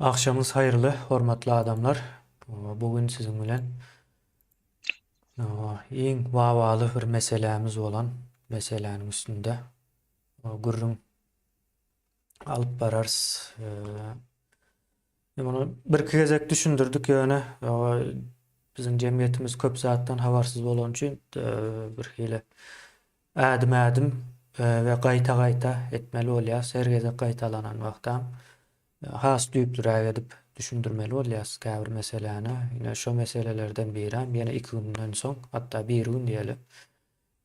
Agşamyňyz haýyrly, hormatly adamlar. Bu gün siziň bilen iň wawaly bir meselämiz bolan meseläniň üstünde gürrüň alyp bararys. Muny birki gezek düşündirdik ýöne biziň jemgyýetimiz köp zatdan habarsyz bolany üçin bir hili ädim-ädim we gaýta-gaýta etmeli bolýarys. Her gezek gaýtalanan wagtam has düýplüräk edip düşündirmeli bolýarys käbir meseläni. Ine şo meselelerden birem ýene iki günden soň, hatda birigün diýeli.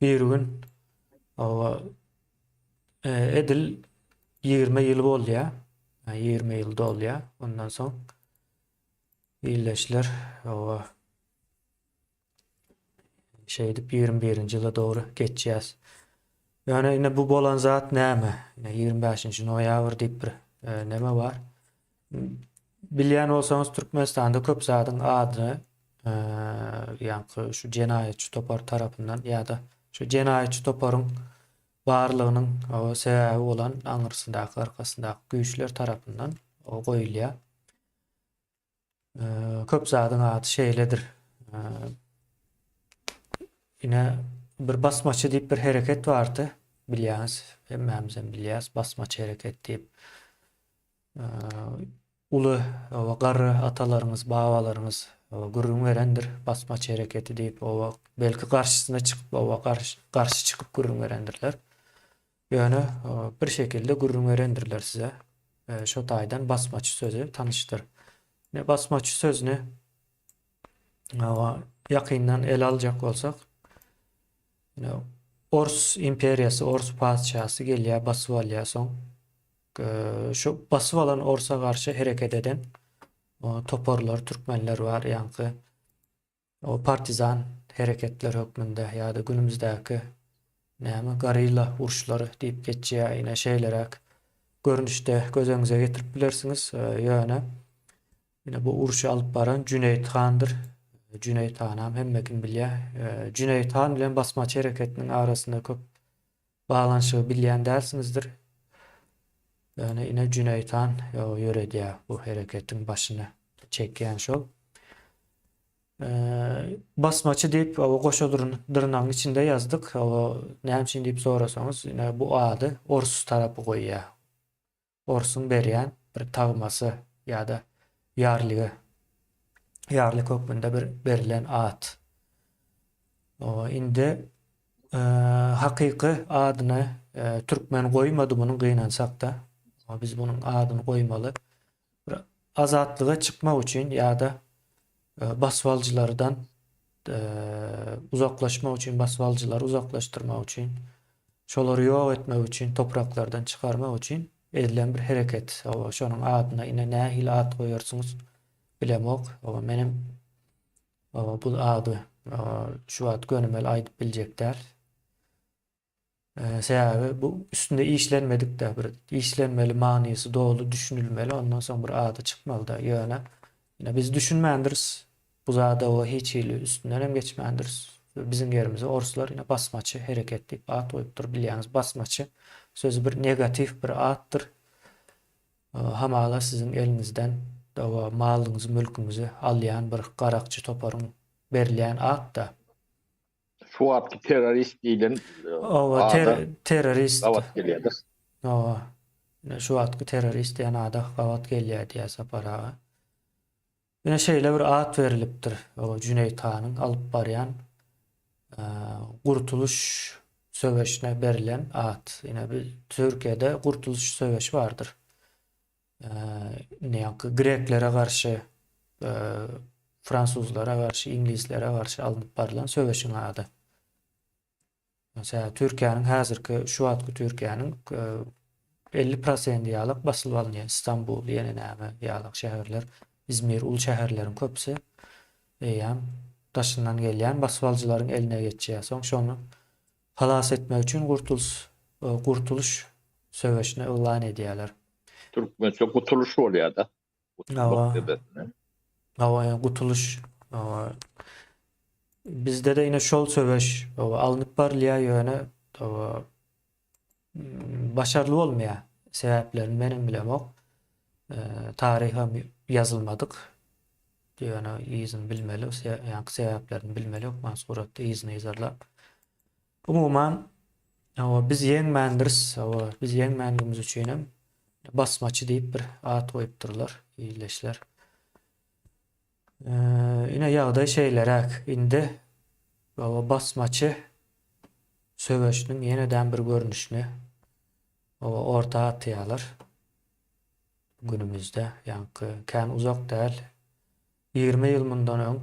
Birigün edil 20 ýyl bolýar. 20 ýyl dolýar. Ondan soň illeşler Şeýdip 21-nji ýyla dogry geçýäs. Ýöne ine bu bolan zat näme? Ine 25-nji noýabr diýip bir e, neme bar. Bilýän bolsaňyz Türkmenistanda köp zadyň adyny e, ýaňky şu jenaýatçy topar tarapyndan ýa-da şu jenaýatçy toparyň barlygynyň sebäbi bolan aňyrsyndaky arkasyndaky güýçler tarapyndan goýulýar. Köp zadyň ady şeýledir. Ine bir basmaçy diýip bir hereket bardy. Bilýäňiz, hemmämiz hem bilýäs basmaçy hereket diýip. Uly we garry atalaryňyz, babalaryňyz gürrüň berendir basmaçy hereketi diýip, oba belki garşysyna çykyp, oba garşy çykyp gürrüň berendirler. Ýöne bir şekilde gürrüň berendirler size. Şo taýdan basmaçy sözi tanyşdyr. Ine basmaçy sözüni ýakyndan ele aljak bolsak, ine Ors imperiýasy, Ors patyşasy gelýär, basyp alýar soň. Şu basyp alan Orsa garşy hereket eden toparlar, türkmenler bar, ýaňky O partizan hereketler hökmünde ýa-da günümizdäki näme gorilla uruşlary diýip geçýär, ine şeýleräk görnüşde göz öňüňize getirip bilersiňiz. Ýöne ine bu urşy alyp baran Jüneýit handyr. Jüneýit hanam hemme kim bilýär. Jüneýit han bilen basmaçy hereketiniň arasynda köp baglanyşygy bilýän dälsiňizdir. Ýöne ine Jüneýit han ýöredýär bu hereketiň başyny çekýän şol. Basmaçy diýip goşa dyrnagyň içinde ýazdyk. Näme üçin diýip sorasaňyz, ine bu ady ors tarapy goýýar. Orsuň berýän bir tagmasy ýa-da ýarlygy, ýarlyk hökmünde bir berlen at. Indi hakyky adyny türkmen goýmady munuň gynansakda. Biz munuň adyny goýmaly. Bir azatlyga çykmak üçin ýa-da basybalyjylardan uzaklaşmak üçin, basybalyjylary uzaklaşdyrmak üçin, şolary ýok etmek üçin, topraklardan çykarmak üçin edilen bir hereket. Şonuň adyna ine nähili at goýarsyňyz bilemok. Menem bu ady şu wagt gönümel aýdyp biljek däl. Sebäbi bu üstünde işlenmedik-de bir işlenmeli manysy doly düşünilmeli ondan soň bir ady çykmalyda ýöne ine biz düşünmändiris bu zada we hiç hili üstünden hem geçmändiris biziň ýerimize orslar ine basmaçy hereket diýip at goýupdyr bilýäňiz basmaçy sözi bir negatiw bir atdyr hamala siziň eliňizden malyňyzy mülküňizi alýan bir garakçy toparyň berilýän atda. Şu wagtky terrorist diýlen Owa, ada terrorist. gabat gelýärdir. Owa. Ine şu wagtky terrorist diýen ada gabat gelýär diýýär Sapar aga. Ine şeýle bir at berlipdir. Owa, Jüneýit hanyň alyp barýan Gurtulyş söweşine berlen at. Ine bir Türkiýede Gurtulyş söweşi bardyr. Indi ýaňky greklere garşy, fransuzlara garşy, iňlislere garşy alnyp barylan söweşiň ady. Mesela Türkiýäniň häzirki şu wagtky Türkiýäniň 50 prosendi ýalak basylyp alynýar. Istanbul, ýene näme ýalak şäherler, Izmir uly şäherleriň köpüsi eýýäm daşyndan gelýän basybalyjylaryň eline geçýär. Soň şony halas etmek üçin Gurtuls Gurtulyş söweşini yglan edýärler. Türkmençe gutulyş bolýar-da. Hawa. Hawa, ýa gutulyş. Hawa. Bizde-de ine şol söweş hawa, alnyp barylýar, ýöne hawa, başarly bolmaýar. Sebäplerini menem bilemok. Taryham ýazylmadyk. Ýöne yzyny bilmeli, ýaňky sebäplerini bilmeli hökman suratda yzyny yzarlap. Umuman, hawa, biz ýeňmändiris, hawa, biz ýeňmändigimiz üçin hem basmaçy diýip bir at goýupdyrlar ildeşler. Ine ýagdaý şeýleräk. Indi hawa, basmaçy söweşiniň ýenedem bir görnüşini hawa, orta atýarlar. Günümizde, ýaňky kän uzak däl, 20 ýyl mundan öň,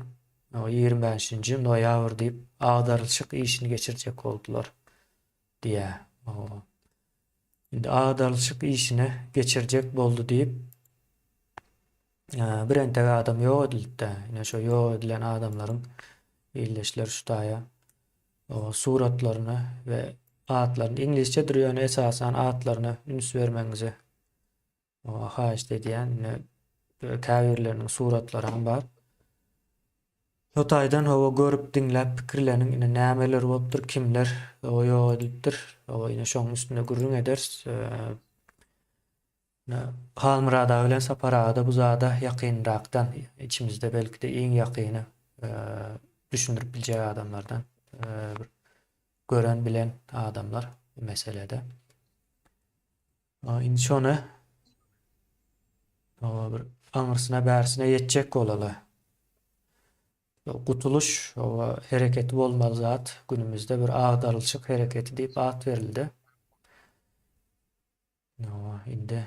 25-nji noýabr diýip agdarylyşyk işini geçirjek boldular diýýär. Indi agdarylyşyk işini geçirjek boldy diýip, bir entek adam ýok edildi-dä. Ine şo ýok edilen adamlaryň ildeşler şu taýa suratlaryny we atlaryny iňlisçedir ýöne esasan atlaryna üns bermegiňizi haýyşt edýän. Ine käbirleriniň suratlary hem bar. Şo taýdan hawa görüp diňläp pikirleniň ine nämeler bolupdyr kimler hawa ýok edilipdir hawa ine şoň üstünde gürrüň ederis. Ine Halmyrat aga bilen Sapar aga-da bu zada ýakynrakdan içimizde belki-de iň ýakyny düşündirip biljek adamlardan bir gören bilen adamlar bu meselede. Indi şony bir aňyrsyna bärsine ýetjek bolaly. Gutulyş hereketi bolmaly zat günümizde bir agdarylyşyk hereketi diýip at berildi. Indi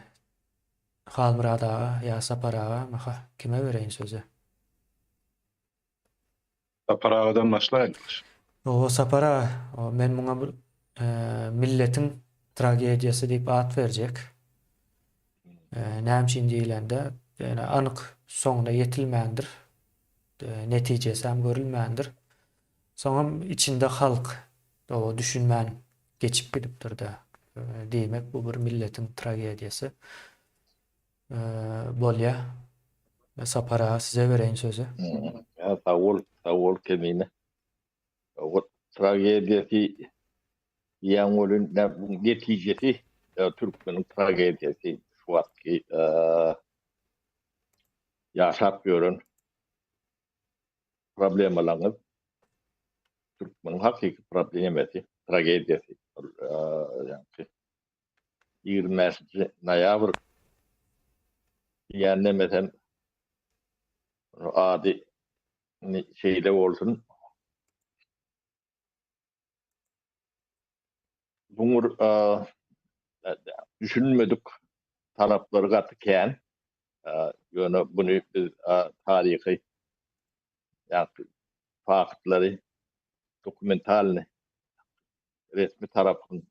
Halmyrat aga ýa Sapar aga maha kime bereýin sözi? Sapar agadan başlaýlyk. Owa Sapar aga, men muňa bir milletiň tragediýasy diýip at berjek. Näme üçin diýlende, ýöne anyk soňuna ýetilmändir. Netijesi hem görülmändir. Soňam içinde halk oba düşünmän geçip gidipdir-de. Diýmek bu bir milletiň tragediýasy bolýa. Sapar aga size bereýin sözi. Ýa sag bol, sag bol Kemine. O tragediýasy diýýän welin bu netijesi türkmeniň tragediýasy şu wagtky ýaşap ýören problemalaryňyz türkmeniň hakyky problemasy, tragediýasy. Ýagny 25-nji noýabr diýýän nemesem ady şeýle bolsun. Buňur düşünmedik taraplary gaty kän. Ýöne buny biz taryhy ýa-da faktlary dokumentalny resmi tarapyň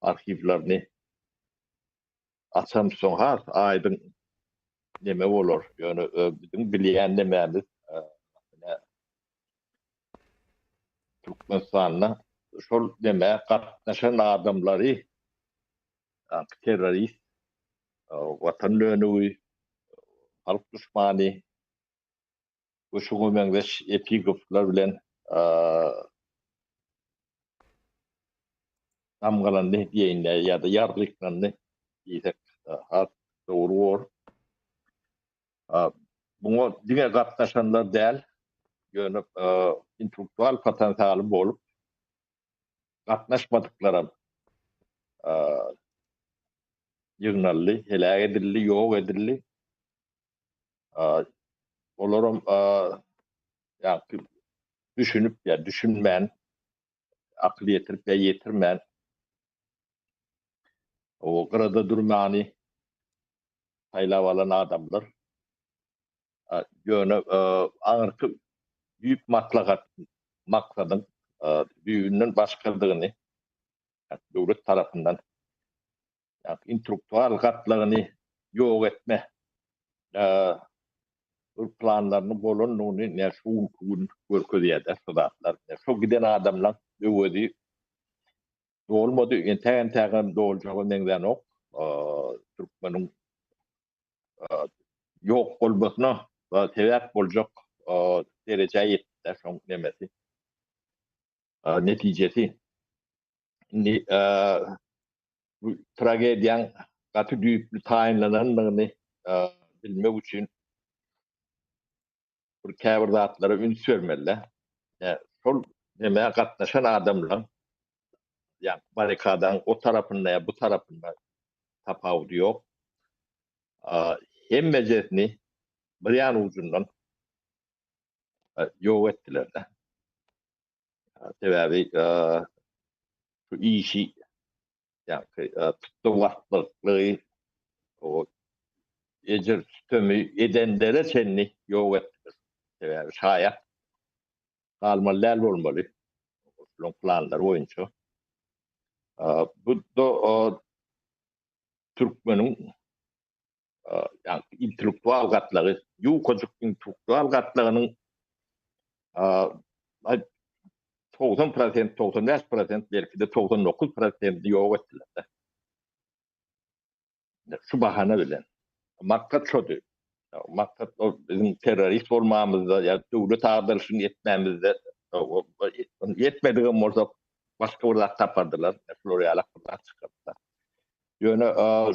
arhiwlerini açamsoň has aýdyň neme bolar. Ýöne biziň bilýän nemämiz Türkmenistanda şol neme gatnaşan adamlary terrorist, watan dönügi, halk duşmany we şuňa meňzeş epigraflar bilen damgalandy diýeýin ýa-da ýarlyklandy diýsek has dogry bolar. Muňa diňe gatnaşanlar däl, ýöne intellektual potensialy bolup gatnaşmadyklaram ýygnaldy, heläk edildi, ýok edildi. Olaram ýa-da düşünip ýa düşünmän, akyl ýetirip ýa ýetirmän o gyrada durmany saýlap alan adamlar. Ýöne aňyrky düýp maslahat maksadyň düýbünden başgadygyny döwlet tarapyndan intellektual gatlagyny ýok etme bir planlarynyň bolandygyny ine şu günki gün görkezýär-de şu zatlar. Şo giden adamlaň öwezi dolmady, entäk-entägem doljaga meňzänok. Türkmeniň ýok bolmasyna sebäp boljak derejä ýetdi-de şoň nemesi, netijesi. Indi bu tragediýaň. gaty düýpli taýynlanandygyny bilmek üçin bir käbir zatlara üns bermeli. Şol nämä gatnaşan adamlaryň ýa barrikadaň o tarapynda ýa bu tarapynda tapawudy ýok. Hemmejesini bir ýan ujundan ýok etdiler-de. Sebäbi şu işi ýagny tutdurmaklygy o ejir sütemi edenlere çenli ýok etdiler. Sebäbi şaýat galmaly däl bolmaly. Şolaryň planlary boýunça. Bu da türkmeniň ýagny intellektual gatlagy, ýukajyk intellektual gatlagynyň 90 prosent, 95 prosent, belki-de 99 prosenti ýok etdiler. Şu bahana bilen. Maksat şody. Maksat o biziň terrorist bolmamyzda ýa döwlet agdaryşyny etmämizde ýetmedigem bolsa başga bir zat tapardylar. Şular ýalak bir zat çykardylar. Ýöne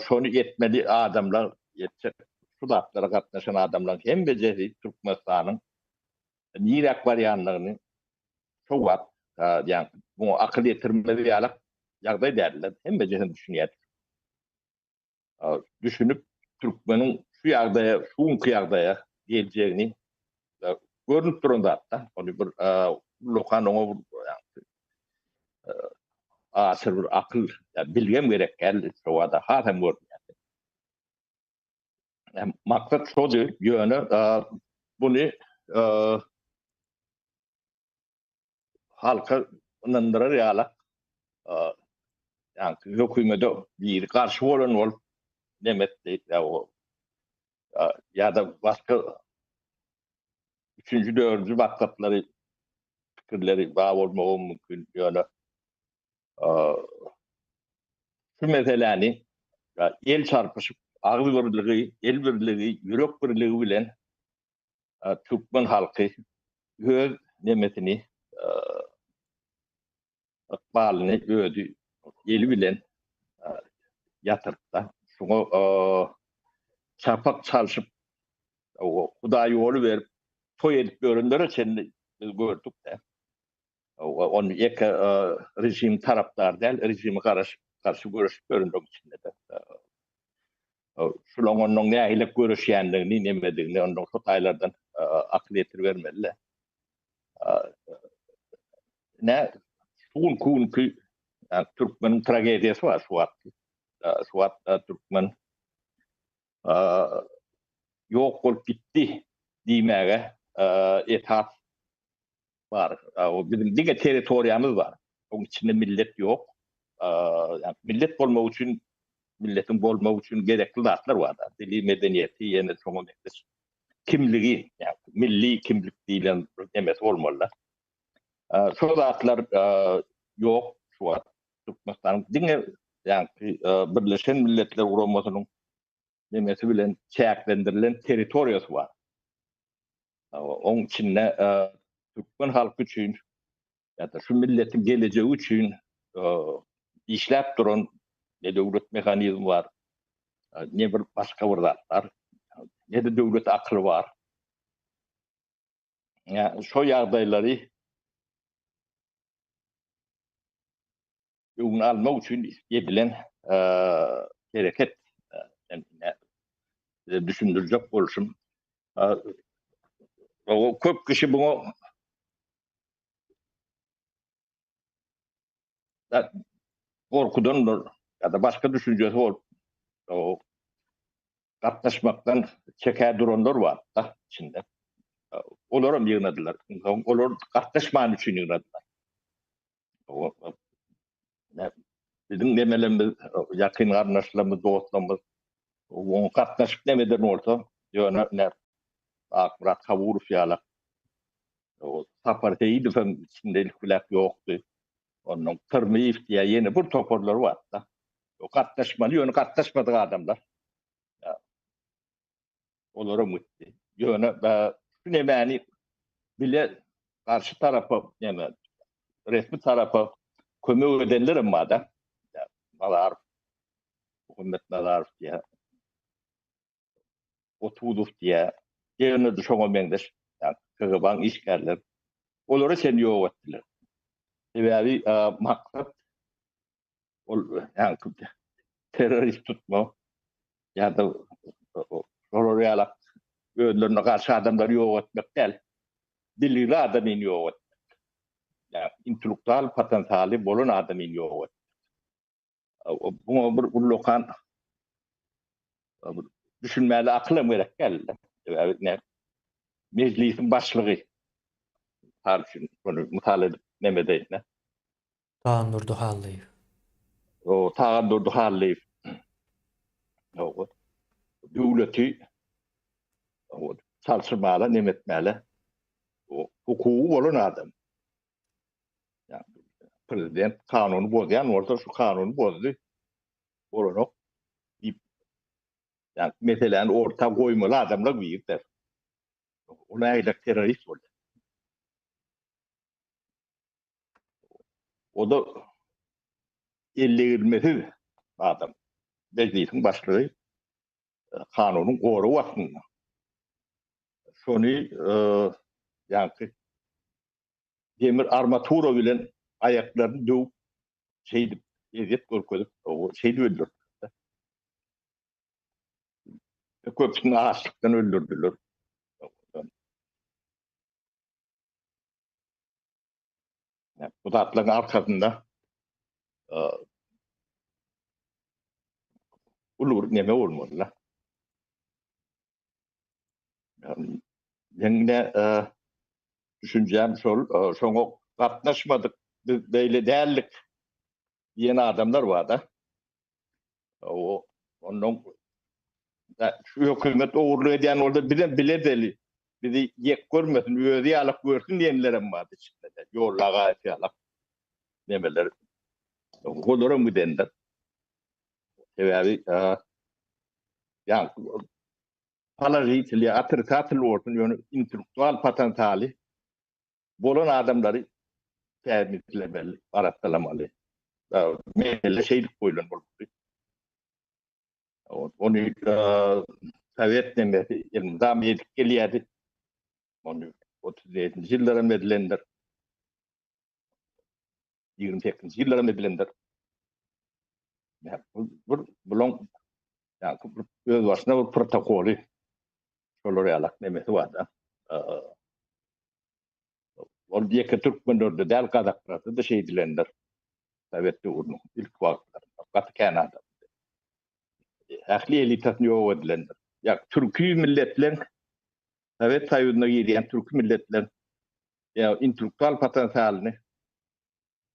şony etmeli adamlar, etjek şu zatlara gatnaşan adamlaryň hemmejesi Türkmenistanyň niräk barýandygyny şo wagt ýa muňa akyl ýetirmez ýalak ýagdaý däldi. Hemmejesini düşünýärdik. Düşünip türkmeniň şu ýagdaýa, şu günki ýagdaýa geljegini görnüp duran zatda. Ony bir ullakan oňa bir aşyr bir akyl, bilgem gerek däldi. Şo wada has hem görünýärdi. Maksat şody, ýöne buny halka ynandyrar ýaly ýa hökümete biri garşy bolan bolup neme etdi ýa-da başga üçünji, dördünji maksatlary, pikirleri bar bolmagy mümkin. Ýöne şu meseläni el çarpyşyp, agyz birligi, el birligi, ýürek birligi bilen türkmen halky öz nemesini ykbalyny özi eli bilen ýatyrtda. Şuňa çapak çalşyp, Hudaý ýoly berip, toý edip ýörenlere çenli biz gördük-de. Ony ýeke režim tarapdar däl, režime garaşyp, garşy göreşip ýörenleriň içinde-de. Şulaň onnoň nähili göreşýändigini, nemedigini onnoň şo taýlardan akyl ýetiribermeli-de. Ne şu günki günki türkmeniň tragediýasy bar şu wagt. Şu wagt türkmen ýok bolup gitdi diýmäge esas bar. O biziň diňe territoriýamyz bar. Oň içinde millet ýok. Ýa millet bolmak üçin milletiň bolmagy üçin gerekli zatlar bar. Dili, medeniýeti, ýene şoňa meňzeş kimligi, ýa milli kimlik diýlen bir nemesi bolmaly. Şol zatlar ýok şu wagt. Türkmenistanyň diňe ýaňky Birleşen Milletler Guramasynyň nemesi bilen çäklendirilen territoriýasy bar. Oň içinde türkmen halky üçin ýa-da şu milletiň gelejegi üçin işläp duran ne döwlet mehanizmi bar, ne bir başga bir zat bar, ne-de döwlet akyly bar. Ýa şo ýagdaýlary öňüni almak üçin edilen hereket size düşündirjek bolşum. O köp kişi buňa gorkudandyr ýa-da başga düşünjesi bolup o gatnaşmakdan çekä duranlar bar da içinde. Olaram ýygnadylar. Olar gatnaşman üçin ýygnadylar. Biziň nemelerimiz, ýakyn garyndaşlarymyz, dostlarymyz oňa gatnaşyp neme eden bolsa, ýöne ine Akmyrat Kabulow ýaly Sapar Seýidow hem içinde ilk biläk ýokdy. Ondan Tyrmyýew diýýär, ýene bir toparlar bar-da. Gatnaşmaly, ýöne gatnaşmadyk adamlar. Olaram gitdi. Ýöne şu nemäni bile garşy tarapa, näme, resmi tarapa kömek edenler hem bar-da. Bazarow. Muhammet Nazarow diýýär. Otuzow diýýär. Ýene-de şoňa meňzeş KGB-niň işgärleri. Olary sen ýok etdiler. Sebäbi maksat ol ýaňky terrorist tutma ýa-da olar ýaly özlerine garşy adamlary ýok etmek däl. Bilgili adamyny ýok etmek. Ýa intellektual potensialy bolan adamyny ýok etmek. Buňa bir ullakan düşünmäli akyl hem gerek däl. Sebäbi ne mejlisiň başlygy mysal üçin şony mysal edip neme edeýin. Tagandurdy Hallyýew. O Tagandurdy Hallyýew. O döwleti o çalşyrmaly, neme etmäli. O hukugy bolan adam. Yani prezident kanuny bozýan bolsa şu kanuny bozdy. Bolanok diýip yani meseläni orta goýmaly adamlar birdir. Ol aýlak terrorist boldy. O-da ellegirmesiz adam. Mejlisiň başlygy kanunyň goragy astynda. Şony ýaňky demir armatura bilen aýaklaryny döwüp, şeýdip ezýet görkezip, şeýdip öldürdiler. Köpüsini açlykdan öldürdiler. Bu zatlaryň arkasynda uly bir neme bolmaly. Men ne düşünjäm şol, şoňa gatnaşmadyk, biz beýle däldik diýen adamlar bar-da. O ondan şu hökümet ogurlyk edýän bolsa bizem bile edeli. Bizi ýek görmesin, özi ýalak görsün diýenlerem bardy içinde. Ýolda gaýyp ýalak nemeler. Olaram gidendir. Sebäbi ýa položitel ýa otrisatel bolsun, ýöne intellektual potensialy bolan adamlary tämizlemeli, arassalamaly. Mesele şeýdip goýlan bolupdy. Ony sowet nemesi elmydama edip gelýärdi. Ony 37-nji ýyllar hem edilendir. 28-nji ýyllar hem edilendir. Bir bulaň özbaşyna bir protokoly şolar ýalak nemesi bar-da. Ol ýeke türkmenlerde däl, gazaklarda-da şeýdilendir. Sowet döwrüniň ilk wagtlarynda gaty kän adam. Ähli elitasyny ýok edilendir. Ýa türki milletleň Sowet Soýuzyna girýän türki milletleň ýa intellektual potensialyny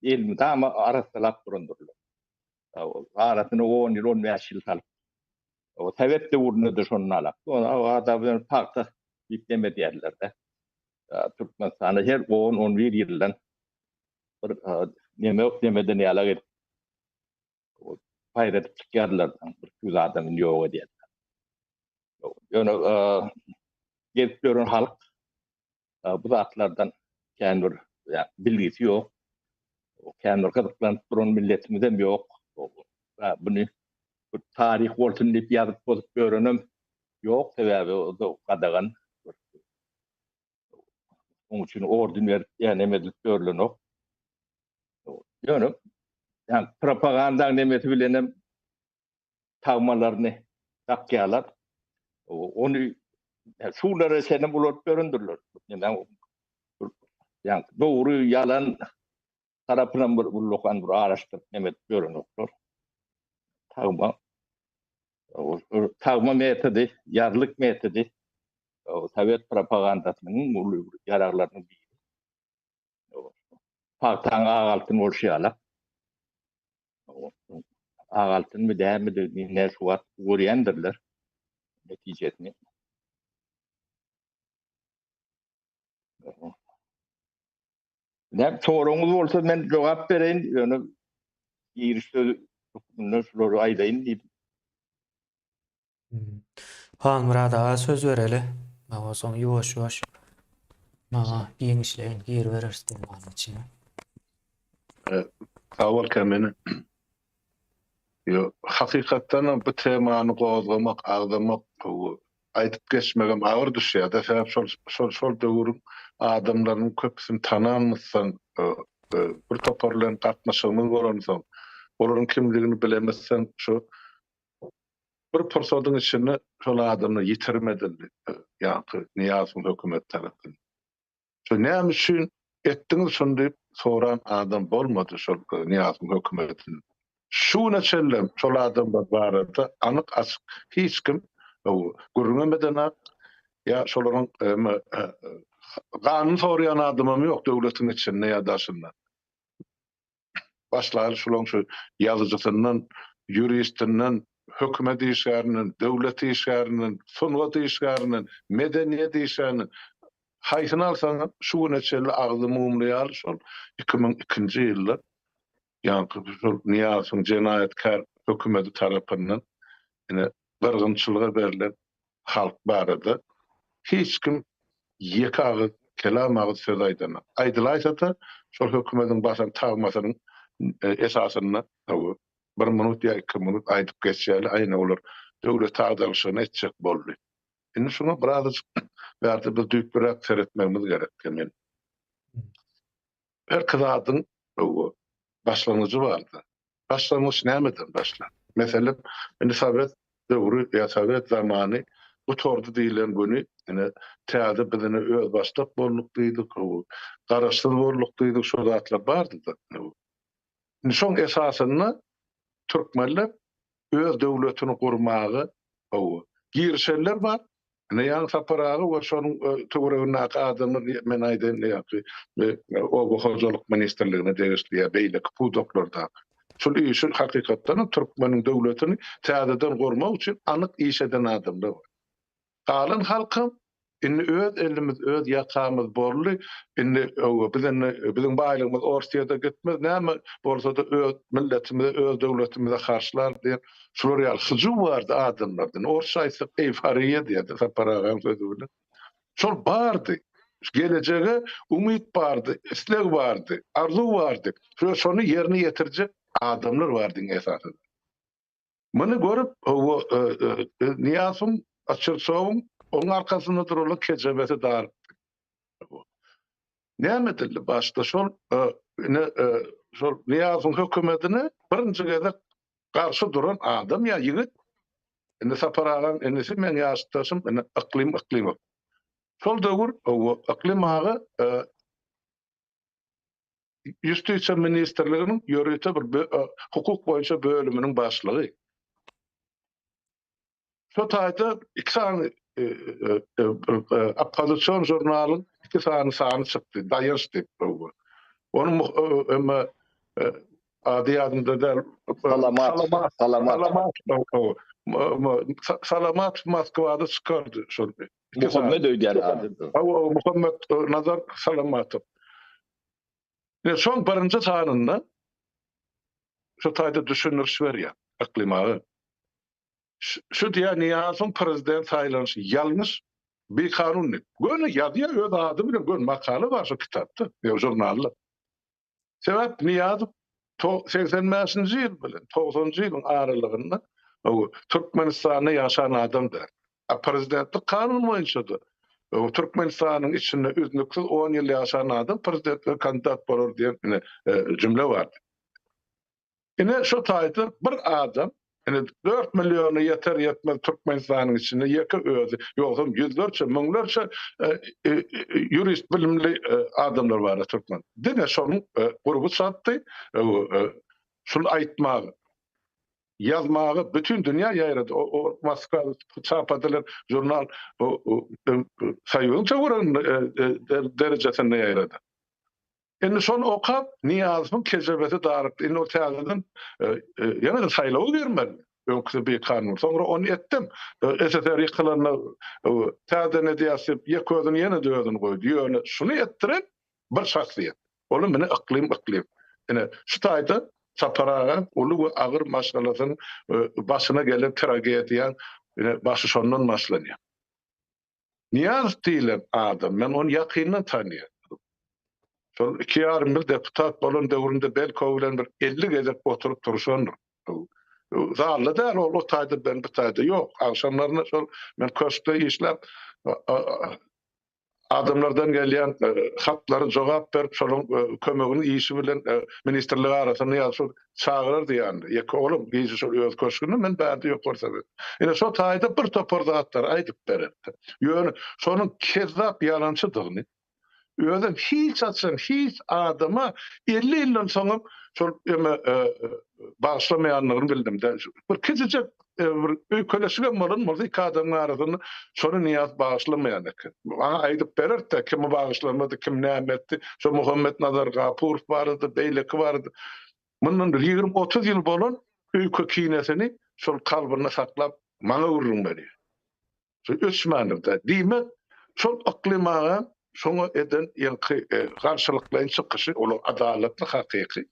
elmydama arassalap durandyrlar. Arasyna 10 ýyl, 15 ýyl salyp. O Sowet döwründe-de şondan alak. Adam bilen pagta diýip neme diýerler-de. Türkmenistanda her 10-11 ýyldan bir neme nemeden ýalak edip paýradyp çykýarlar. Bir 200 adamyny ýok edýärler. Ýöne gezip ýören halk bu zatlardan kän bir bilgisi ýok. Kän bir gyzyklanyp duran milletimiz hem ýok. Buny bir taryh bolsun diýip ýazyp bozup ýörenem ýok, sebäbi o gadagan. Onuň üçin orden berip ýa neme edilip ýörlenok. Ýöne ýa propagandaň nemesi bilen hem tagmalaryny dakýarlar. Ony şulara senem ulanyp ýörendirler. Ýa dogry, ýalan tarapynam bir ullakan bir araşdyryp neme edip ýörenoklar. Tagma tagma metody, ýarlyk metody sowet propagandasynyň uly ýaraglarynyň biri. Pagtaň ak altyn bolşy ýaly. Ak altynmy dälmidigini ine şu wagt görýändirler netijesini. Näme soragyňyz bolsa men jogap bereýin, ýöne giriş söz hökmünde şulary aýdaýyn diýip. Hmm. Halmyrat aga söz bereli. Maňa soň ýuwaş-ýuwaş maňa giňişleýin giribereris temanyň içine. Sag bol Kemine. Ýok, hakykatdanam bu temany gozgamak, agzamak, aýdyp geçmegem agyr düşýär-de, sebäp şol şol şol döwrüň adamlarynyň köpüsini tananmyzsoň, bir topar bilen gatnaşygymyz bolansoň, olaryň kimdigini bilemizsoň, şu bir pursadyň içinde şol adamlar ýitirim edildi, ýaňky Nyýazowyň hökümeti tarapyndan. Şo näme üçin etdiňiz şuny diýip soran adam bolmady şol Nyýazowyň hökümetinde. Şu güne çenlem şol adamlar barada anyk açyk hiç kim gürrüňem edenak ýa şolaryň ganyny soraýan adamam ýok döwletiň içinde ýa daşynda. Başlaýly şulaň şu ýazyjysyndan, ýuristinden, hökümet işgärinden, döwlet işgärinden, sungat işgärinden, medeniýet işgärinden, haýsyny alsaňam şu güne çenli agzy mumly ýaly şol 2002-nji ýylda ýaňky şol Nyýazowyň jenaýatkär hökümeti tarapyndan ine gyrgynçylyga berlen halk barada hiç kim ýeke agyz, kelam agyz söz aýdanok. Aýdylaýsa-da, şol hökümediň basan tagmasynyň esasynda bir minut ýa iki minut aýdyp geçýärler, aýna olar döwlet agdarylyşygyny etjek boldy. Indi şuňa birazajyk bärde biz düýplüräk seretmegimiz gerek men. Herki zadyň başlangyjy bardy. Başlangyç nämeden başlan? Meselem, indi sowet döwri ýa sowet zamany gutardy diýlen güni ine täze biz ine özbaşdak bolduk diýdik, garaşsyz bolduk diýdik, şo zatlar bardy-da. Indi şoň esasynda türkmenler öz döwletini gurmaga hawa, girişenler bar. Ine ýaňy Sapar aga we şonuň töweregindäki adamlar men aýdaýyn ýaňky oba hojalyk ministrligine degişli ýa beýleki pudaklardaky. Şul işi hakykatdan hem türkmeniň döwletini täzeden gurmak üçin anyk iş eden adamlar bar. Galan halkam indi öz elimiz öz ýakamyz boldy, indi biz indi biziň baýlygymyz Orsýede gitmez, näme bolsada öz milletimize öz döwletimize harçlar diýen şular ýaly hyjuw bardy adamlarda. Indi orsça aýtsak eýforiýa diýerdi Sapar agaň sözi bilen. Şol bardy. Gelejege umyt bardy, isleg bardy, arzuw bardy. Şony ýerine ýetirjek adamlar bardy iň esasy. Muny görüp, Nyýazowyň, Oçertsowyň onuň arkasynda duranlar kejebesi darypdy. Näme edildi başda? Şol ine şol Nyýazowyň hökümetine birinji gezek garşy duran adam ýa ýigit indi Sapar agaň inisi meň ýaşdaşym ine Yklym Yklymow. Şol döwür Yklym aga Ýustisiýa ministrliginiň ýörite bir hukuk boýunça bölüminiň başlygy. Şo taýda iki sany oppozision žurnalyň iki sany sany çykdy, Daýanç diýip. Onuň emma ady ýadymda däl. Salamat. Salamat. Salamat Moskwada çykardy şol. Muhammet öýdýän ady. Hawa, Muhammet Nazar Salamatow. Ine şoň birinji sanynda şu taýda düşündiriş berýär Yklym aga. Şu diýýär Nyýazowyň prezident saýlanyşy ýalňyş, bikanun diýip. Göni ýazýar öz ady bilen göni makala bar şu kitapda, ýa žurnalda. Sebäp Nyýazow 85-nji ýyl bilen 90-njy ýylyň aralygynda Türkmenistanda ýaşan adam däl. A prezidentlik kanun boýunça-da Türkmenistanyň içinde üznüksiz on ýyl ýaşan adam prezidentlige kandidat bolar diýen ine jümle bardy. Ine şo taýda bir adam ine 4 milliona ýeter ýetmez Türkmenistanyň içinde ýeke özi, ýogsam ýüzlerçe, müňlerçe ýurist bilimli adamlar bar türkmen. Diňe şonuň gurby çatdy şuny aýtmaga. Ýazmaga bütin dünýä ýaýrady. O Moskwada çap edilen žurnal Soýuzyň töwereginde derejesinde ýaýrady. Indi şony okap Nyýazowyň kejebesi darykdy. Indi ol täzeden ýene-de saýlawa girmeli. Öňküsi bikanun. Soňra ony etdim. SSR ýykylanda täzeden edýäs diýip ýeke özüni ýene-de özüni goýdy. Ýöne şuny etdiren bir şahsyýet. Olam ine Yklym Yklym. Ine şu taýda Sapar aga uly we agyr maşgalasynyň başyna gelen tragediýaň ine başy şondan başlanýar. Nyýazow diýlen adam, men ony ýakyndan tanýan. Şol iki ýarym ýyl deputat bolan döwründe Belkow bilen bir 50 gezek oturyp turşandyr. Zalda däl ol o taýda ben bu taýda ýok. Agşamlaryna şol men köşkde işläp adamlardan gelýän hatlara jogap berip şolaryň kömegini işi bilen ministrlik arasynda ýa şol çagyrardy ýanyna. Ýeke olam gije şol öz köşgünde men bärde ýokary sowet. Ine şo taýda bir topar zatlary aýdyp bererdi. Ýöne şonuň kezzap ýalançydygyny Özem hiç haçan hiç adama 50 ýyldan soňam şol eme bagyşlamaýandygyny bildim-de. Bir kiçijek bir öýkeleşigem bolan bolsa iki adamyň arasynda şony Nyýaz bagyşlamaýan eken. Maňa aýdyp bererdi-de kimi bagyşlamady, kim näme etdi. Şo Muhammetnazar Gapurow barada, beýleki barada. Mundan bir 20-30 ýyl bolan öýke-kinesini şol kalbynda saklap maňa gürrüň berýär. Şu öçmändir-de. Diýmek, şol Yklym aga şoňa eden ýylky garşylyklaýyn çykyşy olar adalatly hakyky.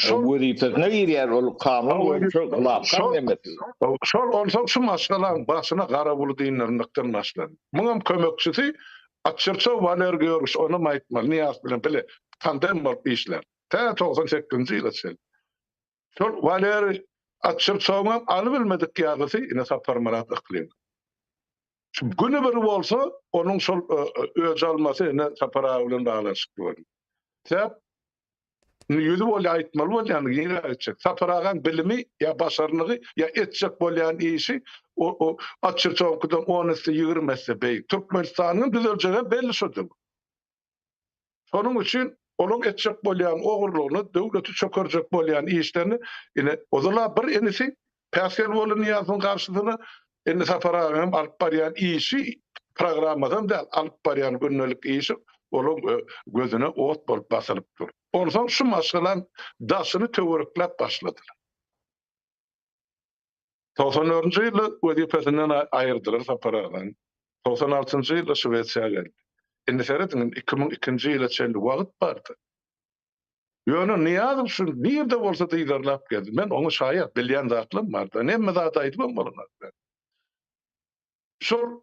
Şol wezipesine girýär ol kanun boýunça glawkan nemesi. Şol onsoň şu maşgalaň başyna gara bulut indirmekden başlandy. Muňam kömekçisi Atçyrçow Waler Georgiç onam aýtmaly Nyýazow bilen bile tandem bolup işlär. Tä 98-nji ýyla çenli. Şol Waleriý Atçyrçowyňam alybilmedik ýagysy ine Saparmyrat Yklym. Şu güni bir bolsa onuň şol öç almasy ine Sapar aga bilen baglanyşykly boldy. Sebäp indi ýüzi bolýa aýtmaly bolýan nirä gitjek. Sapar agaň bilimi ýa başarnygy ýa etjek bolýan işi o Atçyrçowyňkydan on esse 20 esse beýik. Türkmenistanyň düzeljegem belli şo döwür. Şonuň üçin olaň etjek bolýan ogurlygyny, döwleti çökerjek bolýan işlerini ine ozal-a bir inisi päsgel boldy Nyýazowyň garşysyna, indi Sapar agaň alyp barýan işi programmasam däl, alyp barýan gündelik işi olaň gözüne ot bolup basylyp dur. Onsoň şu maşgalaň daşyny töwerekläp başladylar. 94-nji ýylda wezipesinden aýyrdylar Sapar agany. 96-njy ýylda Şwesiýa geldi. Indi serediň, indi 2002-nji ýyla çenli wagt bardy. Ýöne Nyýazow şu nirde bolsa yzarlap geldi. Men oňa şaýat, bilýän zatlarym bardy. Hemme zady aýdybam bolanok. Şol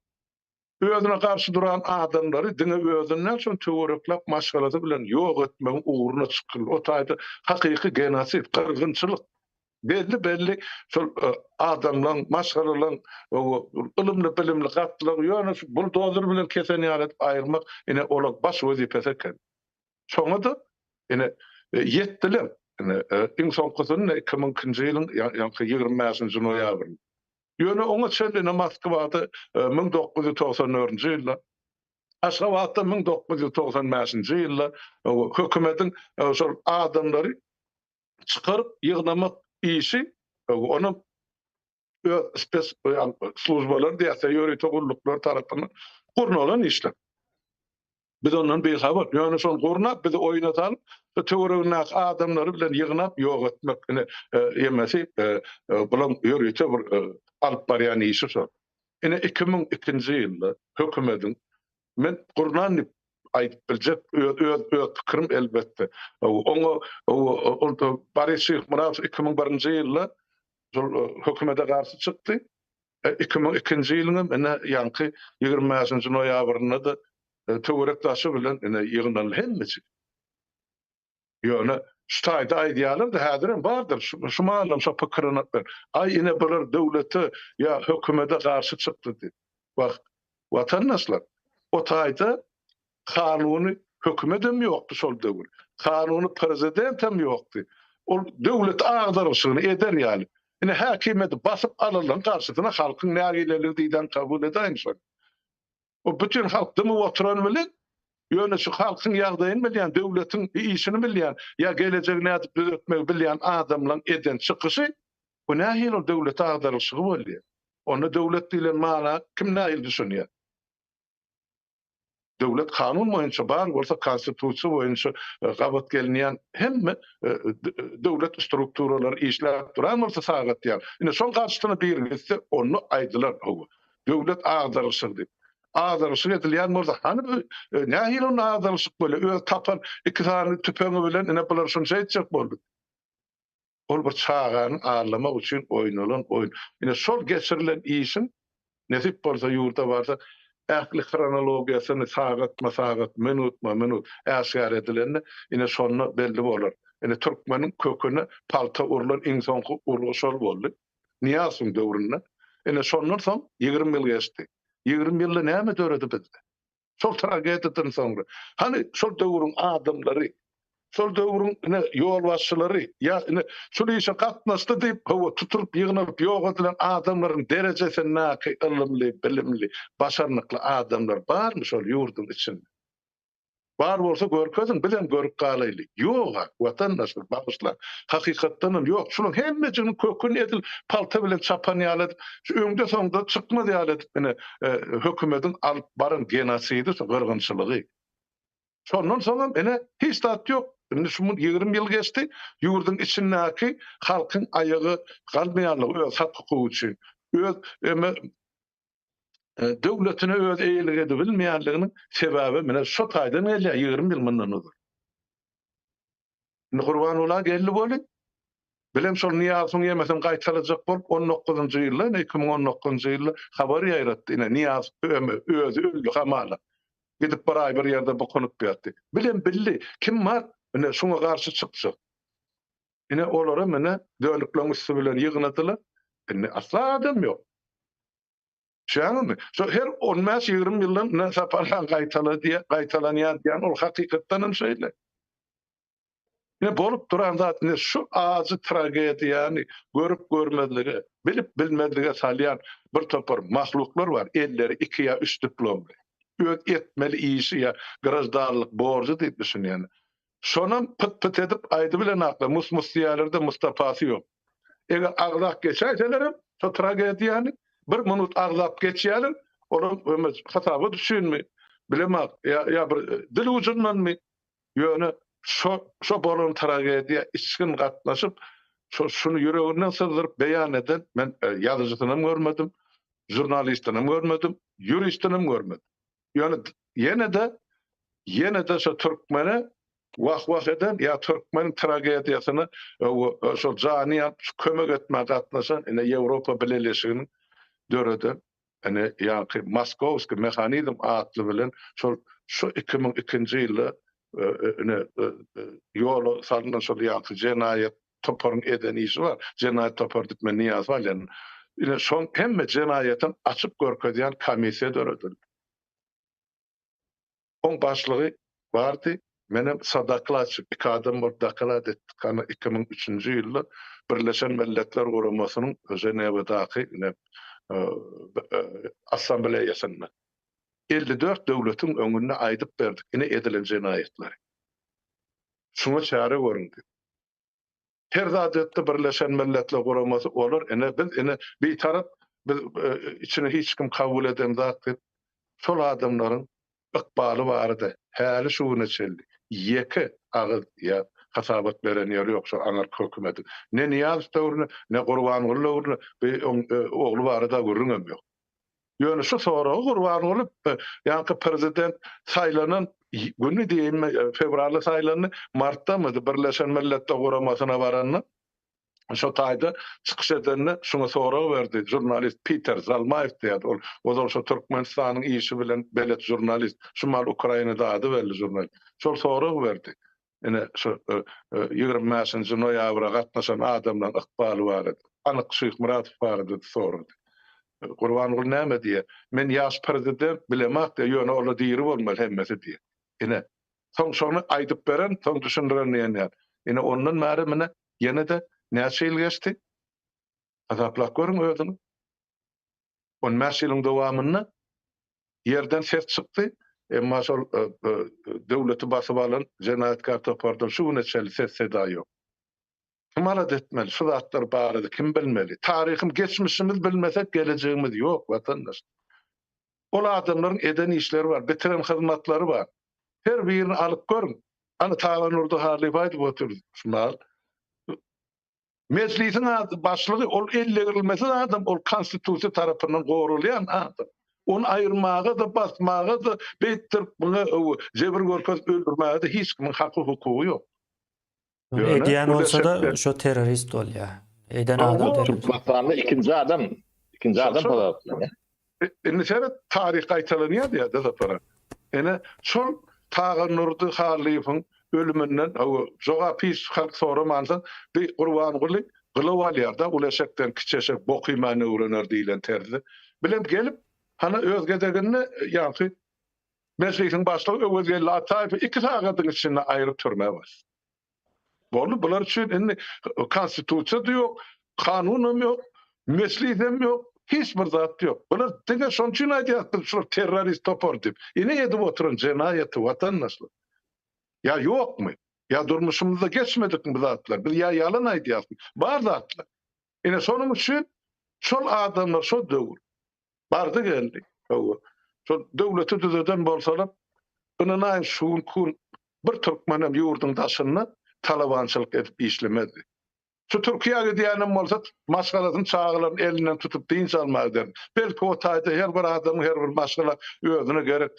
özüne garşy duran adamlary diňe özünden soň töwerekläp maşgalasy bilen ýok etmegiň ugruna çykyldy. O taýda hakyky genosid, gyrgynçylyk. Belli-belli şol e, adamlaryň, maşgalalaryň ylymly-bilimli gatlagy ýöne şu buldozer bilen kesen ýaly edip aýyrmak ine olar baş wezipesi eken. Şoňa-da ine e, ýetdiler. Ine e, iň soňkusyny 2002-nji ýylyň ýaňky 25-nji noýabrynda. Ýöne oňa çenli ine Moskwada 1994-nji ýylda, Aşgabatda 1995-nji ýylda hökümetiň şol adamlary çykaryp ýygnamak işi onuň öz spes službalary diýse ýörite gulluklar tarapyndan gurnalan işler. Biz ondan bihabar. Ýöne şony gurnap, bizi oýuna salyp, şu töweregindäki adamlary bilen ýygnap ýok etmek ine ýemesi bulaň ýörite bir alyp barýan işi şol. Ine 2002-nji ýylda hökümediň men gurnan diýip aýdyp biljek öz öz öz pikirim elbetde. Oňa ol Boris Şyhmyradow 2001-nji ýylda şol hökümete garşy çykdy. 2002-nji ýylyň hem ine ýaňky 25-nji noýabrynda-da töwerek daşy bilen ine ýygnaldy hemmesi. Ýöne şu taýda aýdýarlar-da häzirem bardyr şu mahalam şo pikirini aý ine bular döwlete ýa hökümete garşy çykdy diýip. Wah, watandaşlar, o taýda Kanuny hökümetem ýokdy şol döwür. Kanuny prezidentem ýokdy. Ol döwlet agdarylyşygyny eder ýaly. Ine häkimiýeti basyp alanlaryň garşysyna halkyň nägileligi diýdän kabul edäýiň şony. O bütin halk dymyp oturan bilen ýöne şu halkyň ýagdaýyny bilýän, döwletiň işini bilýän, ýa gelejegi nädip düzetmegi bilýän adamlaryň eden çykyşy bu nähili ol döwlet agdarylyşygy bolýar. Onda döwlet diýlen mana kim nähili düşünýär? Döwlet kanun boýunça bar bolsa konstitusiýa boýunça e, gabat gelinýän hemme e, döwlet strukturalary işläp duran bolsa sagat ýaly. Ine şoň garşysyna biri gitse onda aýdylar hawa. Döwlet agdarylyşygy diýip. Agdarylyşyk edilýän bolsa hany bu e, nähili onda agdarylyşyk bolýar? Öz tapan iki sany tüpeňi bilen ine bular şunça etjek boldy. Ol bir çagany aldamak üçin oýnalan oýun. Ine şol geçirilen işiň nesip bolsa ýurda barsa ähli hronologiýasyny sagatma-sagat, minutma-minut äşgär edilende ine şonda belli bolar. Ine türkmeniň köküne palta urlan iň soňky urgy şol boldy. Nyýazowyň döwründe. Ine şondan soň 20 ýyl geçdi. 20 ýylda näme döredi bizde? Şol tragediýadan soňra. Hany şol döwrüň adamlary, şol döwrüň ine ýolbaşçylary ýa ine şul işe gatnaşdy diýip hawa tutulyp ýygnalyp ýok edilen adamlaryň derejesindäki ylymly, bilimli, başarnykly adamlar barmy şol ýurduň içinde? Bar bolsa görkeziň, bizem görüp galaýly. Ýog-a, watandaşlar, bagyşlaň. Hakykatdanam ýok. Şularyň hemmejiginiň köküni edil palta bilen çapan ýaly edip, şu öňde-soňda çykmaz ýaly edip ine hökümediň alyp baran genosidi şu gyrgynçylygy. Şondan soňam ine hiç zat ýok. Indi şu 20 ýyl geçdi. Ýurduň içindäki halkyň aýaga galmaýanlygy öz hak-hukugy üçin, öz eme döwletine öz eýelik edibilmeýänliginiň sebäbi mine şo taýdan gelýär 20 ýyl mundan ozal. Indi Gurbanguly geldi boli. Bilem şol Nyýazowyň ýemesini gaýtalajak bolup on dokuzynjy ýylda, ine 2019-njy ýylda habar ýaýratdy. Ine Nyýazow öme özi öldi hamala. Gidip bir aý bir ýerde bukunyp ýatdy. Bilem bildi, kim bar ine şuňa garşy çykjak. Ine olaram ine dönükleň üsti bilen ýygnadylar. Indi asla adam ýok. Düşýäňizmi? Şo her on bäş-ýigrimi ýyldan ine Saparhan gaýtala diýýär, gaýtalanýar diýýän ol hakykatdan hem şeýle. Ine bolup duran zat ine şu ajy tragediýany görüp görmezlige, bilip bilmezlige salýan bir topar mahluklar bar, elleri iki ýa üç diplomly. Öz etmeli işi ýa graždanlyk borjy diýip düşünýän. Şonam pyt-pyt edip aýdybilenaklar, mus-mus diýýärler-de Mustapasy ýok. Eger agzap geçäýselerem şo tragediýany bir minut agzap geçýärler, olam öme hasaba düşinmi, bilemok, ýa ýa bir dil ujundanmy, ýöne şo şo bolan tragediýa içgin gatnaşyp, şo şuny ýüreginden syzdyryp beýan eden men ýazyjysynam görmedim, žurnalistinem görmedim, ýuristinem görmedim. Ýöne ýene-de ýene-de şo türkmene wah-wah eden ýa türkmeniň tragediýasyna şol jany ýanyp kömek etmäge gatnaşan ine Ýewropa Bileleşiginiň döreden ine ýaňky Moskowskiý mehanizm atly bilen şol şu 2002-nji ýylda ine ýola salnan şol ýaňky jenaýat toparyň eden işi bar. Jenaýat topary diýip men Nyýazowy alýan. Ine şoň hemme jenaýatyny açyp görkezýän komissiýa döredildi. Oň başlygy bardy, menem sodokladçik, iki adam bolup doklad etdik. Hany 2003-nji ýylda Birleşen Milletler Guramasynyň Ženewadaky ine assambleýasynda 54 döwletiň öňünde aýdyp berdik ine edilen jenaýatlary. Şuňa çäre görüň diýip. Her zat etdi Birleşen Milletler Guramasy olar ine biz ine bitarap biz içine hiç kim kabul eden zat diýip şol adamlaryň ykbaly barada häli şu güne çenli ýeke agyz ýa hasabat beren ýeri ýok şol aňyrky hökümediň. Ne Nyýazow döwründe ne Gurbanguly döwründe bi oň ogly barada gürrüňem ýok. Ýöne şu soragy Gurbanguly ýaňky prezident saýlanan güni diýeýinmi, fewralda saýlandy, martdamydy Birleşen Milletler Guramasyna baranda şo taýda çykyş edende şuňa sorag berdi žurnalist Piter Zalmaýew diýýärdi ol ozal şo Türkmenistanyň işi bilen belet žurnalist şu mahal Ukrainada ady belli žurnalist şol sorag berdi Ine, şu 25-nji noýabra gatnaşan adamlaryň ykbaly barada, anyk Şyhmyradow barada sorady. Gurbanguly näme diýýär? Men ýaş prezident, bilemok diýýär, ýöne olar diri bolmaly hemmesi diýýär. Ine, soň şony aýdyp beren, soň düşündiren diýen ýaly. Ine, ondan bäri mine ýene-de näçe ýyl geçdi? Hasaplap görüň özüňiz. 15 ýylyň dowamynda ýerden ses çykdy, emma şol döwleti basyp alan jenaýatkär topardan şu güne çenli ses-seda ýok. Kim alada etmeli? Şu zatlar barada kim bilmeli? Taryhym, geçmişimiz bilmesek gelejegimiz ýok, watandaş. Ol adamlaryň eden işleri bar, bitiren hyzmatlary bar. Her birini alyp görüň. Ana Taganurdy Hallyýew aýdyp otyr şu mahal. Mejlisiň başlygy ol ellegirilmesiz adam, ol konstitusiýa tarapyndan goralýan adam. Ony aýyrmaga-da, basmaga-da, beýtdirip muňa jebir görkezip öldürmäge-de hiç kimiň haky-hukugy ýok. Ýöne edýän bolsa-da şo terrorist bolýar. Eden adam terrorist. Türkmenistanda ikinji adam, ikinji adam hasaplanýar. Indi seret, taryh gaýtalanýar diýýär-de Sapar aga. Ine, şol Tagandurdy Hallyýewiň. ölüminden hawa jogap hiç halk soramansoň bi Gurbanguly gylaw alýar-da, uly eşekden kiçi eşek bok iýmän öwrener diýlen terzde bilen gelip, hana öz gezeginde ýaňky Mejlisiň başlygy Öwezgeldi Ataýewi iki sagadyň içinde aýryp türmä basdy. Boldy, bular üçin indi konstitusiýa-da ýok, kanunam ýok, mejlisem ýok, hiç bir zat ýok. Bular diňe şonuň üçin aýdýarys biz şular terrorist topar diýip. Ine edip oturan jenaýaty watandaşlar. Ýa ýokmy? Ýa durmuşymyzda geçmedikmi bu zatlar? Biz ýa ýalan aýdýarysmy? Bar zatlar. Ine şonuň üçin şol adamlar şol döwür Bardy geldi. Hawa. Şol döwleti düzeden bolsalar, ynanaýyň şu günki gün bir türkmenem ýurduň daşynda talabançylyk edip işlemezdi. Şu Türkiýä gidýänem bolsa maşgalasyny çagalaryny elinden tutup dynç almaga giderdi. Belki o taýda her bir adamyň her bir maşgala özüne gerek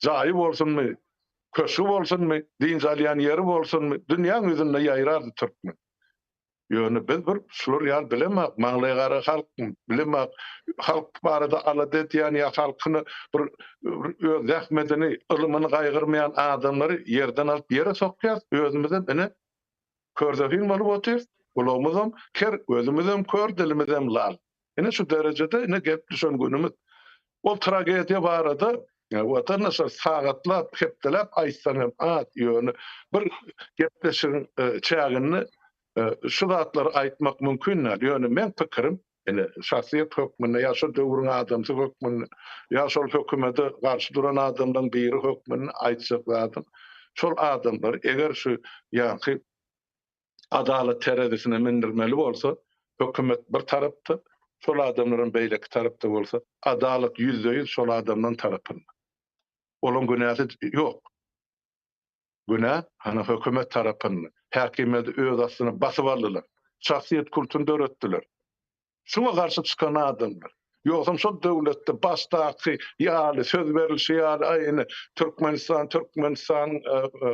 jaýy bolsunmy, köşgi bolsunmy, dynç alýan ýeri bolsunmy, dünýäň ýüzünde ýaýrardy türkmen. Ýöne biz bir şular ýaly bilemok, maňlaýy gara halkmy, bilemok, halk barada alada edýän ýa halkyny bir öz zähmedini, ylymyny gaýgyrmaýan adamlary ýerden alyp ýere sokýas, özümizem ine körzehin bolup otyrys, gulagymyzam ker, gözümizem kör, dilimizem lal. Ine şu derejede ine gelip düşen günümiz. Ol tragediýa barada watandaşlar sagatlap, hepdeläp aýtsaň hem az, ýöne bir gepleşigiň çäginde şu zatlary aýtmak mümkin däl. Ýöne meň pikirim, ine şahsyýet hökmünde ýa şol döwrüň adamsy hökmünde ýa şol hökümete garşy duran adamlaryň biri hökmünde aýtjak zadym, şol adamlar eger şu ýaňky adalat terezisine mindirmeli bolsa, hökümet bir tarapda, şol adamlaram beýleki tarapda bolsa, adalat 100% şol adamlaryň tarapynda. Olaň günäsi ýok. Günä hany hökümet tarapynda. Häkimiýeti öz astyna basyp aldylar. Şahsyýet kultuny döretdiler. Şuňa garşy çykan adamlar. Ýogsam şol döwletde başdaky ýaly, söz berilişi ýaly, aý ine Türkmenistan Türkmenistanyň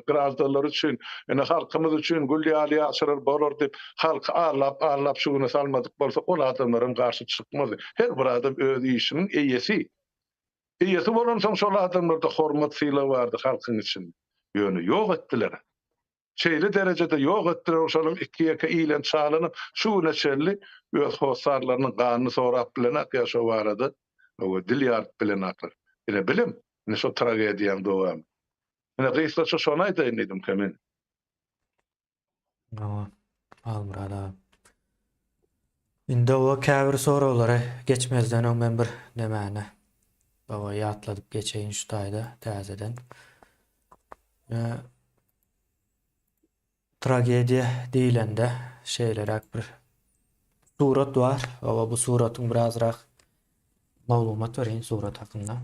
graždanlary üçin, ine halkymyz üçin gül ýaly ýaşarar bolar diýip, halky allap-allap şu güne salmadyk bolsa, ol adamlaram garşy çykmazdy. Her bir adam öz işiniň eýesi. Eýesi bolansoň şol adamlarda hormat-sylag bardy halkyň içinde. Ýöne ýok etdiler. Şeýle derejede ýok etdiler, şonuň iki-ýeke iýlen çalyny şu güne çenli öz hossarlarynyň ganyny sorap bilenak ýa şo barada dil ýaryp bilenaklar. Ine bilim, ine şo tragediýaň dowamy. Ine gysgaça şony aýdaýyn diýdim men. Hawa, Halmyrat aga. Indi oba käbir soraglara geçmezden öň men bir nemäni baba ýatladyp geçeýin şu taýda täzeden. Tragediýa diýlende şeýleräk bir surat bar. Oba bu suratyň birazrak maglumat bereýin surat hakynda.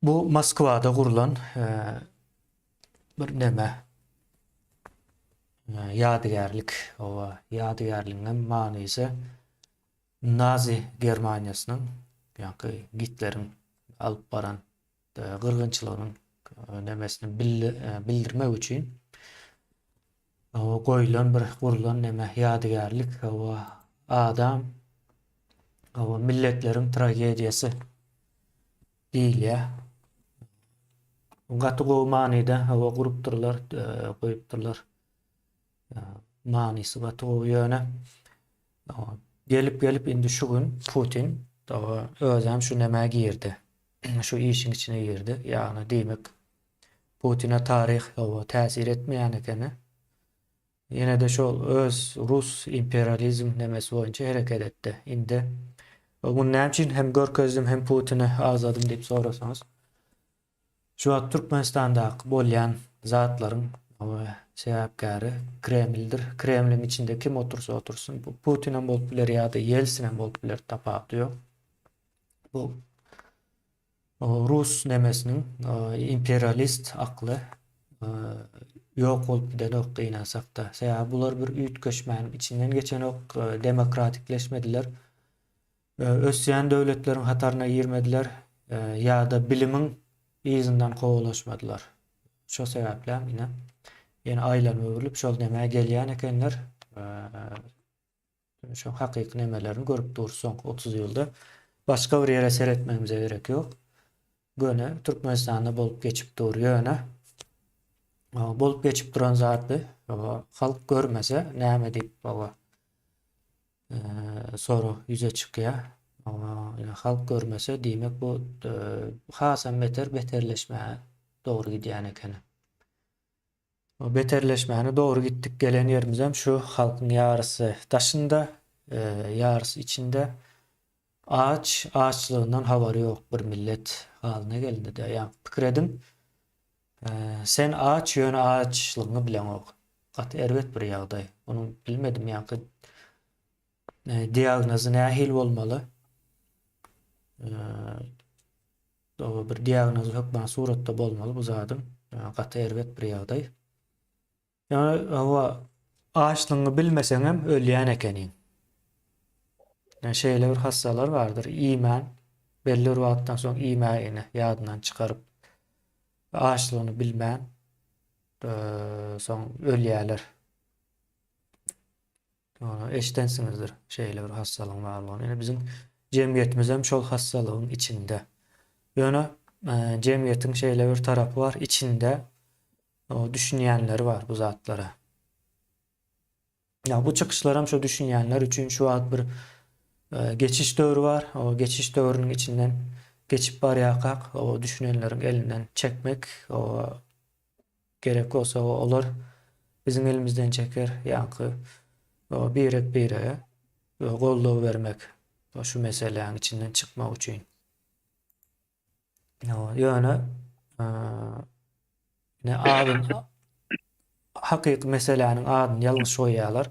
Bu Moskwada gurlan bir neme ýadygärlik. Oba ýadygärligiň manysy Nazi Germaniýasynyň ýaňky Gitleriň alyp baran gyrgynçylygynyň nemesini bildirmek üçin goýlan bir gurlan neme ýadygärlik adam milletleriň tragediýasy diýilýär. Gaty gowy manyda hawa gurupdyrlar, goýupdyrlar. Manysy gaty gowy ýöne gelip gelip indi şu gün Putin özem şu nämä girdi. Şu işiň içine girdi. Ýagny diýmek Putine taryh hawa täsir etmeýän ekeni. Ýene-de şol öz rus imperializm nemesi boýunça hereket etdi. Indi muny näme üçin hem görkezdim hem Putini agzadym diýip sorasaňyz, Şu wagt Türkmenistandaky bolýan zatlaryň sebäpkäri Kremldir. Kremliň içinde kim otursa otursyn, bu Putinem bolup biler ýa-da Ýeltsinem bolup biler, tapawudy ýok. Bu rus nemesiniň imperialist akly ýok bolup gidenok gynansakda. Sebäbi bular bir üýtgeşmäniň içinden geçenok, demokratikleşmediler. Ösýän döwletleriň hataryna girmediler ýa-da bilimiň yzyndan kowalaşmadylar. Şo sebäplem ine ýene aýlanyp öwrülip şol nemä gelýän ekenler. Şo hakyky nemelerini görüp durus soňky 30 ýylda. Başga bir ýere seretmegimize gerek ýok. Göni Türkmenistanda bolup geçip dur. Ýöne bolup geçip duran zatdy. Halk görmese näme diýip baba sorag ýüze çykýar. Halk görmese diýmek bu hasam beter beterleşmäge dogry gidýän ekeni. Beterleşmäne dogry gitdik gelen ýerimizem şu halkyň ýarysy daşynda, ýarysy içinde. Aç, açlygyndan habary ýok bir millet halyna gelindi-de. Ýa pikir ediň, sen aç, ýöne açlygyňy bileňok. Gaty erbet bir ýagdaý. Onuň bilmedim ýaňky diagnozy nähili bolmaly. Dogry bir diagnozy hökman suratda bolmaly bu zadyň. Gaty erbet bir ýagdaý. Ýöne hawa açlygyňy bilmeseňem ölýän ekeniň. Ýa şeýle bir hassalar bardyr, iýmän belli bir wagtdan soň iýmägini ýadyndan çykaryp açlygyny bilmän soň ölýärler. Ýöne eşidensiňizdir şeýle bir hassalygyň barlygyny. Ine biziň jemgyýetimizem şol hassalygyň içinde. Ýöne e, jemgyýetiň şeýle bir tarapy bar, içinde o düşünýänleri bar bu zatlara. Ya bu çykyşlaram şo düşünýänler üçin şu wagt bir e, geçiş döwri bar. O geçiş döwrüniň içinden geçip barýarkak, o düşünenleriň elinden çekmek, o Gerek bolsa olar biziň elimizden çeker, ýaňky birek-birege goldaw bermek şu meseläniň içinden çykmak üçin. Ýöne ne adyny hakyky meseläniň adyny ýalňyş goýýarlar.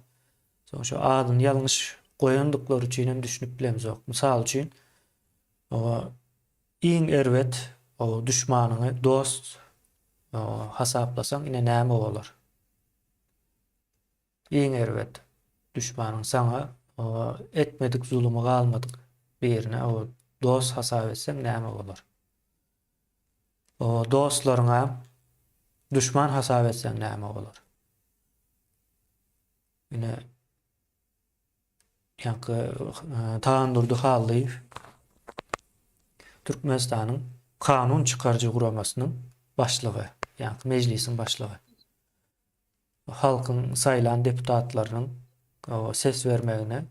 Soň şu adyny ýalňyş goýandyklary üçin hem düşünip bilemzok. Mysal üçin, Iň erbet duşmanyňy dost hasaplasaň ine näme bolar? Iň erbet duşmanyň saňa etmedik zulumy galmadyk birine dost hasap etseň näme bolar? Dostlaryňa duşman hasap etseň näme bolar? Ine Ýaňky Tagandurdy Hallyýew Türkmenistanyň kanun çykaryjy guramasynyň başlygy, ýaňky mejlisiň başlygy. Halkyň saýlan deputatlarynyň ses bermegine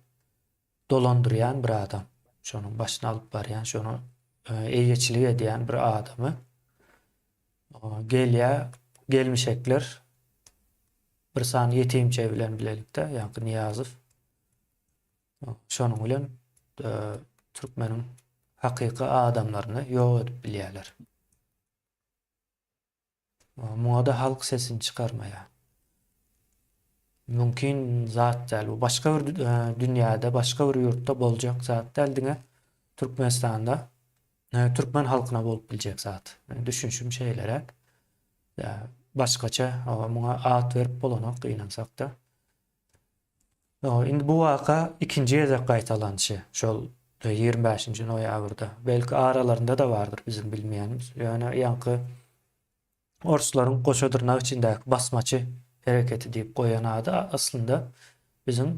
dolandyrýan bir adam. Şonuň başyny alyp barýan, şoňa eýeçilik edýän bir adamy gelýär gelmişekler Bir sany ýetimçe bilen bilelikde, ýaňky Nyýazow şonuň bilen e, türkmeniň hakyky adamlaryny ýok edip bilýärler. Muňa-da halk sesini çykarmaýar. Mümkin zat däl. Bu başga bir e, dünýäde, başga bir ýurtda boljak zat däl, diňe Türkmenistanda e, türkmen halkyna bolup biljek zat. Düşünşim şeýleräk. Başgaça muňa at berip bolanok gynansakda. Indi bu waka ikinji gezek gaýtalanşy şol 25-nji noýabrda. Belki aralarynda-da bardyr biziň bilmeýänimiz. Ýöne ýaňky orslaryň goşa dyrnak içindäki basmaçy hereketi diýip goýan ady aslynda biziň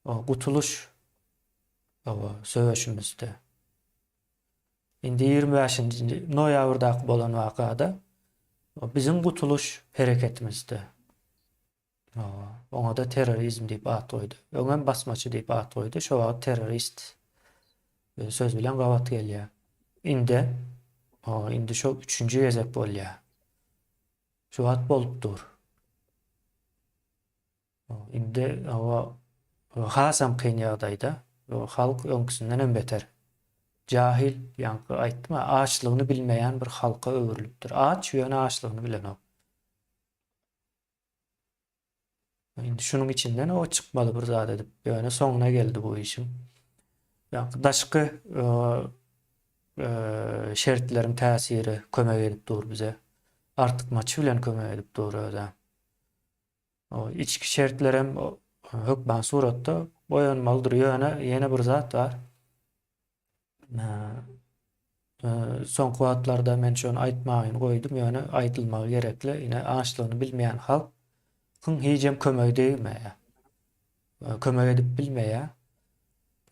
gutulyş söweşimizdi. Indi 25-nji noýabrdaky bolan wakada biziň gutulyş hereketimizdi. Oňa-da terrorizm diýip at goýdy. Öňem basmaçy diýip at goýdy. Şo wagt terrorist e, söz bilen gabat gelýär. Indi indi şo üçünji gezek bolýar. Şu wagt bolup dur. Indi hawa hasam kyn ýagdaýda. Halk öňküsinden hem beter. Jahil, ýaňky aýtdym-a, açlygyny bilmeýän bir halka öwrülipdir. Aç, ýöne açlygyny bilenok. Indi şunuň içinden o çykmaly bir zat edip. Ýöne soňuna geldi bu işiň. Ýaňky daşky şertleriň täsiri kömek edip dur bize. Artykmaç bilen kömek edip dur özem. Içki şertlerem hökman suratda boýanmalydyr. Ýöne ýene bir zat bar. Soňky wagtlarda men şony aýtmagyny goýdum, ýöne aýdylmagy gerekli. Ine açlygyny bilmeýän halkyň hijem kömegi degmeýär. Kömek edip bilmeýär.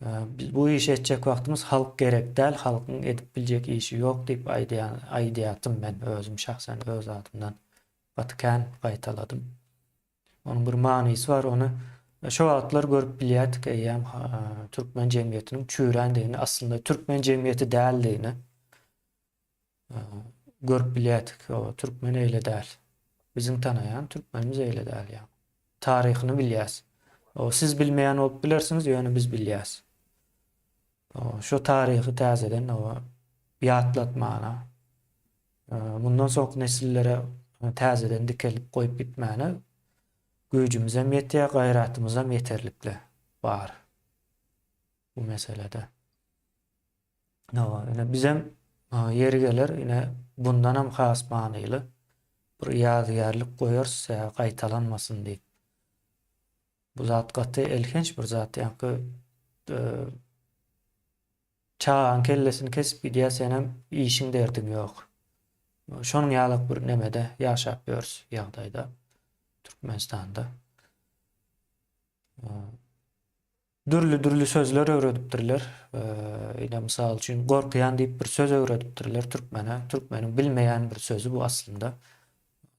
Biz bu işi etjek wagtymyz halk gerek däl, halkyň edip biljek işi ýok diýip aýdýan, aýdýartym men özüm şahsen öz adymdan. Gaty kän gaýtaladym. Onuň bir manysy bar, ony şo wagtlar görüp bilýärdik eýýäm türkmen jemgyýetiniň çüýrändigini, aslynda türkmen jemgyýeti däldigini görüp bilýärdik. O türkmen eýle däl. Biziň tanaýan türkmenimiz eýle däl ýa. Taryhyny bilýäs. O siz bilmeýän bolup bilersiňiz, ýöne biz bilýäs. O şo taryhy täzeden o ýatlatmana, mundan soňky nesillere täzeden dikelip goýup gitmäne güýjümizem ýetýär, gaýratymyzam ýeterlikli bar bu meselede. Hawa, ine bizem ýeri geler, ine bundanam has manyly bir ýadygärlik goýarys, gaýtalanmasyn diýip. Bu zat gaty elhenç bir zat, ýaňky çagaň kellesini kesip gidýär, senem işiň derdiň ýok. Şonuň ýalak bir nemede ýaşap ýörüs ýagdaýda Türkmenistanda. Dürli-dürli sözler öwredipdirler. Ine, mysal üçin, gorkýan diýip bir söz öwredipdirler türkmene. Türkmeniň bilmeýän bir sözi bu aslynda.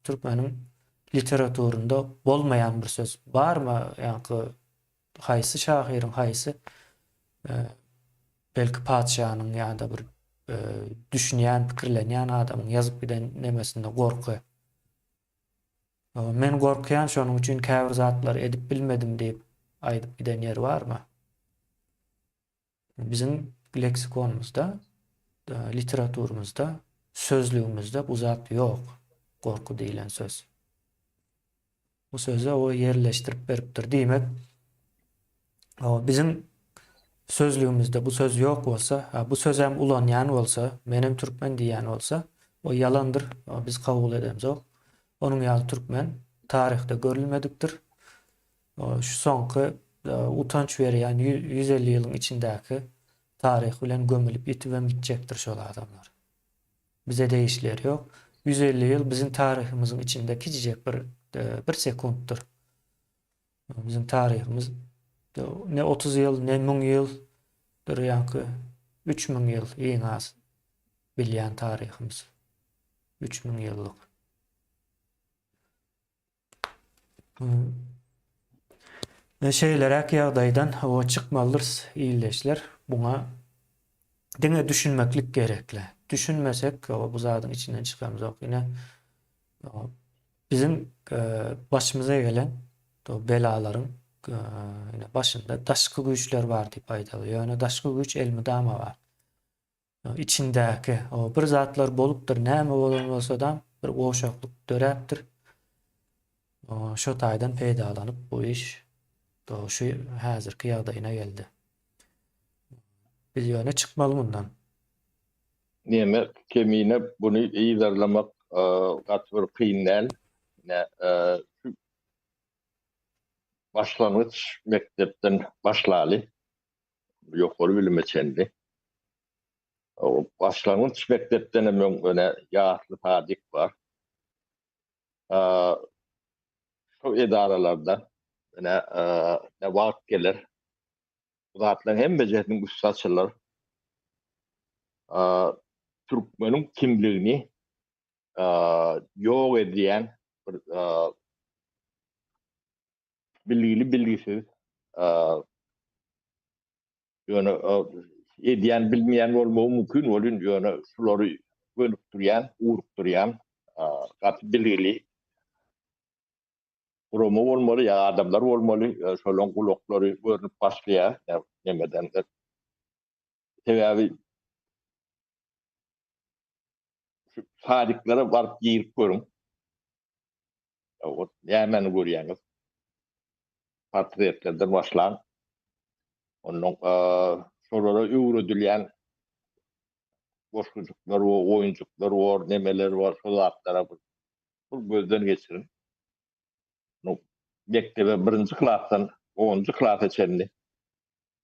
Türkmeniň literaturynda bolmaýan bir söz. Barmy ýaňky haýsy şahyryň haýsy belki patyşanyň ýa-da bir düşünýän, pikirlenýän adamyň ýazyp giden nemesinde gorky. Men gorkýan şonuň üçin käbir zatlary edip bilmedim diýip aýdyp giden ýeri barmy? Biziň leksikonymyzda, literaturymyzda, sözlügimizde bu zat ýok, gorky diýlen söz. Bu sözi o ýerleşdirip beripdir. Diýmek, biziň sözlügimizde bu söz ýok bolsa, bu sözem ulanýan bolsa, menem türkmen diýýän bolsa, o ýalandyr, biz kabul edemzok. Onuň ýaly türkmen taryhda görülmedikdir. Şu soňky utanç berýän 150 ýylyň içindäki taryh bilen gömülip ýitibem gitjekdir şol adamlar. Bize degişli ýeri ýok. 150 ýyl biziň taryhymyzyň içinde kiçijek bir bir sekuntdyr. Biziň taryhymyz ne 30 ýyl, ne 1000 ýyldyr, ýaňky 3000 ýyl iň az bilýän taryhymyz. 3000 ýyllyk. Şeýleräk ýagdaýdan hawa çykmalydyrys ildeşler. Buňa diňe düşünmeklik gerekli. Düşünmesek hawa bu zadyň içinden çykamzok. Ine biziň e, başymyza gelen belalaryň e, ine başynda daşky güýçler bar diýip aýdaly. Ýöne daşky güýç elmydama bar. Içindäki o bir zatlar bolupdyr, näme bolan bolsadam bir gowşaklyk döräpdir. Şo taýdan peýdalanyp bu iş şu häzirki ýagdaýyna geldi. Biz ýöne çykmaly mundan. Neme kemine buny yzarlamak gaty bir kyn däl. Ine şu başlangyç mekdepden başlaly. Ýokary bilime çenli. Başlangyç mekdepden hem öň öne ýasly sadik bar. Şu edaralarda ine ne wagt geler. Bu zatlaryň hemmejesiniň üsti açylar. Türkmeniň kimligini ýok edýän bir bilgili bilgisiz ýöne edýän bilmeýän bolmagy mümkin welin ýöne şulary gönükdirýän ugrukdyrýan gaty bilgili gurama bolmaly ýa adamlar bolmaly şolaryň gulaklary görnüp başlaýar nemeden sebäbi şu sadiklere baryp girip görüň Nämäni görýäňiz? Portretlerden başlan, ondan şolara öwredilýän goşgujyklar we oýunjyklar bor, nemeler bar, şol zatlara bir gözden geçiriň. Mekdebe birinji klasdan onunjy klasa çenli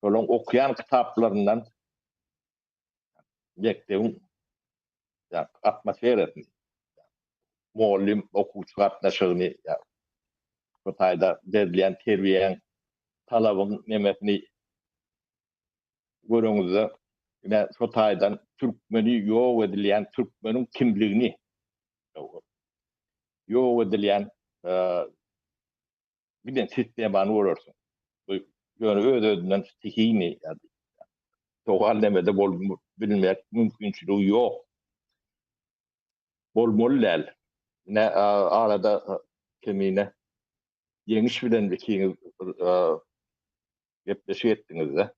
şolaryň okaýan kitaplaryndan mekdebiň atmosferasyny, mugallym okuwçy gatnaşygyny, bu taýda berilýän terbiýäň, talabyň nemesini. göreňizde ine şo taýdan türkmeni ýok edilýän türkmeniň kimligini ýok edilýän giden sistemany görersiň. Bu ýöne öz-özünden stihiyny ýa-da sogal nemede bolup bilmek mümkinçiligi ýok. Bolmaly däl. Ine arada kemine Ýeňiş bilen ikiňiz bir gepleşik etdiňizde.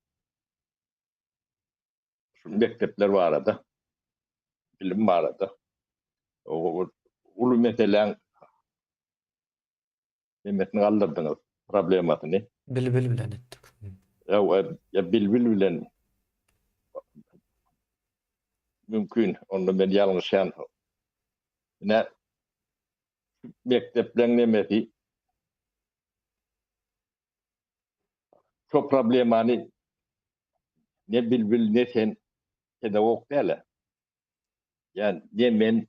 Şu mekdepler barada, bilim barada. O uly meseläň nemesini galdyrdyňyz, problemasyny. Bilbil bilen etdik. Ýa bilbil bilen mümkin, onda men ýalňyşýan. Ine mekdepleň nemesi şo problemany ne bilbil ne sen pedagog däl-ä. Ýa ne men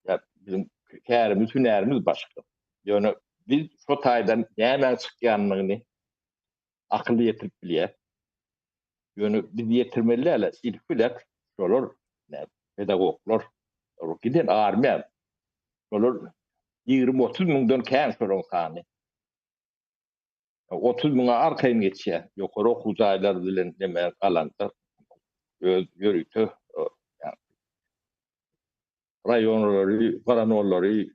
ýa biziň kärimiz hünärimiz başga. Ýöne biz şo taýdan nämäň çykýanlygyny akyl ýetirip bilýär. Ýöne biz ýetirmeli däl, ilki bilen şolar pedagoglar, giden armiýa şolar 20-30 müňden kän şolaryň sany. 30 müňe arkaýyn geçýär. Ýokary okuw jaýlary bilen neme galanda öz ýörite raýonlary, garanolary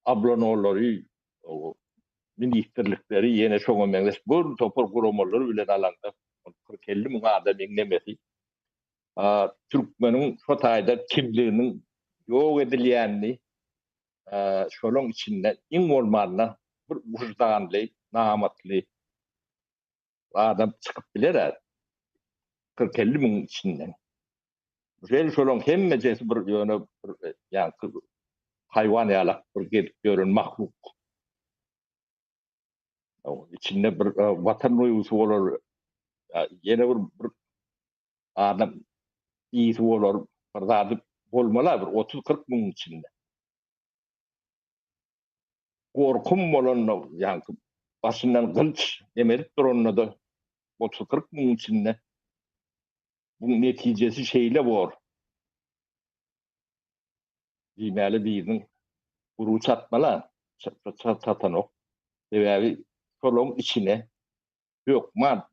ablanolary, ministrlikleri ýene şoňa meňzeş bir topar guramalar bilen alanda 40-50 müň adamyň nemesi türkmeniň şo taýda kimliginiň ýok edilýänini şolaň içinde iň bolmanda bir wyždanly, namatly adam çykyp biler-ä 40-50 müň içinden. Şeýle şolaň hemmejesi bir ýöne bir ýaňky haýwan ýalak bir gezip ýören mahluk. Içinde bir watan duýgusy bolar, ýene bir bir adam ýygy bolar, bir zady bolmaly bir 30-40 müň içinde. Gorkum bolanda, ýaňky başyndan gylç emelip duranda-da 30-40 müň içinde Buň netijesi şeýle bor. Diýmäli biriniň gurugy çatmaly, çatanok. Sebäbi şolaryň içine hökman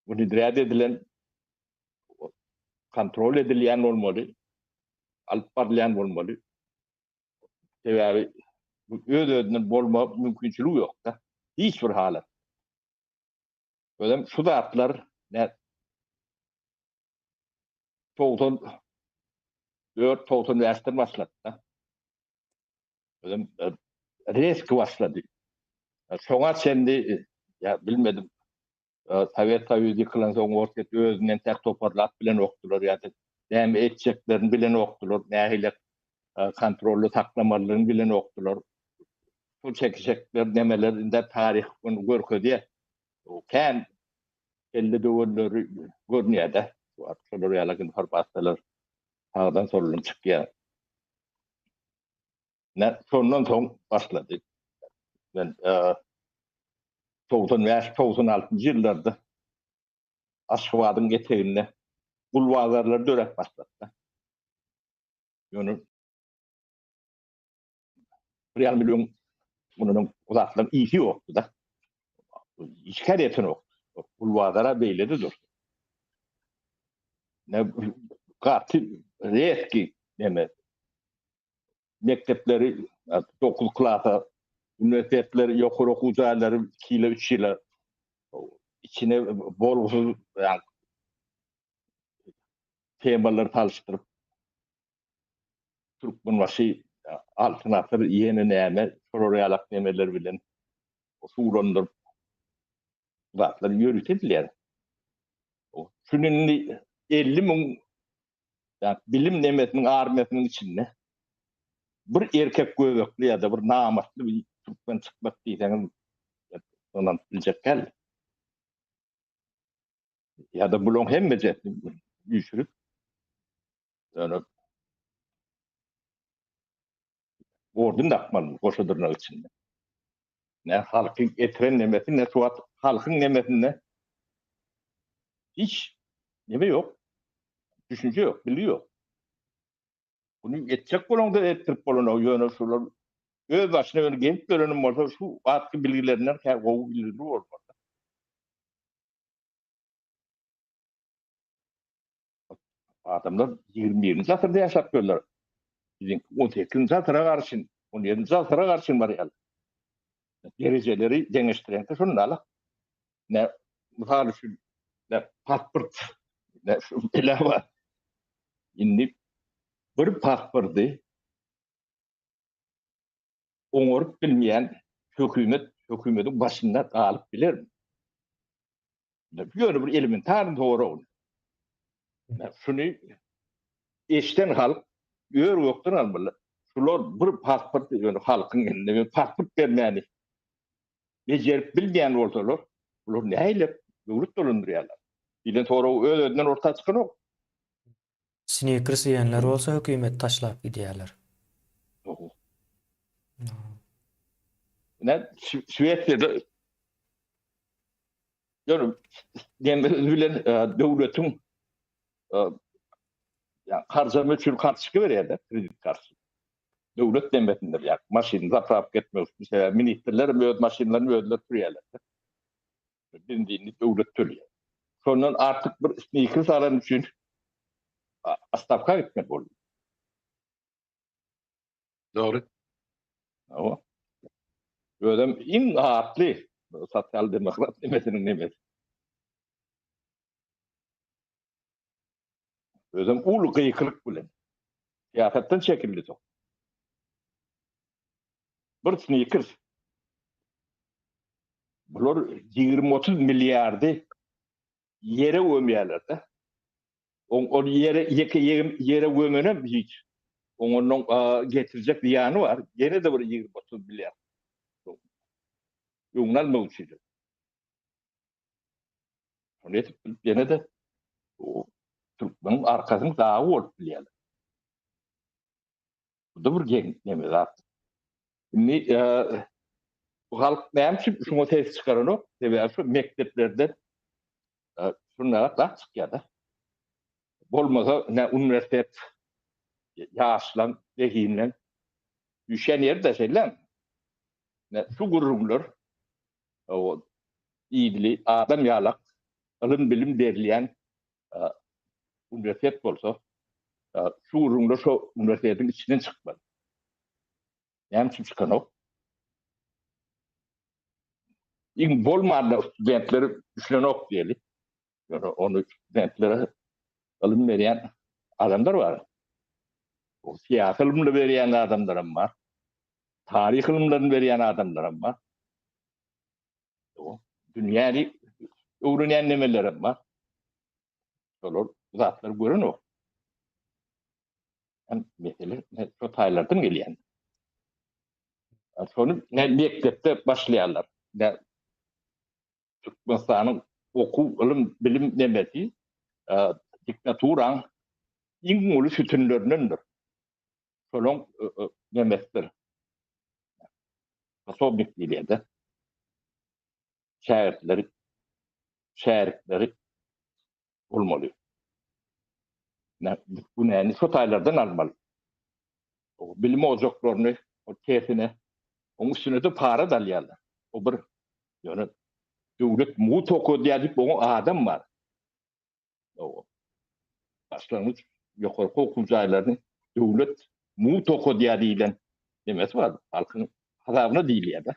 wnedrýat edilen, kontrol edilýän bolmaly, alyp barylýan bolmaly. Sebäbi öz-özünden bolma mümkinçiligi ýok-da. Hiç bir halat. Özem şu zatlar ne 94 95-den başlady-da. Özem e, reski başlady. E, şoňa çenli e, ýa bilmedim. Sowet Soýuzy ýykylan soň Orsýet özünden tek toparlap bilen okdular ýa-da näme etjeklerini bilen okdular, nähili kontrolda saklamalydygyny bilen okdular. Şol çekişekler nemeler indi taryh ony görkezýär. Kän kelle döwenleri görünýär-de. Şolar ýaly informasiýalar sagdan soldan çykýar. Ne şondan soň başlady. Men 95-96 ýyllarda Aşgabadyň eteginde gul bazarlary döräp başlady. Ýöne bir ýarym million mundan öň o zatlaryň ýiti ýokdy-da. Hiç kär etenok. Gul bazara beýle-de dur. Ne gaty reski neme mekdepleri 9 klasa, uniwersitetleri, ýokary okuw jaýlary 2 ýyla, 3 ýyla içine bolgusyz ýa temalar salyşdyryp Türkmenbaşy Altyn asyr ýene näme şolar ýalak nemeler bilen suwlandyryp zatlar ýörite edilýär. Şuny indi 50 müň bilim nemesiniň armiýasynyň içinde bir erkek göbekli ýa-da bir namatly bir türkmen çykmak diýseňiz ynanyp biljek däl. Ýa-da bularyň hemmejesini üýşürip ýöne ordun dakmaly goşa dyrnak içinde. Ne halky getiren nemesi ne şu wagt. Halkyň nemesinde hiç neme ýok. Düşünje ýok, bilgi ýok. Bunu etjek bolaňda etdirip bolanok, ýöne şular öz başyna ýöne gezip ýörenim bolsa şu wagtky bilgilerinden kä gowy bilgili bolmaly. Adamlar 21-nji asyrda ýaşap ýörler. Biziňki 18-nji asyra garşyn, 17-nji asyra garşyn barýarlar. Derejeleri deňeşdireňde şunda alak. Ne mysal üçin ne pasport ne şu bela bar. Indi bir pasporty oňaryp bilmeýän hökümet hökümetiň başynda galyp bilermi? Ýöne bir elementar sorag. Şuny eşden halk ör gökden almaly. Şular bir pasport ýöne halkyň eline bir pasport bermäni bejerip bilmeýän bolsalar, bular nähili döwlet dolandyrýarlar? Diýlen sorag öz-özünden orta çykanok. Snickers iýenler bolsa hökümeti taşlap gidýärler. Ine Şwesiýada ýöne demir bilen e, döwletiň e, ýa harjama üçin kartoçka berýärler, kredit karty. Döwlet demesinde ýa maşyny zaprap etmek üçin, sebäbi ministrler hem öz maşynlaryny özleri sürýärler. Benzinini döwlet töleýär. Şondan artyk bir snikers alan üçin ostawka gitmeli boldy. Dogry. Hawa. Özem iň atly sosial demokrat nemesiniň nemesi. Özem uly gykylyk bilen. Syýasatdan çekildi soň. Bir snikers. Bular 20-30 milliardy ýere gömýärler-de. Ol ýere ýeke ýere gömenem hiç. Oňondan getirjek zyýany bar. Ýene-de bir 20-30 milliard. Öňüni almak üçin. Şony edip bilip ýene-de türkmeniň arkasynyň dagy bolup bilýärler. Bu da bir geň neme zat. Indi e, bu halk näme üçin şuňa ses çykaranok? Sebäbi şu mekdeplerde e, şunlara zat çykýar-da. Bolmasa ne uniwersitet ýaşlan, zehinlen düşen ýerde şeýle. Ne şu gürrüňler o idili adam ýalak ylym-bilim berilýän e, uniwersitet bolsa, e, şu gürrüňler şo uniwersitetiň içinden çykmaly. Näme üçin çykanok? Iň bolmanda studentler düşünenok diýeli. Ýöne ony studentlere ylym berýän adamlar bar. O syýasy ylymly berýän adamlar hem bar. Taryh ylymlaryny berýän adamlar hem bar. Dünýäni öwrenýän nemeler hem bar. Şolar bu zatlary görenok. Hem mesele şo taýlardan gelýän. Şony ne mekdepde başlaýarlar. Ne Türkmenistanyň okuw, ylym, bilim nemesi e, diktaturaň iň uly sütünlerindendir. Şolaň e, e, nemesidir. Posobnik diýilýär-de. Şägirtleri, şärikleri bolmaly. Günäni şo taýlardan almaly. O bilim ojaklaryny o tersine, oň üstüne-de para da alýarlar. O bir ýöne döwlet mugt okadýar diýip oňa adam bar. O başlangyç ýokarky okuw jaýlaryny döwlet mugt okadýar diýlen nemesi bar. Halkyň hasabyna diýilýär-de.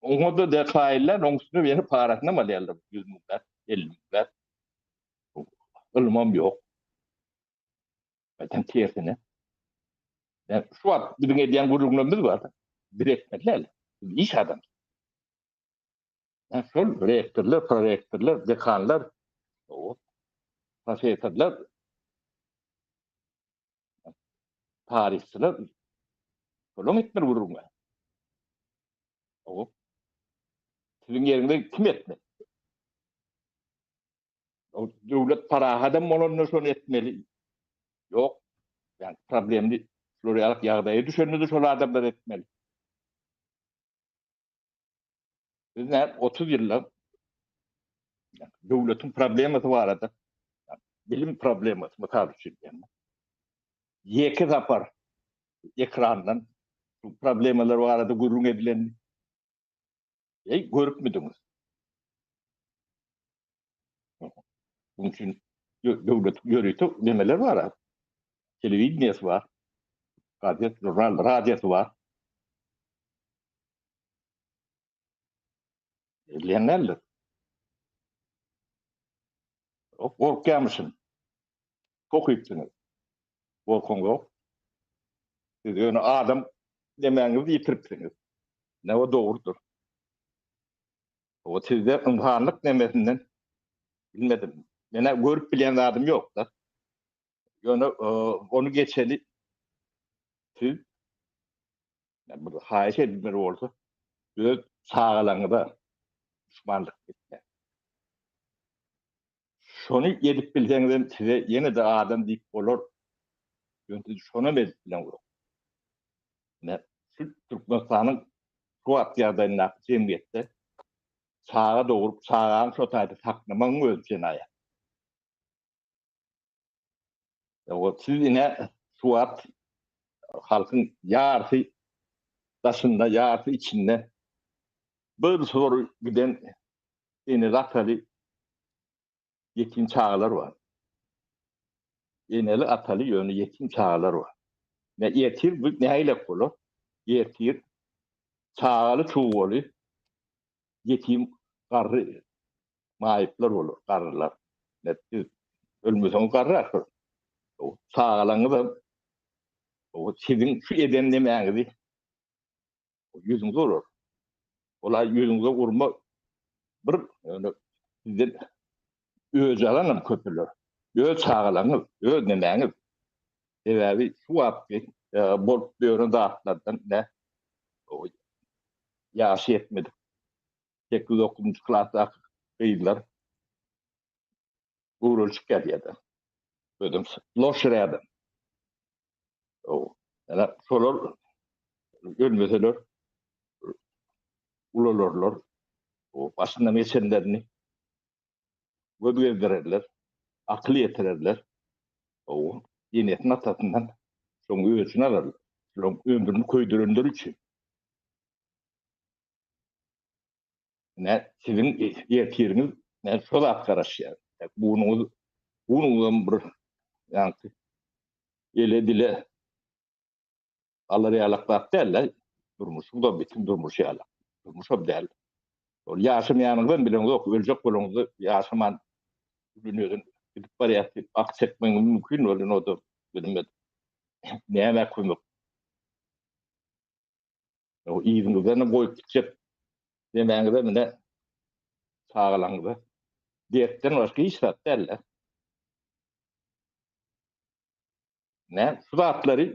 Oňa-da de kaýyllar, oň üstüne ýene parasynam alýarlar, 100 müňläp, 50 müňläp. Ylmam ýok. Gaýtam tersine. Yani şu wagt biziň edýän gürrüňlerimiz bar. Biz etmeli däl. Biz iş adamy. Yani şol rektorlar, prorektorlar, dekanlar, o professorlar, taryhçylar şolaň etmeli gürrüňi. O siziň ýeriňizde kim etmeli? O döwlet parahadam bolanda şony etmeli. Ýok. Yani problemli şular ýaly ýagdaýa düşende-de şol adamlar etmeli. Biz näme 30 ýyllap döwletiň problemasy barada bilim problemasy mysal üçin diýende ýeke sapar ekrandan bu problemalar barada gürrüň edilen Eý, görüpmidiňiz? Bunun üçin döwlet ýörite nemeler bar. Telewideniýesi bar. Gazet, žurnal, radiosy bar. Edilýän däldir. O gorkýarmyşyn. Okypsyňyz. Gorkuň ýok. Siz ýöne adam demäňizi ýitiripsiňiz. Ne o dogrudyr. O sizde ynsanlyk nemesinden bilmedim. Menä görüp bilýän zadym ýok-da. Ýöne ony geçeli siz bir haýyş edilmeli bolsa öz çagalaryňyza duşmanlyk etmäň. Şony edip bilseňizem size ýene-de adam diýip bolar. Ýöne siz şonam edip bileňzok. Ine, şu Türkmenistanyň şu wagt ýagdaýyndaky jemgyýetde çaga dogrup, çagany şo taýda saklamagyň özi jenaýat. Ýa siz ine şu wagt halkyň ýarysy daşynda, ýarysy içinde bir sory giden eneli-ataly ýetim çagalar bar. Eneli-ataly ýöne ýetim çagalar bar. Ne ertir bu nähilek bolar? Ertir çagaly çuwaly ýetim garry maýyplar bolar, garrylar. Ne siz ölmeseňiz garrarsyňyz. Çagalaryňyzam siziň şu eden nemäňizi ýüzüňize urar. Ola ýüzüňize urma bir ýöne sizden öç alanam köpeler. Öz çagalaryňyz, öz nemäňiz. Sebäbi şu wagtky e, bolup ýören zatlardan ne ýaşy ýetmedik 8-9-njy klasdaky gyzlar öwrülişik ýazýarlar. Özüm loş rядом. Ýa şolar ölmeseler ulalarlar. O başyndan geçenlerini göz gezdirerler, akyl ýetirerler. O enesinin atasyndan şoň öçüni alarlar. Şoň ömrüni köýdürenler üçin. Ne siziň ertiriňiz ne şo zat garaşýar. Bunuňyz bunuňyzam bir ýaňky ele dile alar ýalak zat däl-de, durmuşyň da bitin durmuş ýalak. Durmuşam däl. Ol ýaşamaýanyňyzam bileňzok, öljek bolaňyzda ýaşaman dünýeden gidip barýas diýip ah çekmegiňiz mümkin welin o-da bilmedim. Nämä kömek? O yzyňyzdan hem goýup gitjek demäňize mine çagalaňyza dertden başga hiç zat däl-de. Ne şu zatlary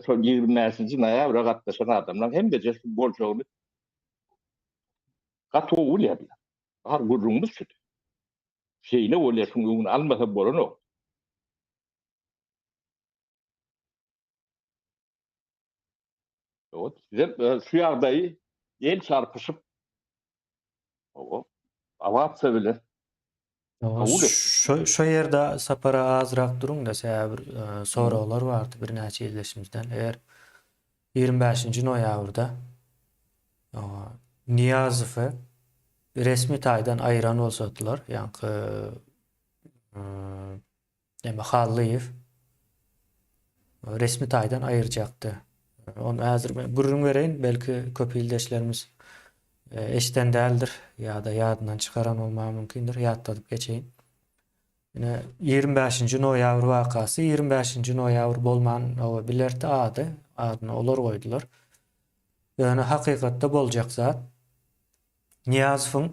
şol 25-nji noýabra gatnaşan adamlar hemmeje şu boljagyny gaty gowy bilýärler. Bar gürrüňimiz şu. Şeýle bolýar, şuň öňüni almasa bolanok. Ýok, size e, şu ýagdaýy el çarpyşyp o awasiýa bilen kabul et. Şu şu ýerde Sapara azrak duruň-da, sebäbi bir e, soraglar bardy birnäçe ildeşimizden. Eger 25-nji noýabrda e, Nyýazowy resmi taýdan aýyran bolsadylar, ýaňky e, Näme Hallyýew resmi taýdan aýyrjakdy. Ony häzir men gürrüň bereýin, belki köp ildeşlerimiz e, eşiden däldir ýa-da ýadyndan çykaran bolmagy mümkindir, ýatladyp geçeýin. Ine 25-nji noýabr wakasy, 25-nji noýabr bolman oba bilerdi ady, adyny olar goýdular. Ýöne hakykatda boljak zat Nyýazowyň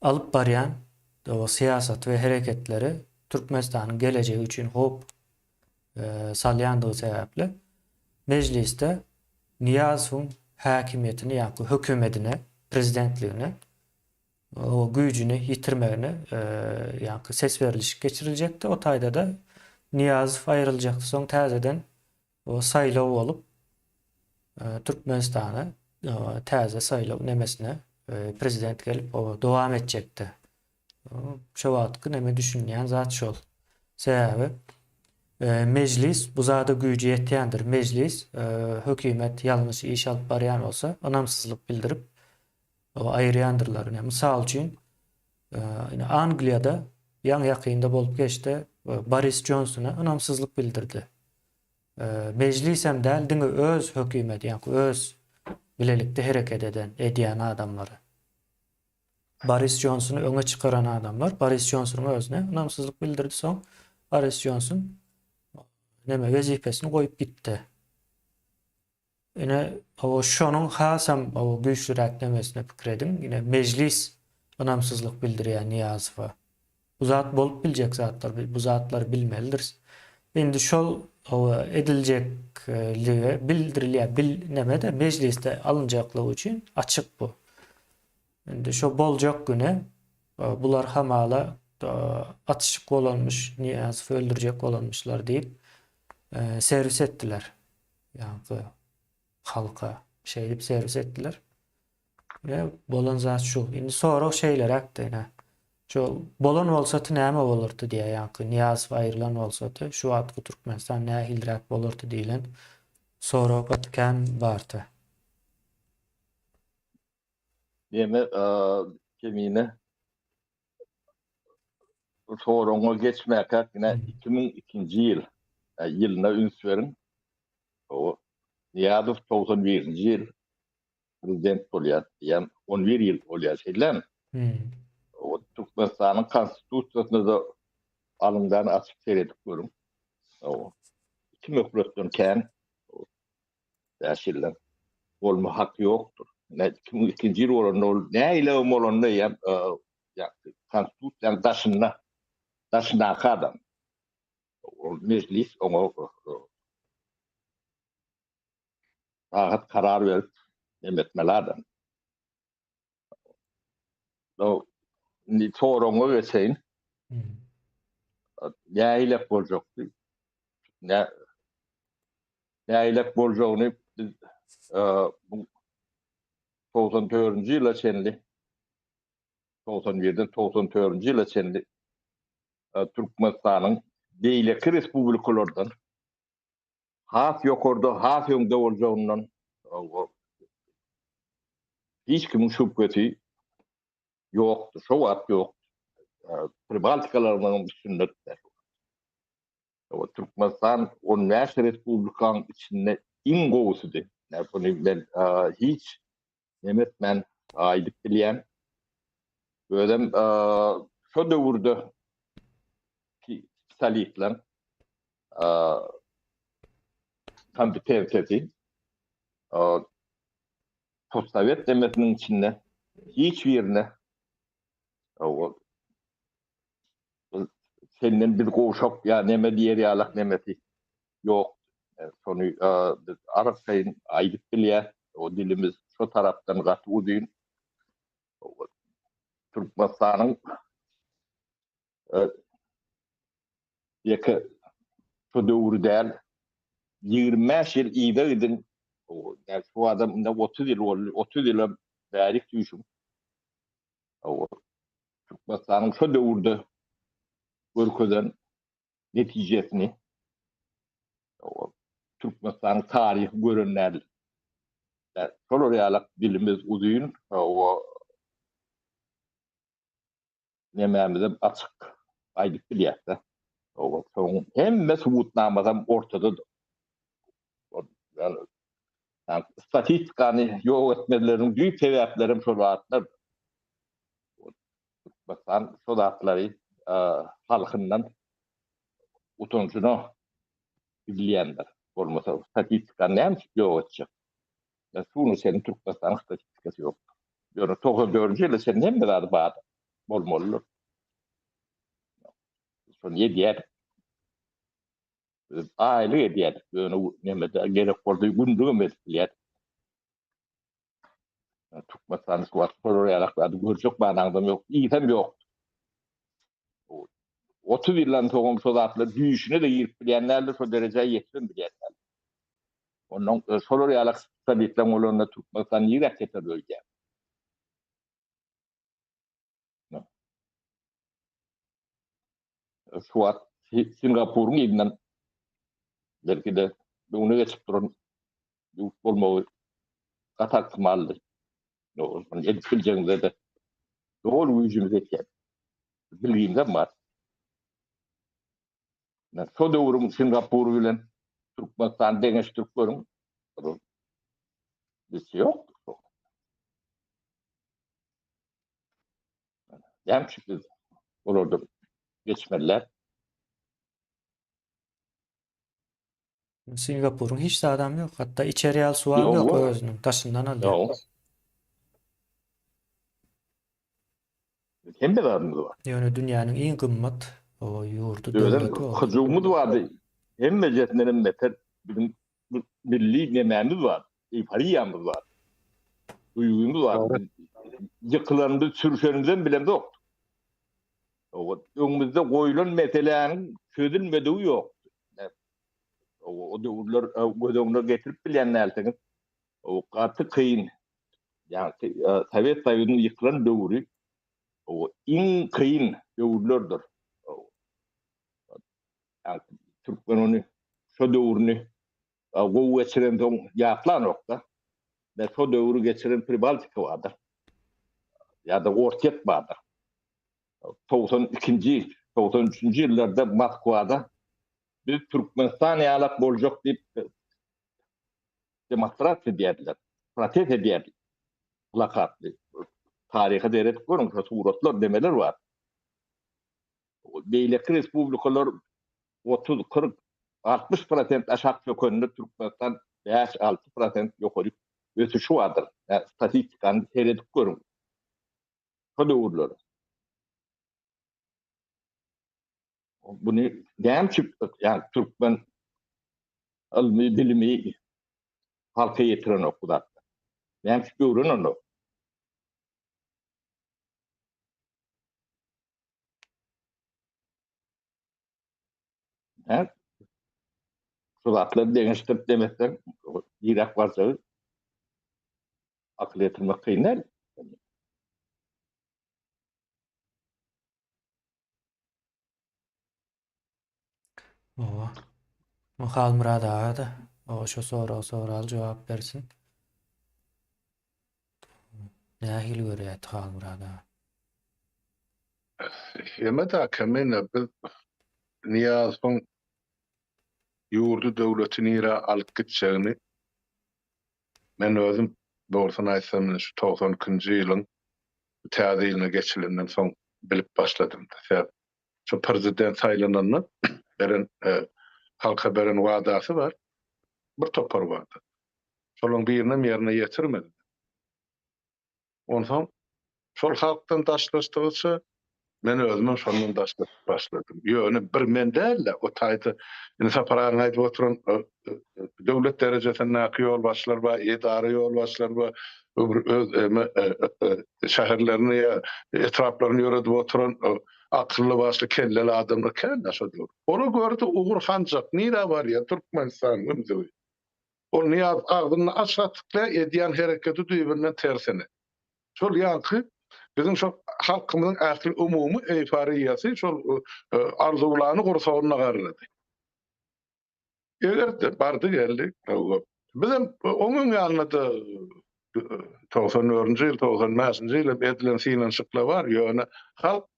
alyp barýan syýasaty we hereketleri Türkmenistanyň gelejegi üçin howp salýandygy sebäpli Mejlisde Nyýazowyň häkimiýetini ýa-da hökümetine, prezidentligine güýjüni ýitirmegine ýa-da ses berlişik geçiriljekdi. O taýda-da Nyýazow aýryljakdy. Soň täzeden saýlaw bolup Türkmenistana täze saýlaw nemesine. prezident gelip o dowam etjekdi. Şo wagtky neme düşünýän zat şol. Sebäbi mejlis bu zada güýji ýetýändir. Mejlis hökümet ýalňyş iş alyp barýan bolsa ynamsyzlyk bildirip aýyrýandyrlar. Ine mysal üçin ine Angliýada ýaňy ýakynda bolup geçdi Boris Jonsona ynamsyzlyk bildirdi. Mejlisem däl diňe öz hökümeti ýaňky öz bilelikde hereket eden edýän adamlary. Boris Jonsony öňe çykaran adamlar Boris Jonsonyň özüne ynamsyzlyk bildirdi soň Boris Jonson neme wezipesini goýup gitdi. Ine o şonuň hasam o güýçlüräk nemesine pikir ediň. Ine mejlis ynamsyzlyk bildirýär Nyýazowa. Bu zat bolup biljek zatlar, bu zatlary bilmelidiris. Indi şol ediljeklige bildirilýär, bil neme-de mejlisde alynjaklygy üçin açyk bu. Indi şo boljak güne bular hamala atyşyk bolanmyş, Nyýazowy öldürjek bolanmyşlar diýip serwis etdiler. Ýaňky halka şeýdip serwis etdiler. Ine bolan zat şu. Indi sorag şeýleräkdi ine. Şu bolan bolsady näme bolardy diýýär ýaňky Nyýazow aýrylan bolsady şu wagtky Türkmenistan nähiliräk bolardy diýlen sorag gaty kän bardy. Neme Kemine soragyňa geçmäkäk ine 2002-nji ýyl ýylyna üns beriň. Nyýazow 91-nji ýyl prezident bolýar diýýän 11 ýyl bolýar şeýlemi? O Türkmenistanyň konstitusiýasyny-da alyňdan açyp seredip görüň. O iki möhletden kän 5 ýyldan bolma haky ýokdur. Ne 2002-nji ýyl bolanda ol nähili bolanda eýýäm konstitusiýanyň daşynda daşyndaky adam. Ol mejlis oňa rahat karar berip neme etmeli adam. No, indi soragyňa geçeýin. Nähilek boljakdy? Nä nähilek boljagyny biz bu 94-nji ýyla çenli 91-den 94-nji ýyla çenli Türkmenistanyň beýleki respublikalardan has ýokarda, has öňde boljagyndan hiç kimiň şübhesi ýokdy. Şo wagt ýokdy. Pribaltikalaryň üstünde Türkmenistan 15 respublikanyň içinde iň gowusydy. Muny men hiç neme etmän aýdyp bilýän. Özem şo döwürde spesialistler kompetensiýasy postsowet demesiniň içinde hiç birine senden biz gowşak ýa neme diýer ýalak nemesi ýok. Şony biz arkaýyn aýdyp bilýäs. O dilimiz şo tarapdan gaty uzyn. Türkmenistanyň ýeke şu döwri däl, 25 ýyl yza gidiň, şu adam indi 30 ýyl boldy, 30 ýylam bärik düşüň. Türkmenistanyň şu döwürde görkezen netijesini Türkmenistanyň taryhy gören däl. Şolar ýalak dilimiz uzyn, o nemämizem açyk aýdyp bilýäs-de. Soň hemme subutnamasam ortada. Yani statistikany ýok etmezleriniň düýp sebäplerem şol zatlar. Türkmenistan şo zatlary halkyndan utanjyna bilýändir. Bolmasa statistikany näme üçin ýok etjek? Ya şuny senin Türkmenistanyň statistikasy ýok. Ýöne 94-nji ýylda senin hemme zady bar bolmalydyr. Şony edýärdik. Biz aýlyk edýärdik. Ýöne nemede gerek boldy günlügem edip bilýärdik. Türkmenistanyň şu wagt şolar ýalak zady görjek manaňdam ýok, iýsem ýok. 30 ýyldan soňam şo zatlar düýşüne-de girip bilýän däldir, şo derejä ýetibem bilýän däldir. Ondan şolar ýalak spesialistleriň bolanda Türkmenistan nirä keter öýdýär? Şu wagt Singapuryň yzyndan belki-de öňüne geçip duran ýurt bolmagy gaty ähtimaldy. Ony edip biljegimize-de doly güýjümiz ýetýär. Bilgimizem bar. Şo döwrüň Singapury bilen Türkmenistany deňeşdirip görüň. Biz ýok. Näme üçin biz olardan geçmeliler? Singapuryň hiç zadam ýok. Hatda içer ýaly suwam ýok özüniň. Daşyndan alýar. Ýok. Hemme zadymyz bar. Ýöne dünýäniň iň gymmat o ýurdy döwleti o. Hyjuwymyz bardy. Hemmejesinden hem beter biziň milli nemämiz bar, eýforiýamyz bar. Duýgymyz bar. Ýykylanymyzy, sürşenimizem bilemzok. Öňümizde goýlan meseläniň çözülmedigi ýokdy. O döwürler göz öňüne getirip bilýän dälsiňiz. Gaty kyn. Ýagny Sowet Soýuzynyň ýykylan döwri iň kyn döwürlerdir. Türkmen ony şo döwrüni gowy geçirensoň ýatlanok-da. Ve şo döwri geçiren Pribaltika bardyr. Ýa-da Orsýet bardyr. 92-nji, 93-nji ýyllarda Moskwada biz Türkmenistan ýalak boljak diýip demonstrasiýa edýärdiler, protest edýärdiler. Plakatly. Taryha seredip görüň, şo suratlar, nemeler bar. Beýleki respublikalar 30, 40, 60 prosent aşak çökende Türkmenistan 5-6 prosent ýokary ösüşi bardyr. Statistikany seredip görüň. Şo döwürler. Buny näme üçin ýa türkmen ylmy, bilimi halka ýetirenok bu zatlar? Näme üçin öwrenenok? Hä? Şu zatlary deňeşdirip demesden ýürek barjagy akyl ýetirmek kyn däl. Owa. Halmyrat aga-da o şu soragy soraly jogap bersin. Nähili görýärdi Halmyrat aga? Hemmet aka menä biz Nyýazowyň ýurdy döwleti nirä alyp gitjegini men özüm dogrusyny aýtsam ine şu 92-nji ýylyň täze ýylyna geçilenden soň bilip başladym. Sebäp şu prezident saýlananda beren halka beren wadasy bar. Bir topar wada. Şolaryň birinem ýerine ýetirmedi. Onsoň şol halkdan daşlaşdygyça men özümem şondan daşlaşyp başladym. Ýöne bir men däl-de, o taýda indi Sapar agaň aýdyp oturan döwlet derejesindäki ýolbaşçylar bar, edara ýolbaşçylary bar, öz şäherlerini ýa etraplaryny ýöredip oturan akylly-başly, kelleli adamlar kän-dä şo döwür. Olar gördi ugur hanjak, nirä barýar Türkmenistanyň ümzügi. Ol Nyýazow agzyny aç atykla edýän hereketi düýbünden tersine. Şol ýaňky biziň şol halkymyzyň ähli umumy eýforiýasy şol arzuwlany gursagynda garrady. Eger-de bardy geldi, bizem oň öň ýanynda-da 94-nji ýyl, 95-nji ýyl hem edilen synanyşyklar bar, ýöne halk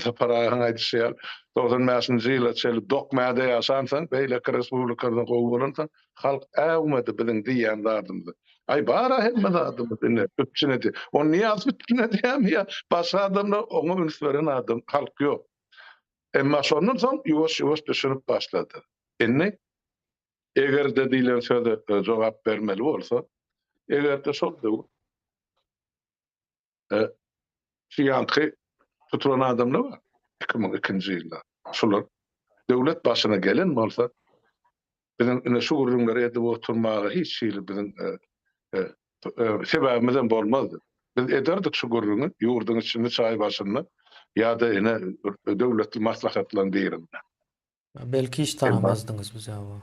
Sapar agaň aýdyşy ýaly, 95-nji ýyla çenli dokmäde ýaşansoň, beýleki respublikalardan gowy bolansoň, halk äwmedi biziň diýýän zadymyzy. Aý, bar-a hemme zadymyz indi üpjün edýär. Ony Nyýazow üpjün edýärmi ýa başga adamlar, oňa üns beren adam, halk ýok. Emma şondan soň ýuwaş-ýuwaş düşünip başlady. Indi eger-de diýlen söze jogap bermeli bolsa, eger-de şol döwür Şu ýaňky tutulan adamlar bar. 2002-nji ýylda. Şular döwlet başyna gelen bolsa, biziň ine şu gürrüňleri edip oturmaga hiç hili biziň sebäbimiz hem bolmazdy. Biz ederdik şu gürrüňi ýurduň içinde çaý başynda ýa-da ine döwletli maslahatlaryň birinde. Belki hiç tanamazdyňyz bizi hawa.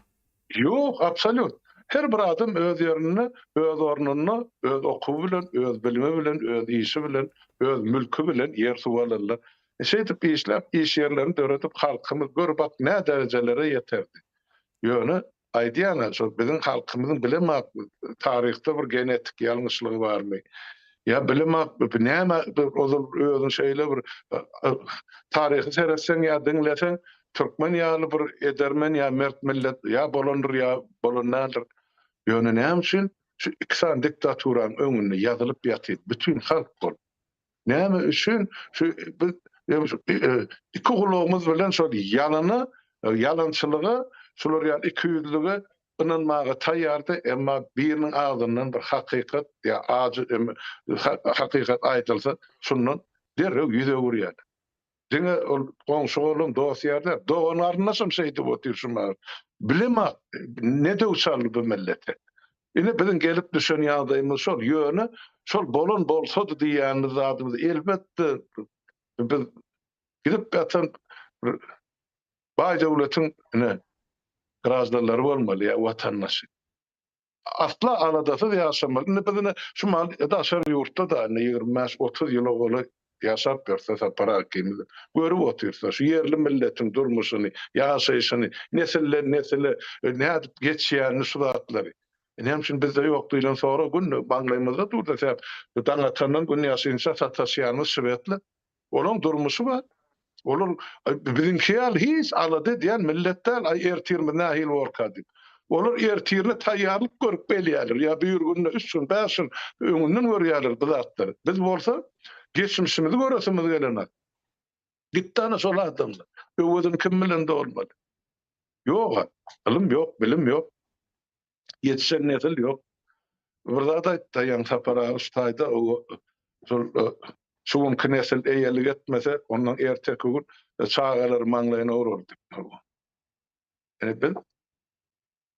Ýok, absolýut. Her bir adam öz ýerinde, öz ornunda, öz okuwy bilen, öz bilimi bilen, öz işi bilen, öz mülki bilen ýer-suw alanda. Şeýdip işläp, iş ýerlerini döredip halkymyz gör bak nä derejelere ýeterdi. Ýöne aýdýan-a şol biziň halkymyzyň bilemok taryhda bir genetik ýalňyşlygy barmy? Ýa bilemok bu näme ozal özüni şeýle bir taryhy seretseň ýa diňleseň türkmen ýaly bir edermen ýa mert millet ýa bolandyr ýa bolan däldir. Ýöne näme üçin şu iki sany diktaturanyň öňünde ýazylyp ýatyr bütin halk bolup. Näme üçin şu biz iki gulagymyz bilen şol ýalana, ýalançylyga, şular ýaly ikiýüzlüge ynanmaga taýýardy, emma biriniň agzyndan bir hakykat ýa ajy hakykat aýdylsa, şundan derrew ýüz öwürýärdi. Diňe ol goňşy-golam, dost-ýar däl, dogan-garyndaşam şeýdip otyr şu mahal. Bilemok, ne döw çaldy bu millete. Ine biziň gelip düşen ýagdaýymyz şol. Ýöne şol bolan bolsady diýýänimiz zadymyz elbetde biz gidip ýatan bir baý döwletiň ine graždanlary bolmaly ýa watandaşy. Asla aladasyz ýaşamaly. Indi biz ine şu mahal daşary ýurtda-da indi 25, 30 ýyla golaý ýaşap ýörse Sapar aga ikimiz görüp otyrys şu ýerli milletiň durmuşyny, ýaşaýşyny, nesilden nesile nädip geçýänini şu zatlary. Näme üçin bizde ýok diýlen sorag günde maňlaýymyzda dur-da sebäp daň atandan gün ýaşynça sataşýanymyz şwedler. Olaň durmuşy bar. Olar biziňki ýaly hiç alada edýän millet däl, aý ertirimiz nähili borka diýip. Olar ertirine taýýarlyk görüp gelýärler, ýa birigünde üç gün, bäş gün öňünden görýärler bu zatlary. Biz bolsa geçmişimizi göresimiz gelenok. Gitdi ana şol adamlar. Öwezini kim bilen dolmaly? Ýok-a. Ylym ýok, bilim ýok. Ýetişen nesil ýok. Bir zat aýtdy ýaňy Sapar aga şu taýda şol şu günki nesil eýelik etmese, ondan erteki gün çagalary maňlaýyna urar diýip. Ine biz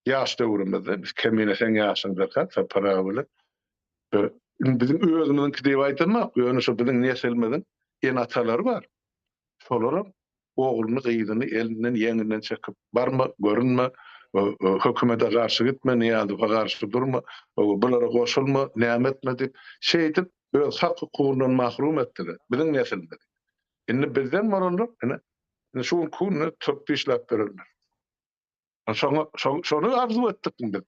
ýaş döwrümizde biz kemine seň ýaşyňdaka Sapar aga bilen indi biziň özümiziňki diýip aýdamok, ýöne şu biziň nesilimiziň ene-atalary bar. Şolaram ogluny, gyzyny elinden, ýeňinden çekip, barma, görünme, hökümete garşy gitme, Nyýazowa garşy durma, bulara goşulma, näme etme diýip, şeýdip öz hak-hukugyndan mahrum etdiler biziň nesilimizi. Indi bizden bolanlar, ine, şu günki günde türk dişläp ýörenler. Şoňa şony arzuw etdikmi biz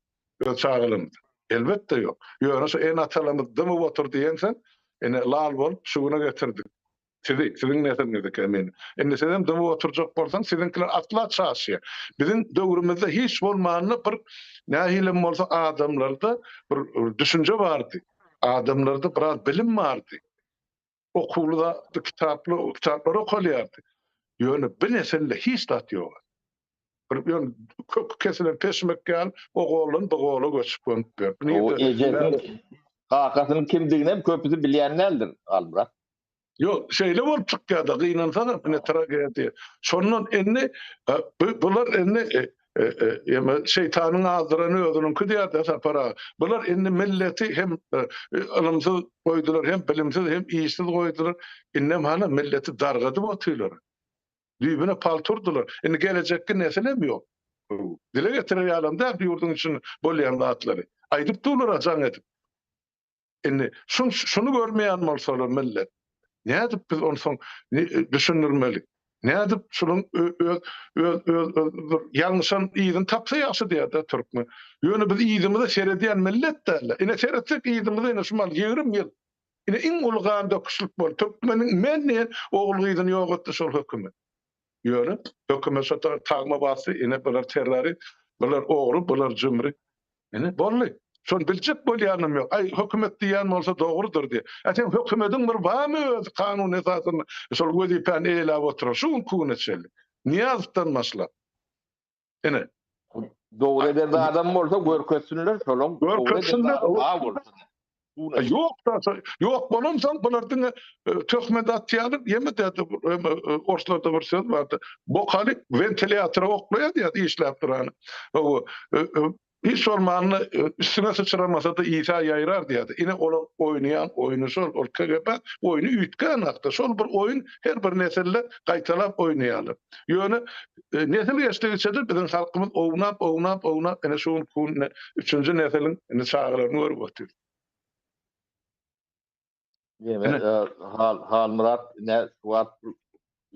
öz çagalarymyza? Elbetde ýok. Ýöne şu ene-atalarymyz dymyp otur diýensoň, ine lal bolup şu güne getirdik. Sizi, siziň nesliňizi kemini. Indi sizem dymyp oturjak bolsaň, siziňkiler asla çaşýar. Biziň döwrümizde hiç bolmanda bir nähilem bolsa adamlarda bir düşünje bardy. Adamlarda biraz bilim bardy. Okuwly zatly kitaply kitaplar okalýardy. Ýöne bu nesilde hiç zat ýok. Bir ýöne köki kesilen peşmek ýaly o goldan bu gola göçüp gömüp ýör. O ejesiniň kakasynyň kimdigini hem köpüsi bilýän däldir, Halmyrat. Ýok, şeýle bolup çykýar-da, gynansagam ine tragediýa. Şondan indi bular indi Ýa şeýtanyň azdyrany özüniňki diýýär-de Sapar aga. Bular indi milleti hem ylymsyz goýdular, hem bilimsiz, hem işsiz goýdular. Indem hany milleti dargadyp otyrlar. Düýbüne palta urdular. Indi gelejekki nesil hem ýok. Dile getirer ýalam däl bu ýurduň içinde bolýan zatlary. Aýdyp durlar-a jaň edip. Indi şun şuny görmeýän bolsalar millet, nädip biz onsoň düşündirmeli? Nädip şunuň öz öz öz öz bir ýalňyşan yzyny tapsa ýagşy diýýär-de türkmen. Ýöne biz yzymyza seredýän millet däl-de. Ine seretsek yzymyza ine şu mal 20 ýyl. Ine iň uly gan döküşlik boldy. Türkmeniň men diýen ogul-gyzyny ýok etdi şol hökümet. Ýöne hökümet şo tagma basdy, ine bular terrorist, bular ogry, bular jümri. Ine boldy. Şony biljek bolýanym ýok. Aý hökümet diýýän bolsa dogrudyr diýip. A seň hökümediň bir barmy özi kanun esasynda şol wezipäni eýeläp oturan şu günki güne çenli. Nyýazowdan başlap. Ine. Dogry eden zadam bolsa görkezsinler şolaň Görkezsinler. Bar bolsun. Ýok da ýok bolansoň bular diňe töhmet atýarlar. Ýeme diýdi orslarda bir söz bardy. Bokaly wentilýatora oklaýar diýýär işläp durany. Hiç bolmanda üstüne syçramasa-da Isa ýaýrar diýýärdi. Ine olar oýnaýan oýny şol. Ol KGB oýny üýtgänakda. Şol bir oýun her bir nesilde gaýtalap oýnaýarlar. Ýöne nesil geçdigiçe-de biziň halkymyz ownap, ownap, ownap ine şu günki gün ine üçünji nesiliň indi çagalaryny görüp otyrys. Ýene Halmyrat ine şu wagt.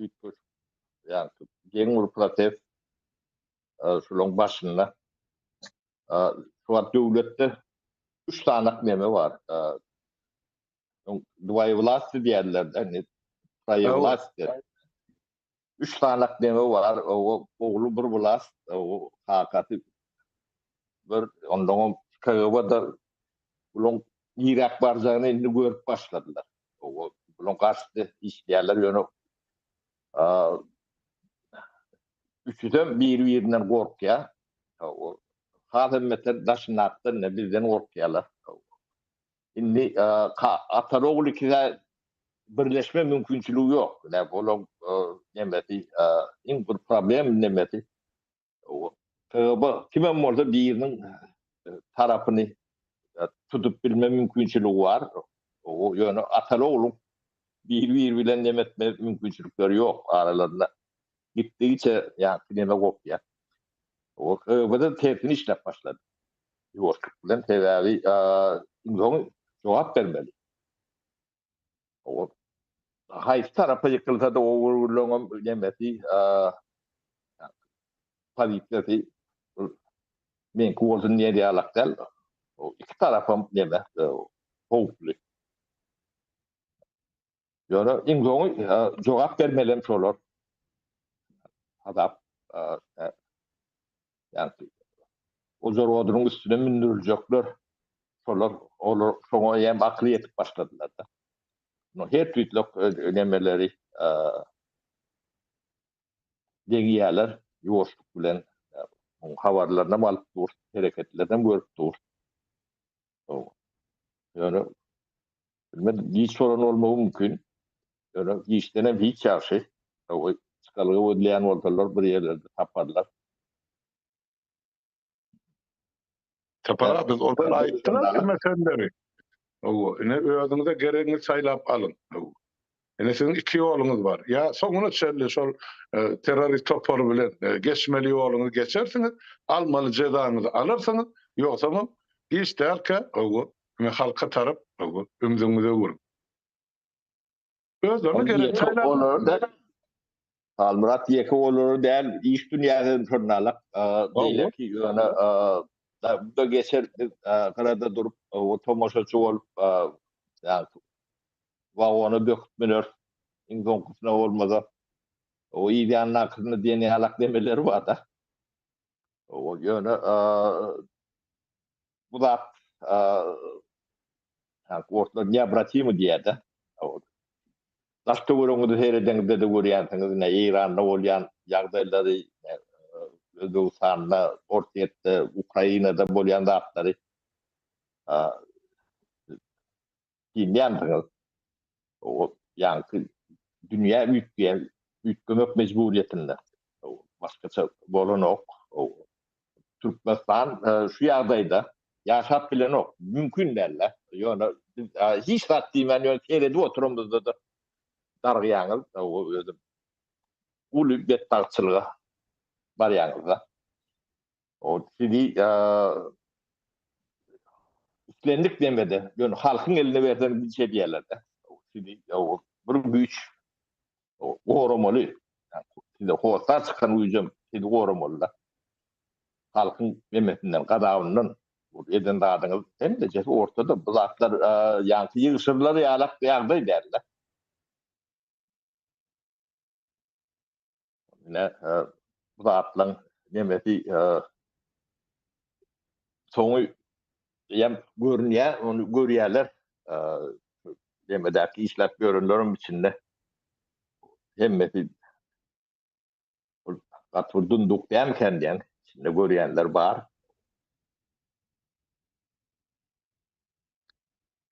Üýtgeşik ýagny geň bir proses şularyň başynda. Şu wagt döwletde üç sany neme bar. Dwoýewlasti diýerler-de, indi troýewlasti. Üç sany neme bar, ogly bir wlast, kakasy bir, ondaňam KGB-da bulaň niräk barjagyny indi görüp başladylar. Bulaň garşysy işleýärler, ýöne üçüsem biri-birinden gorkýar. Has hem beter daşyndakydan indi bizden gorkýarlar. Indi ataly ogul ikisä birleşme mümkinçiligi ýok. Ine olaň nemesi iň bir problem nemesi. KGB kimem bolsa biriniň tarapyny tutup bilme mümkinçiligi bar. Ýöne ataly ogluň biri-biri bilen neme etme mümkinçilikleri ýok aralarynda. Gitdigiçe ýaňky neme gopýar. KGB-de tersini işläp başlady. Ýuwaşlyk bilen sebäbi iň soňy jogap bermeli. Haýsy tarapa ýykylsa-da o gürrüňem nemesi pozisiýasy meňki bolsun diýen ýalak däl. O iki tarapam neme howply. Ýöne iň soňy jogap bermelem şolar. Hasap ýagny ojar odunyň üstüne mündüriljekler şolar olar şoňa hem akyly ýetip başladylar-da. Her tüýtlek nemeleri deňýärler ýuwaşlyk bilen habarlaryny alyp dur, hereketlerini görüp dur. Ýöne Bilmedim, giç bolan bolmagy mümkin. Ýöne giçdenem hiç ýagşy. Çykalga gözleýän bolsalar bir ýerlerde taparlar. Sapar aga biz ozal aýtdyk şu meseleleri. Hawa, ine özüňize geregiňi saýlap alyň. Hawa. Ine siziň iki ýoluňyz bar. Ýa soňuna çenli şol terrorist topary bilen geçmeli ýoluňyzy geçersiňiz, almaly jezaňyzy alarsyňyz, ýogsamam giç dälkä, hawa, Ine halka tarap ümzüňizi öwürüň. Özlerine gerek saýlap. Olary da Halmyrat ýeke olary däl, iş dünýäsi hem şonalak. Beýleki ýöne bu da geçer biz gyrada durup tomaşaçy bolup wagona böküp müneris. Iň soňkusyna bolmasa o yz ýanyndakysyna diýen ýalak demeleri bar-da. Ýöne bu zat orslar neobratimy diýýär-de. Daş töweregiňizi seredeňizde-de görýänsiňiz, ine Eýranda bolýan ýagdaýlary, Özbegistanda, Orsýetde, Ukrainada bolýan zatlary Diýýänsiňiz. O ýaňky dünýä üýtgeýän, üýtgemek mejburyýetinde. Başgaça bolanok. Türkmenistan şu ýagdaýda ýaşap bilenok. Mümkin däl-de. Ýöne biz hiç zat diýmän ýöne seredip oturamyzda-da dargaýaňyz, özüm uly betbagtçylyga barýaňyz-da. O sizi islendik demede, ýöne halkyň eline berseň bir şey diýerler-de. Sizi bir güýç goramaly. Size hossar çykan güýjem sizi goramaly-da. Halkyň demesinden, gazabyndan eden zadyňyz hemmejesi ortada. Bu zatlar ýaňky ýygşyrylar ýalak ýagdaý däl-de. Ine, bu zatlaryň nemesi soňy hem görünýär, ony görýärler. Nemedäki işläp ýörenleriň içinde hemmesi ol gaty bir dunduk dälmikä diýen içinde görýänler bar.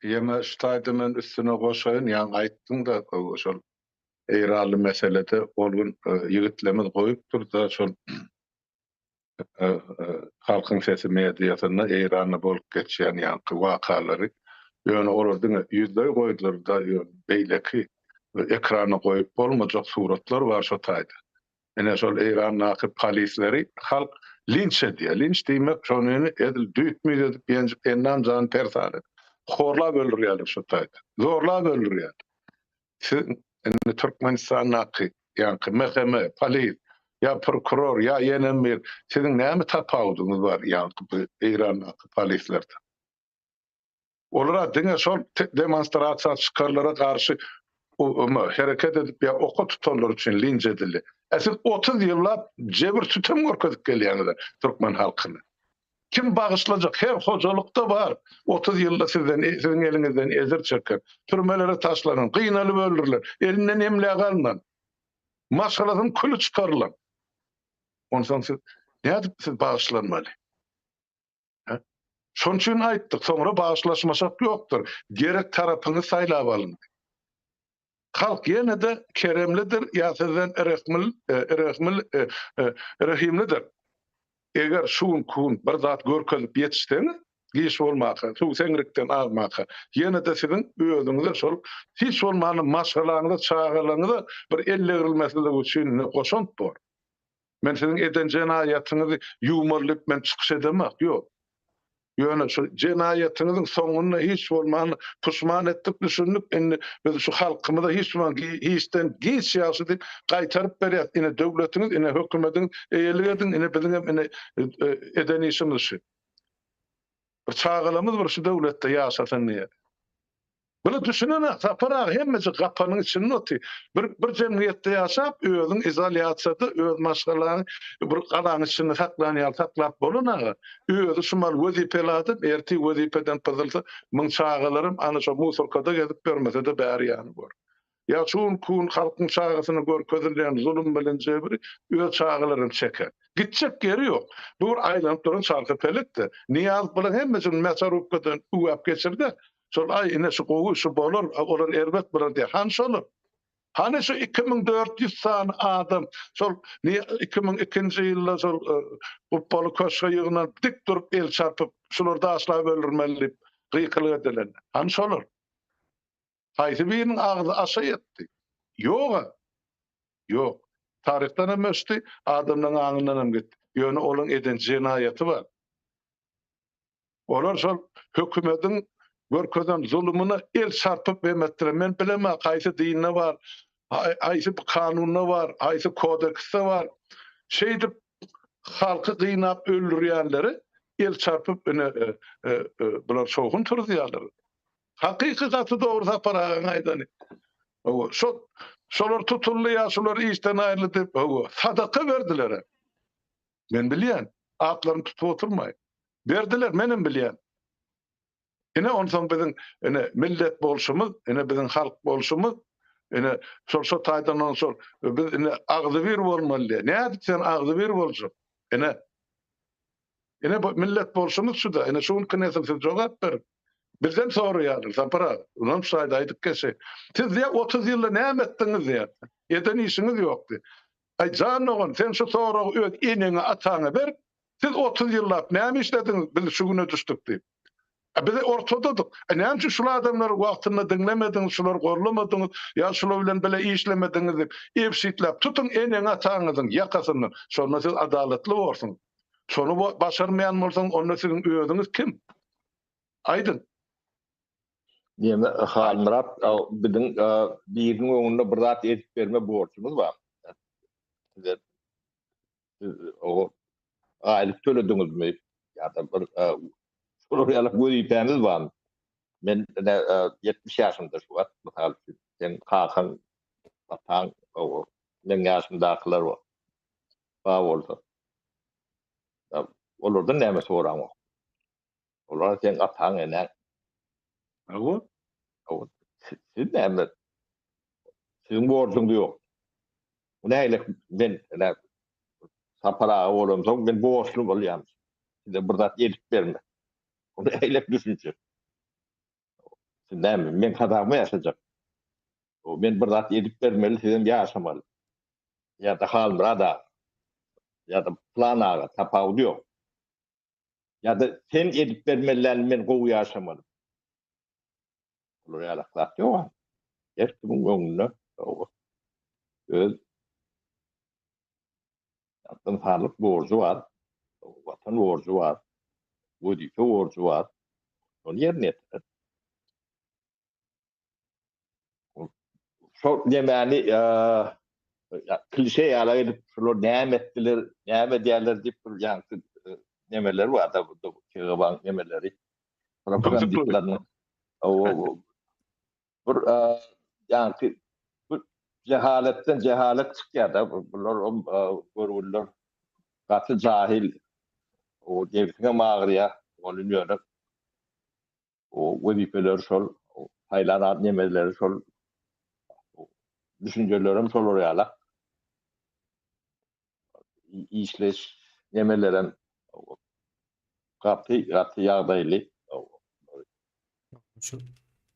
Ýene şu taýda men üstüne goşaýyn, ýaňy aýtdyň-da şol Eýranly meselede ol gün ýigitlerimiz goýupdyr-da şol Halkyň sesi mediasynda Eýranda bolup geçýän ýaňky wakalary. Ýöne olar diňe ýüzleý goýdular-da, ýöne beýleki ekrana goýup bolmajak suratlar bar şo taýda. Ine şol Eýrandaky polisleri halk linç edýär. Linç diýmek şonyny edil düýt-müýt edip ýenjip endam-jany persal edip, horlap öldürýärler şo taýda. Zorlap öldürýärler. Siz indi Türkmenistandaky. Ýaňky MHM, polis, ýa prokuror, ýa ýenem bir, siziň näme tapawudyňyz bar ýaňky bu Eýrandaky polislerden? Olara diňe şol demonstrasiýa çykanlara garşy hereket edip ýa oka tutanlar üçin linç edildi. E siz 30 ýyllap jebir sütem görkezip gelýäňiz türkmen halkyna. Kim bagyşlajak? Her hojalykda bar. 30 ýylda sizden siziň eliňizden ejir çeken, türmelere taşlanan, gynalyp öldürilen, elinden emläk alnan, maşgalasynyň küli çykarylan. Onsoň siz nädip siz bagyşlanmaly? Şonuň üçin aýtdyk, soňra bagyşlaşmaşak ýokdur. Gerek tarapyňy saýlap alyň. Halk ýene-de keremlidir ýa sizden rehmil, rehmil, rehimlidir. Eger şu günki gün bir zat görkezip ýetişseňiz, giç bolmaka, suw seňrikden agmaka, ýene-de siziň özüňize şol hiç bolmanda maşgalaňyza, çagalaryňyza bir ellegrilmesizlik üçin goşant bor. Men siziň eden jenaýatyňyzy ýuwmaly diýip men çykyş edemok, ýok. Ýöne şu jenaýatyňyzyň soňunda hiç bolmanda puşman etdik, düşündik, indi biz şu halkymyza hiç bolman hiçden giç ýagşy diýip gaýtaryp berýäs. Ine döwletiňiz, ine hökümediňiz eýelik ediň, ine biziňem ine eden işimiz şu. Bir çagalarymyz bir şu döwletde ýaşasyn diýýär. Buna düşünenak Sapar aga hemmejik gapanyň içinde otyr. Bir bir jemgyýetde ýaşap özüň izolýasiýada öz maşgalaňy bir galaň içinde saklan ýaly saklap bolan aga. Özi şumal wezipeli adam ertir wezipeden pyzylsa muň çagalaram ana şo musorkada gezip ýörmesede bäri ýany bor. Ýa şu günki gün halkyň çagasyna görkezilýän zulum bilen jebri öz çagalaram çeker. Gitjek ýeri ýok. Bu bir aýlanyp duran çarhy pelekdi. Nyýazow bilen hemmesini mäsarubkadan üwäp geçirdi. Şol aý ine şu gowy, şu bolar, olar erbet bolar diýýär. Hany şolar? Hany şu 2400 sany adam şol 2002-nji ýylda şol e, gupbaly köşge ýygnanyp dik durup el çarpyp şulary daşlap öldürmeli diýip gykylyk edilen. Hany şolar? Haýsy biriniň agzy aşa ýetdi? Ýog-a. Ýok. Taryhdan hem öçdi, adamlaryň aňyndan hem gitdi. Ýöne olaryň eden jenaýaty bar. Olar şol hökümediň görkezen zulumyna el çarpyp hem etdiler. Men bilemok haýsy dinde bar, haýsy kanunda bar, haýsy kodeksde bar. Şeýdip halky gynap öldürýänleri el çarpyp ine e, e, e, bular şowhun turuzýarlar. Hakyky gaty dogry Sapar agaň aýdany. Hawa, şo şolar tutuldy ýa şular işden aýryldy diýip, hawa, sadaka berdiler. Men bilýän, atlaryny tutup oturmaý. Berdiler, menem bilýän. Ine onsoň biziň ine millet bolşumyz, ine biziň halk bolşumyz, ine şol şo taýdan on şol biz ine agzybir bolmaly diýýär. Nädip sen agzybir boljak? Ine Ine bu millet bolşumyz şuda. Ine şu günki nesil siz jogap beriň. Bizden soraýarlar Sapar aga. Onam şu taýda aýdyp geçeýin. Siz diýýär 30 ýylda näme etdiňiz diýýär. Eden işiňiz ýok diýýär. Aý jan dogan sen şu soragy öz eneňe ataňa ber. Siz 30 ýyllap näme işlediňiz biz şu güne düşdük diýip. A biz ortadadyk. A näme üçin şul adamlary wagtynda diňlemediňiz, şulary gollamadyňyz, ýa şular bilen bile işlemediňiz diýip, ebşitläp tutuň eneňi ataňyzyň ýakasyndan. Şonda siz adalatly borsuňyz. Şony başarmaýan bolsaň, onda siziň özüňiz kim? Aýdyň. Diýme, Halmyrat, biziň biriniň öňünde bir zat edip berme borjumyz bar. Size siz o aýlyk tölediňizmi ýa-da bir şolar ýaly wezipämiz barmy? Men 70 ýaşymda şu wagt, mysal üçin, seň kakaň, ataň, meň ýaşymdakylar bar bolsa. Olardan näme soraňok? Olar seň ataň, eneň. Hawa. Hawa. Siz näme? Siziň borjuňyz ýok. Bu nähili men näme Sapar aga bolamsoň men borçly bolýan. Size bir zat edip bermek. Bu nähili düşünje? Siz näme, men hasabyma ýaşajak. Men bir zat edip bermeli, sizem ýaşamaly. Ýa-da Halmyrat aga, ýa-da pylan aga, tapawudy ýok. Ýa-da sen edip bermeliläni men gowy ýaşamaly. Bular ýalak zat ýok. Her kimiň öňünde öz ynsanlyk borjy bar, watan borjy bar, wezipe borjy bar. Ony ýerine ýetirer. Şol nemäni? Klişe ýaly edip şular näme etdiler, näme edýärler diýip bir ýaňky nemeler bar da bu KGB-nyň nemeleri. Propagandistleriniň. Bir ýaňky bu jehaletden jehalet çykýar da bular görgüliler gaty jahil. O nebsiňem agyrýar. Ony ýöne O wezipeleri şol, saýlan at nemeleri şol, düşünjelerem şolar ýalak. Işleýiş nemelerem gaty, gaty ýagdaýly. Şu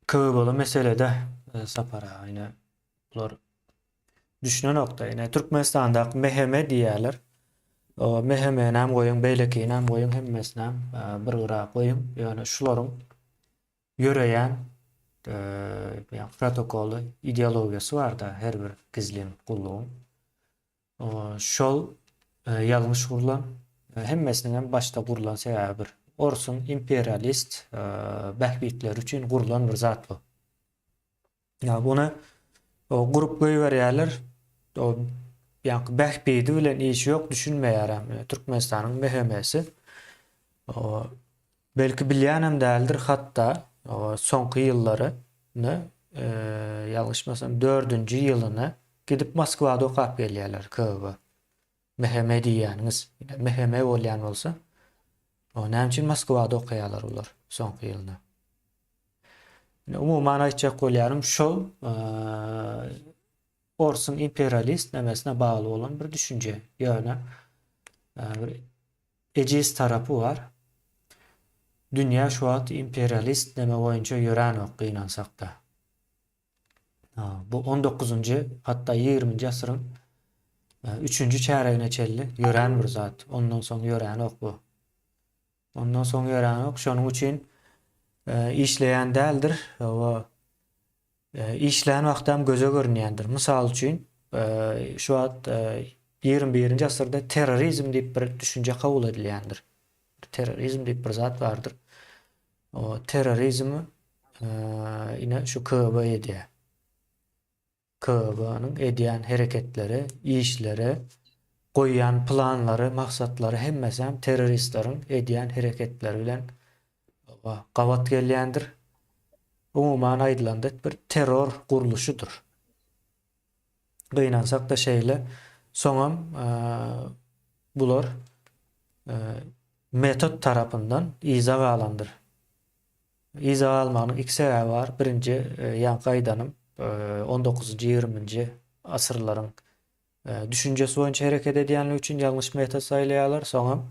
KGB-ly meselede e, Sapar aga ine bular düşünenokda ine Türkmenistandaky MHM diýýärler. O MHM-näm goýuň, beýlekinäm goýuň, hemmesinem e, bir gyra goýuň. Ýöne şularyň ýöreýän e, ýa protokoly, ideologiýasy bar-da her bir gizlin gullugyň. O, şol e, ýalňyş gurlan, e, hemmesiniň hem başda gurlan sebäbi bir. Orsuň imperialist e, bähbitleri üçin gurlan bir zat bu. Ýa buny gurup goýberýärler. O ýaňky bähbidi bilen işi ýok, düşünmeýärem. Türkmenistanyň MHM-si. O belki bilýänem däldir, hatda o soňky ýyllary ne e, ýalňyşmasam dördünji ýylyny gidip Moskwada okap gelýärler KGB. MHM diýýäniňiz. MHM bolýan bolsa, o näme üçin Moskwada okaýarlar bular soňky ýylyny? Umuman aýtjak bolýanym şol orsuň imperialist nemesine bagly bolan bir düşünje. Ýöne bir ejiz tarapy bar. Dünýä şu wagt imperialist neme boýunça ýöränok gynansakda. Bu on dokuzynjy, hatda ýigriminji asyryň üçünji çärýegine çenli ýörän bir zat. Ondan soň ýöränok bu. Ondan soň ýöränok. Şonuň üçin işleýän däldir. Hawa, işlän wagtam göze görünýändir. Mysal üçin, şu wagt 21-nji asyrda terrorizm diýip bir düşünje kabul edilýändir. Terrorizm diýip bir zat bardyr. O terrorizmi ine şu KGB edýär. KGB-niň edýän hereketleri, işleri, goýýan planlary, maksatlary hemmesem terroristleriň edýän hereketleri bilen gabat gelýändir. Umuman aýdylanda bir terror gurluşydyr. Gynansak-da şeýle. Soňam bular metod tarapyndan yza galandyr. Yza galmagynyň iki sebäbi bar. Birinji, ýaňky aýdanym, on dokuzynjy, ýigriminji asyrlaryň düşünjesi boýunça hereket edýänligi üçin ýalňyş metod saýlaýarlar. Soňam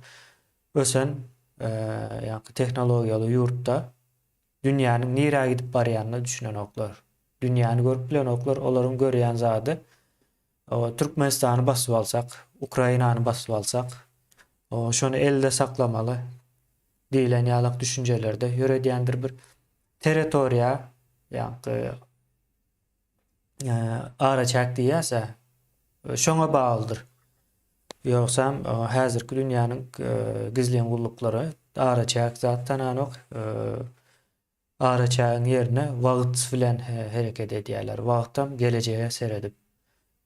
ösen ýaňky tehnologiýaly ýurtda dünýäniň nirä gidip barýanyna düşünenoklar. Dünýäni görüp bilenoklar. Olaryň görýän zady Türkmenistany basyp alsak, Ukrainany basyp alsak, şony elde saklamaly diýlen ýalak düşünjelerde ýöredýändir bir territoriýa, ýaňky araçäk diýýäs-ä, şoňa baglydyr. Ýogsam häzirki dünýäniň gizlin gulluklary araçäk zat tananok. Araçägiň ýerine wagt bilen hereket edýärler. Wagtam gelejege seredip.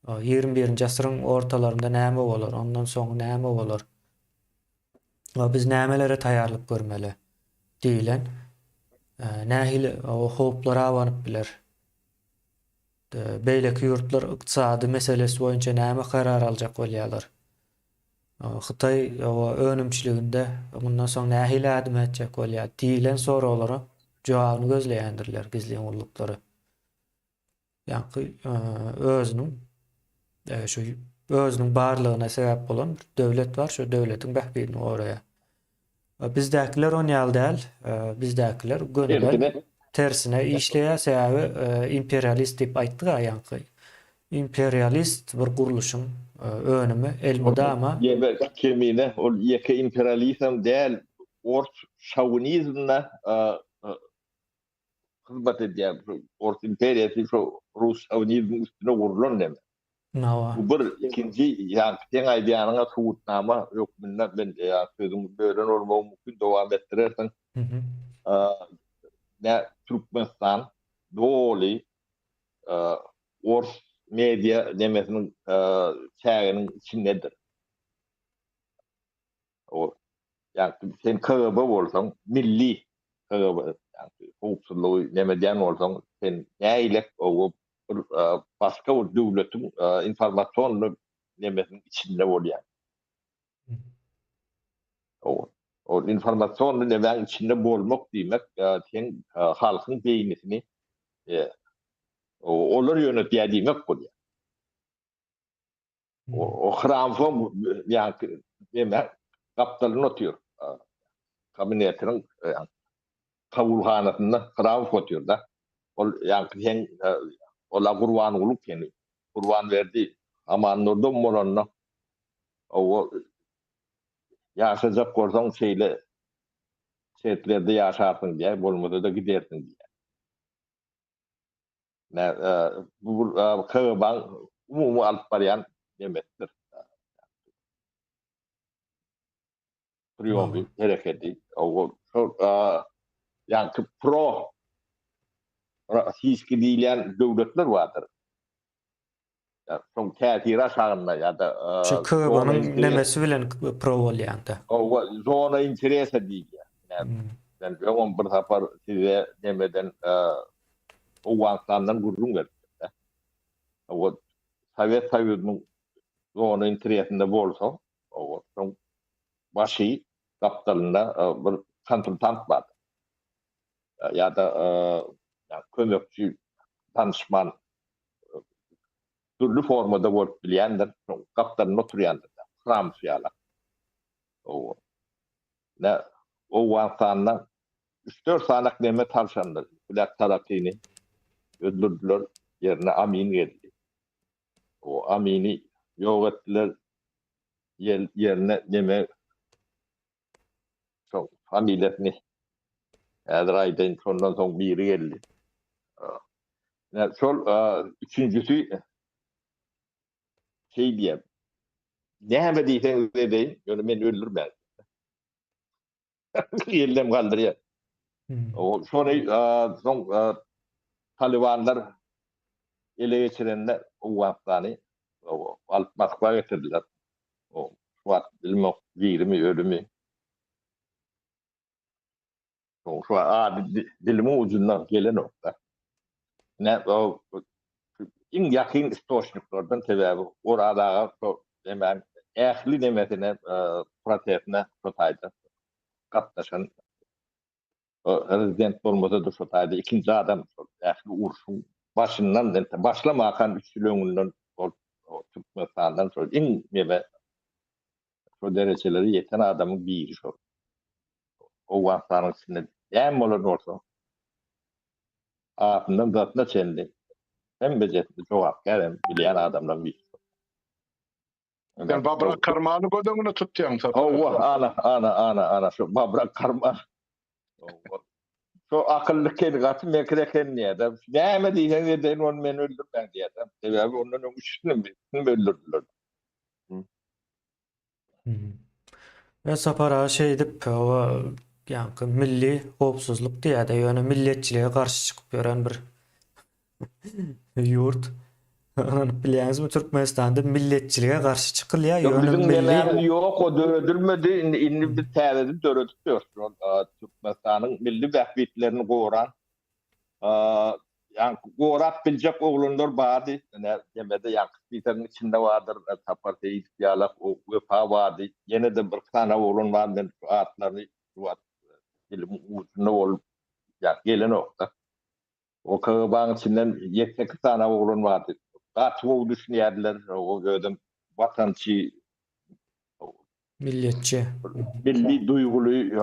Ýigrimi birinji asyryň ortalarynda näme bolar, ondan soň näme bolar? Biz nämelere taýýarlyk görmeli diýlen nähili howplar abanyp biler? Beýleki ýurtlar ykdysady meselesi boýunça näme karar aljak bolýarlar? Hytaý önümçiliginde mundan soň nähili ädim ätjek bolýar diýlen soraglara jogabyny gözleýändirler gizlin gulluklary. Ýaňky özüniň şu özüniň barlygyna sebäp bolan bir döwlet bar, şu döwletiň bähbidini goraýar. Bizdäkiler on ýaly däl. Bizdäkiler gönüden tersine işleýär. Sebäbi imperialist diýip aýtdyk-a ýaňky. Imperialist bir gurluşyň önümi elmydama. Ýene kemine ol ýeke imperialism däl, ors şowinizmine hyzmat edýär. Ors imperiýasy şo rus şowinizmiň üstüne gurlan neme. Hawa. Bu bir, ikinji, ýaňky seň aýdýanyňa subutnama hökmünde men ýa sözüňi bölen bolmagym mümkin, dowam etdirersiň. Nä Türkmenistan doly ors. media nemesiniň çäginiň içindedir. O ýa sen KGB bolsaň, milli KGB, ýa howpsuzlygy neme edýän bolsaň, sen nägilek o bir başga bir döwletiň informasion nemesiniň içinde bolýaň. O o informasion nemäň içinde bolmak diýmek, sen halkyň beýnisini olar ýönetýär diýmek bolýar. O Hramsoň ýaňky neme gapdalynda otyr. Kabinetiniň kabulhanasynda Hramow otyr-da. Ol ýaňky sen ola Gurbanguly seni Gurbanberdi Amandurdam bolanda o ýaşajak bolsaň şeýle şertlerde ýaşarsyň diýýär, bolmasa-da gidersiň diýýär. Bu KGB-niň umumy alyp barýan nemesidir. Priýomy, hereketi. Şol ýaňky pro rossiýski diýilýän döwletler bardyr. Şoň täsiri aşagynda ýa-da Şu KGB-niň nemesi bilen pro bolýan-da. Hawa, zona interesa diýilýär. Men öňem bir sapar size nemeden Owganystandan gürrüň beripdim-de. Hawa, Sowet Soýuzynyň zona interesinde bolsa, hawa, şoň başy gapdalynda bir konsultant bardyr. Ýa-da kömekçi, tanyşman dürli formada bolup bilýändir, gapdalynda oturýandyr, Hramow ýaly. Hawa. Ine, Owganystanda üç-dört sanak neme tabşandyr. Gülak Tarakyny öldürdiler, ýerine Amin geldi. O Amini ýok etdiler, ýerine neme şo familiýasyny häzir aýdaýyn, şondan soň biri geldi. Ine, şol üçünjisi şeý diýýär. Näme diýseňiz edeýin, ýöne meni öldürmäň. Elinem galdyrýar. O şony soň Talibanlar ele geçirende Owganystany alyp Moskwa getirdiler. O şu wagt bilmok dirimi ölümi. Şu ady dilimiň ujundan gelenok-da. Ne o iň ýakyn istoçniklerden sebäbi Oraz aga şo nemäň ähli nemesine prosesine şo taýda gatnaşan rezident bolmasa-da şo taýda ikinji adam şol ähli urşuň başyndan başlamakan üç ýyl öňünden ol Türkmenistandan şol iň neme şo derejelere ýeten adamyň biri şol. Owganystanyň içinde näme bolan bolsa adyndan zatyna çenli hemmejesini jogapkär hem bilýän adamlaryň biri. Sen Babrak Karmany göz öňüne tutýaň Sapar. Hawa, ana, ana, ana, ana şu Babrak Karman. Şu akylly eken, gaty mekir eken diýýär-de. Näme diýseňiz edeýin, ony meni öldürmäň diýýär-de. Sebäbi ondan öň üçüsini öldürdiler. We Sapar aga şeýdip, o ýaňky milli howpsuzlyk diýýär-de, ýöne milletçilige garşy çykyp ýören bir ýurt. Ynanyp bilýäňizmi, Türkmenistanda milletçilige garşy çykylýar, ýöne milli... Biziň nemämiz ýok, o döredilmedi, indi indi biz täzeden döredip ýörüs. Türkmenistanyň milli bähbitlerini goran Ýaňky gorap biljek oglanlar bardy. Ine, demede ýaňky spisagyň içinde bardyr. Sapar Seýidow ýalak, Wepa bardy. Ýene-de bir sany oglan bar, men şu atlaryny şu wagt dilimiň ujunda bolup ýa gelenok-da. O KGB-nyň içinden ýedi-sekiz sany oglan bardy. Gaty gowy düşünýärdiler. O özem watançy, Milletçi. Milli duýguly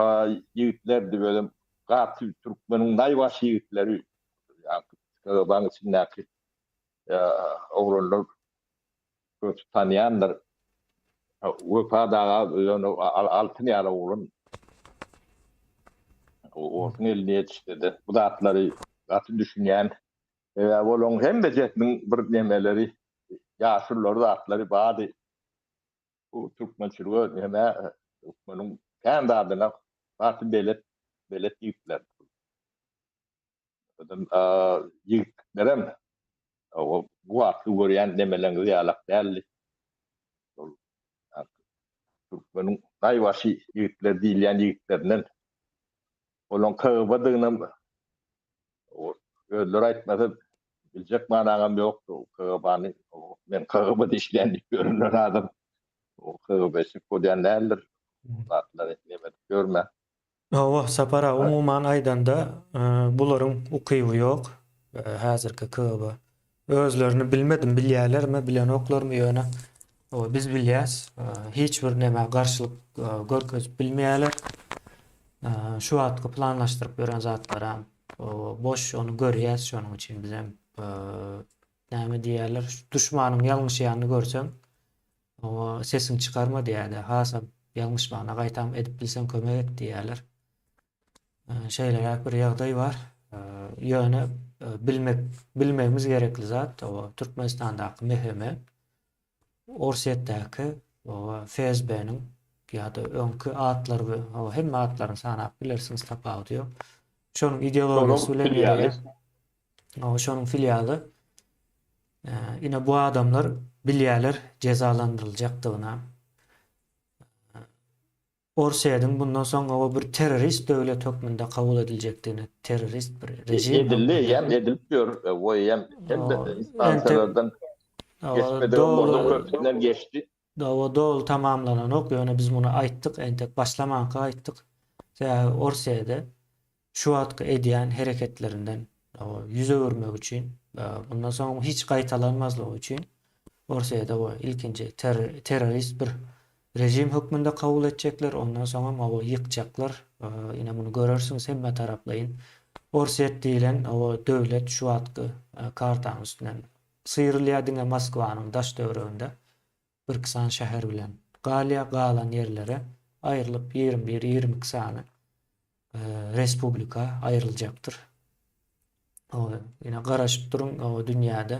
ýigitlerdi özem gaty türkmeniň naýbaşy ýigitleri KGB-nyň içindäki oglanlar köp tanýandyr. Wepa daga ýöne altyn ýaly oglan. Orsuň eline ýetişse-de bu zatlary gaty düşünýän. Sebäbi olaryň hemmejesiniň bir nemeleri, ýaşululary zatlary bardy. Bu türkmençilige neme türkmeniň kän zadyna gaty belet belet ýigitler. Özem ýigitlerem. O bu wagtky görýän nemeleňiz ýalak däldi. Şol türkmeniň naýbaşy ýigitler diýilýän ýigitlerinden olaň KGB-dygynam özleri aýtmasa biljek manaňam ýokdy. KGB-ny men KGB-de işleýän diýip ýörenler adam o KGB-çilik bolýan däldir. Zatlary neme edip ýörme. Hawa, Sapar aga, umuman aýdanda, bularyň ukyby ýok, häzirki KGB. Özlerini bilmedim, bilýärlermi, bilenoklarmy, ýöne biz bilýäs, hiç bir nämä garşylyk görkezip bilmeýärler. Şu wagtky planlaşdyryp ýören zatlaram boş, ony görýäs, şonuň üçin bizem näme diýýärler, duşmanyň ýalňyşýanyny görseň, Oňa sesiňi çykarma diýýärler. Hasam ýalňyşmagyna gaýtam edip bilseň kömek et diýýärler. Şeýleräk bir ýagdaý bar. Ýöne bilmek bilmegimiz gerekli zat o Türkmenistandaky MHM Orsýetdäki o FSB-niň ýa-da öňki atlary o hemme atlaryny sanap bilersiňiz tapawudy ýok. Şonuň ideologiýasy bilen ýöreýär. O şonuň filialy. Ine bu adamlar bilýärler jezalandyryljakdygyna. Orsýetiň bundan soň o bir terrorist döwlet hökmünde kabul ediljekdigini, terrorist bir režim Edildi, eýýäm edilip ýör. O eýýäm hemme instansiýalardan geçmedigem bolsa köpüsinden geçdi. Dawa doly tamamlananok, ýöne biz muny aýtdyk, entek başlamanka aýtdyk. Sebäbi Orsýede şu wagtky edýän hereketlerinden ýüz öwürmek üçin, bundan soň hiç gaýtalanmazlygy üçin Orsýede we ilkinji terrorist bir režim hökmünde kabul etjekler, ondan soňam hawa ýykjaklar. Ine muny görersiňiz hemme taraplaýyn. Orsýet diýlen hawa döwlet şu wagtky kartanyň üstünden syrylýar diňe Moskwanyň daş-töwereginde birki sany şäher bilen galýar, galan ýerlere aýrylyp 21, 22 sany respublika aýryljakdyr. Ýene garaşyp duruň, o dünýäde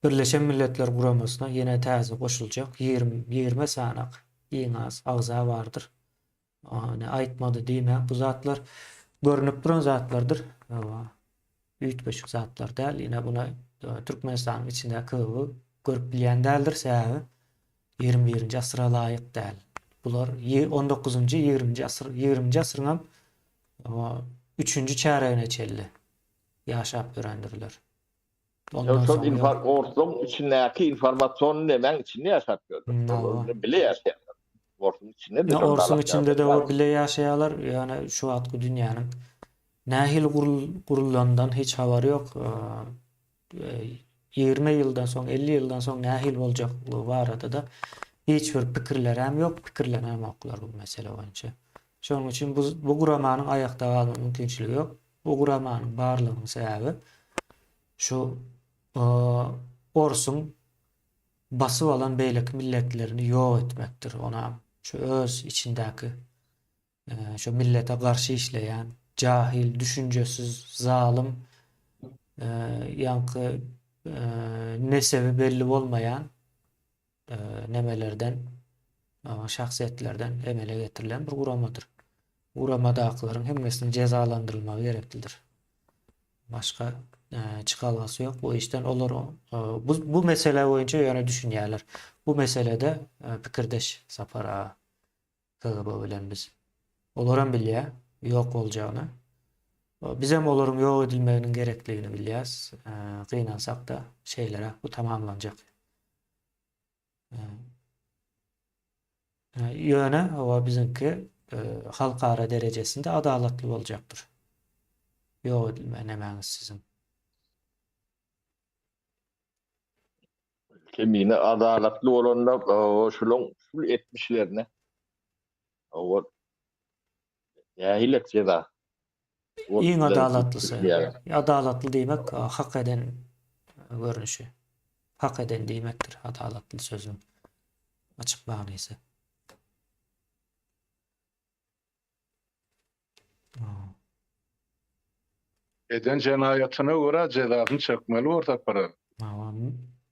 Birleşen Milletler Guramasyna ýene täze goşuljak 20, 20 sanak iň az agza bardyr. Ony aýtmady diýmäň, bu zatlar görnüp duran zatlardyr. Üýtgeşik zatlar däl. Ine buna Türkmenistanyň içindäki KGB görüp bilýän däldir, sebäbi 21-nji asyra laýyk däl. Bular 19-njy, 20-nji asyr, 20-nji asyryňam üçünji çäregine çenli ýaşap ýörendirler. Ondan soň infor orsuň içindäki informasion nemäň içinde ýaşap ýörler. Olar bile ýaşaýarlar. Orsuň içinde de. Orsuň içinde de o bile ýaşaýarlar. Ýöne şu wagtky dünýäniň nähili gurulandan hiç habary ýok. 20 ýyldan soň, 50 ýyldan soň nähili boljaklygy barada-da hiç bir pikirlerem ýok, pikirlenemoklar bu mesele boýunça. Şonuň üçin bu, bu guramanyň aýakda galma mümkinçiligi ýok. Bu guramanyň barlygynyň sebäbi şu orsuň basyp alan beýleki milletlerini ýok etmekdir. Onam şu öz içindäki şu millete garşy işleýän jahil, düşünjesiz, zalym, ýaňky nesebi belli bolmaýan nemelerden, şahsyýetlerden emele getirilen bir guramadyr. Guramadakylaryň hemmesiniň jezalandyrylmagy gereklidir. Başga çykalgasy ýok bu işden. Olar bu, bu mesele boýunça ýöne düşünýärler. Bu meselede pikirdeş Sapar aga KGB bilen biz. Olaram bilýär ýok boljagyny. Bizem olaryň ýok edilmeginiň gerekligini bilýäs. Gynansak-da şeýleräk bu tamamlanjak. Ýöne hawa biziňki halkara derejesinde adalatly boljakdyr. Ýok edilme nemäňiz siziň. Kemine adalatly bolanda şulaň şul etmişlerine o nähili jeza? Iň adalatlysy. Adalatly diýmek hak eden görnüşi. Hak eden diýmekdir adalatly sözüň açyk manysy. Eden jenaýatyna görä jezasyny çekmeli bor Sapar aga.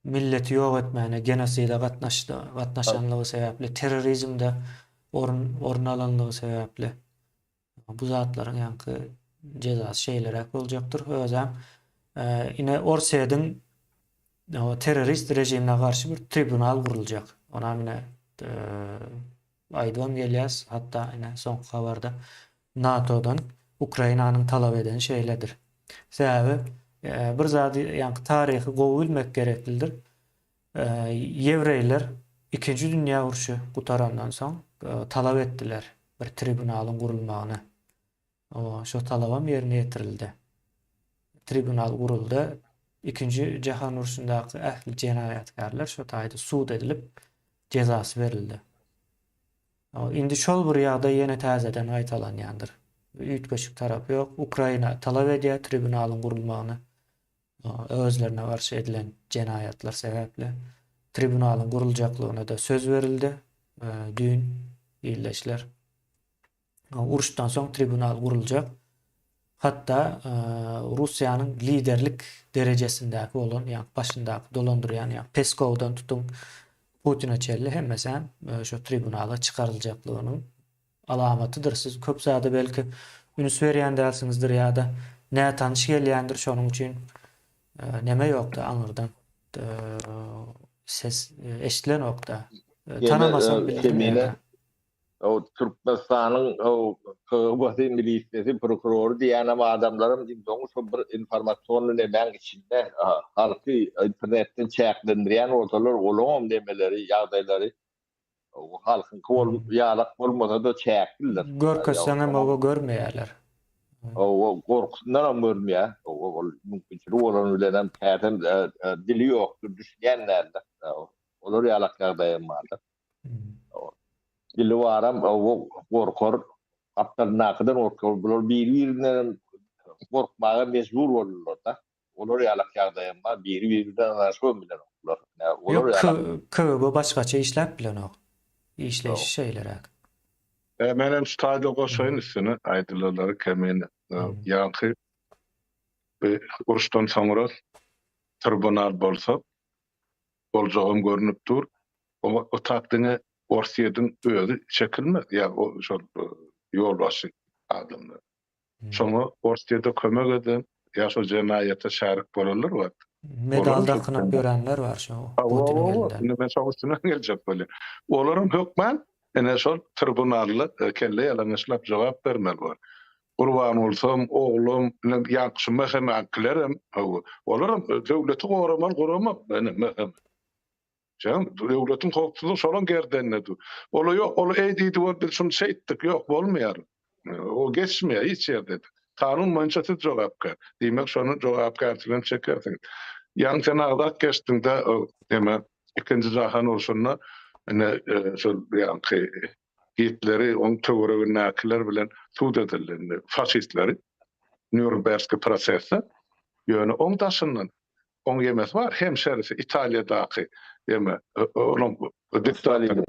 Milleti ýok etmäne, genoside gatnaşdy, gatnaşanlygy sebäpli, terrorizmde orun orun alanlygy sebäpli bu zatlaryň ýaňky jezasy şeýleräk boljakdyr. Özem ine Orsýetiň. terrorist režimine garşy bir tribunal guruljak. Onam ine aýdybam gelýäs, hatda ine soňky habarda NATO-dan Ukrainanyň talap edeni şeýledir. Sebäbi bir zady ýaňky taryhy gowy bilmek gereklidir. Ýewreýler Ikinji dünýä urşy gutarandan soň talap etdiler bir tribunalyň gurulmagyny. Şo talabam ýerine ýetirildi. Tribunal guruldy. Ikinji jahan urşundaky ähli jenaýatkärler şo taýda sud edilip, jezasy berildi. Indi şol bir ýagdaý ýene täzeden gaýtalanýandyr. Üýtgeşik tarapy ýok. Ukraina talap edýär tribunalyň gurulmagyny. Özlerine garşy edilen jenaýatlar sebäpli tribunalyň guruljaklygyna-da söz berildi düýn ildeşler. Uruşdan soň tribunal guruljak. Hatda Russiýanyň liderlik derejesindäki bolan, ýa başyndaky dolandyrýan, ýa Peskowdan tutuň Putine çenli hemmesi hem şu tribunala çykaryljaklygynyň alamatydyr. Siz köp zada belki üns berýän dälsiňizdir ýa-da nätanyş gelýändir, şonuň üçin neme ýokdy aňyrdan ses eşidilenokda. Tanamasaň bildirmeýär. O Türkmenistanyň o KGB-si, milisiyası, prokurory diýýänem adamlaram indi şo bir informasion nemäň içinde halky internetden çäklendirýän bolsalar, olaňam nemeleri, ýagdaýlary halkyňky bol ýalak bolmasa-da çäklidir. Görkezseňem oba görmeýärler. Oba gorkusyndanam görmeýär. Oba ol mümkinçiligi bolan bilenem täsem dili ýokdur, düşünýän däldir. Olar ýalak ýagdaýam bardyr. Dili baram gorkar, gapdalyndakydan gorkar. Bular biri-birinden gorkmaga mejbur boldular-da. Olar ýalak ýagdaýam bar, biri-birinden ynanyşybam bilenoklar. Olar ýalak. KGB başgaça işläp bilenok. Işleýşi şeýleräk. Menem şu taýda goşaýyn üstüne aýdylanlary Kemine. Ýaňky uruşdan soňra tribunal bolsa, boljagam görnüp dur. Oňa otap diňe Orsýetiň özi çekilmez, ýa şol ýolbaşçy adamlar. Şoňa Orsýete kömek eden, ýa şol jenaýata şärik bolanlar bar. Medal dakynyp ýörenler bar şo Putiniň elinde. Indi men şoň üstünden geljek bolýan. Olaram hökman ine şol tribunalda kelle ýalaňaçlap jogap bermeli bor. Gurbangulusam, oglum, ine ýaňky şu MHM-äňkilerem, hawa, olaram döwleti goramaly gurama, ine MHM. Jan, döwletiň howpsuzlygy şolaň gerdeninde dur. Ola ýok, ola eý diýdi bolup biz şuny şeýtdik, ýok, bolmaýar. O geçmeýär hiç ýerde-de. Kanun boýunça siz jogapkär. Diýmek, şony jogapkärçiligini çekersiňiz. Ýaňy sen agzap geçdiň-de, neme, ikinji jahan urşunda ine şol ýaňky Gitleri oň töweregindäkiler bilen sud edildi indi faşistleri Nýurnbergski prosesde. Ýöne oň daşyndan oň ýemesi bar hemşerisi Italiýadaky ýeme onuň diktatory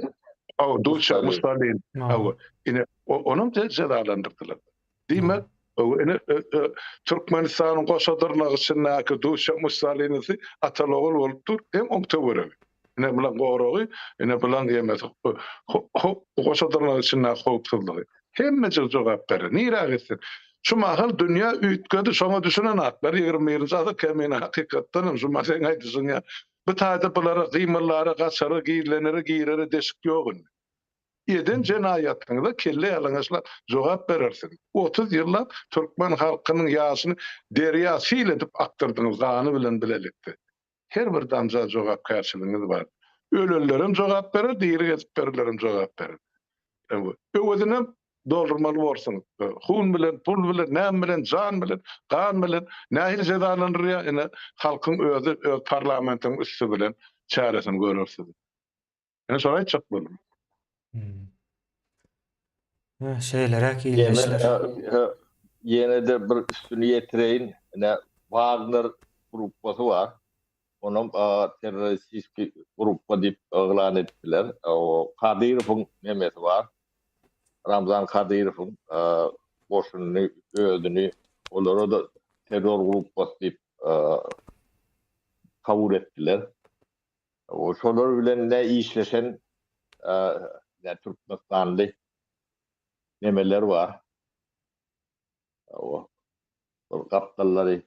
Hawa Duçe Mussolini hawa ine onam jezalandyrdylar. Diýmek ine Türkmenistanyň goşa dyrnak içindäki Duçe Mussolinisi ataly-ogul bolup dur hem oň töweregi. Ine bulaň goragy, ine bulaň ýemesi, goşa dyrnak içindäki howpsuzlygy. Hemmejik jogap berer. Nirä gitsin? Şu mahal dünýä üýtgedi, şoňa düşünen atlar 21-nji asyr kemine hakykatdan hem şu seň aýdyşyň ýaly. Bu taýda bulara gymyllara, gaçara, gizlenere, girere deşik ýok indi. Eden jenaýatyňyza kelle ýalaňaçlap jogap berersiňiz. 30 ýyllap türkmen halkynyň ýaşyny derýa sil edip akdyrdyňyz gany bilen bilelikde. Her bir damja jogapkärçiligiňiz bar. Ölenlerem jogap berer, diri gezip berenlerem jogap berer. Öwezinem doldurmaly borsuňyz. Hun bilen, pul bilen, näme bilen, jan bilen, gan bilen nähili jezalandyrýar, ine, halkyň özi öz parlamentiniň üsti bilen çäresini görer siziň. Ine şony aýtjak boldum. Şeýleräk ildeşler. Ýene-de bir üstüni ýetireýin. Ine Wagner gruppasy bar. Onam terroristiski gruppa diýip yglan etdiler. O Kadyrowyň nemesi bar. Ramzan Kadyrowyň goşunyny, özüni olara-da terror gruppasy diýip kabul etdiler. Şolar bilen ne işleşen ne Türkmenistanly nemeler bar. O gapdallary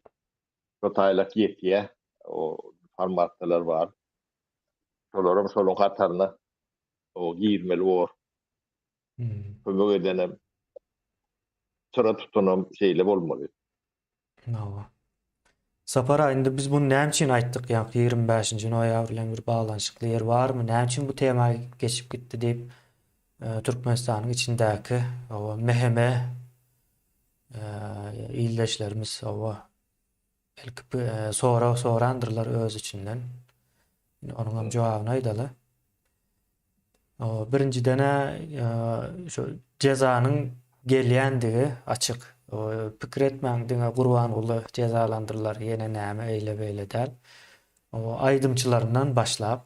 şo taýlak ýetýär. O. Informasiýalar bar. Şolaram şolaryň hataryna o girmeli bor. Kömek edenem, çyra tutanam şeýle bolmaly. Hawa. Sapar aga, indi biz muny näme üçin aýtdyk, ýaňky 25-nji noýabr bilen bir baglanyşykly ýeri barmy, näme üçin bu tema geçip gitdi diýip, Türkmenistanyň içindäki hawa MHM ildeşlerimiz hawa belki sorag sorandyrlar öz içinden. Indi onuň hem jogabyny aýdaly. Birinjiden-ä şu jezanyň gelýändigi açyk. Pikir etmäň diňe Gurbanguly jezalandyrylar ýene näme eýle-beýle däl. Aýdymçylaryndan başlap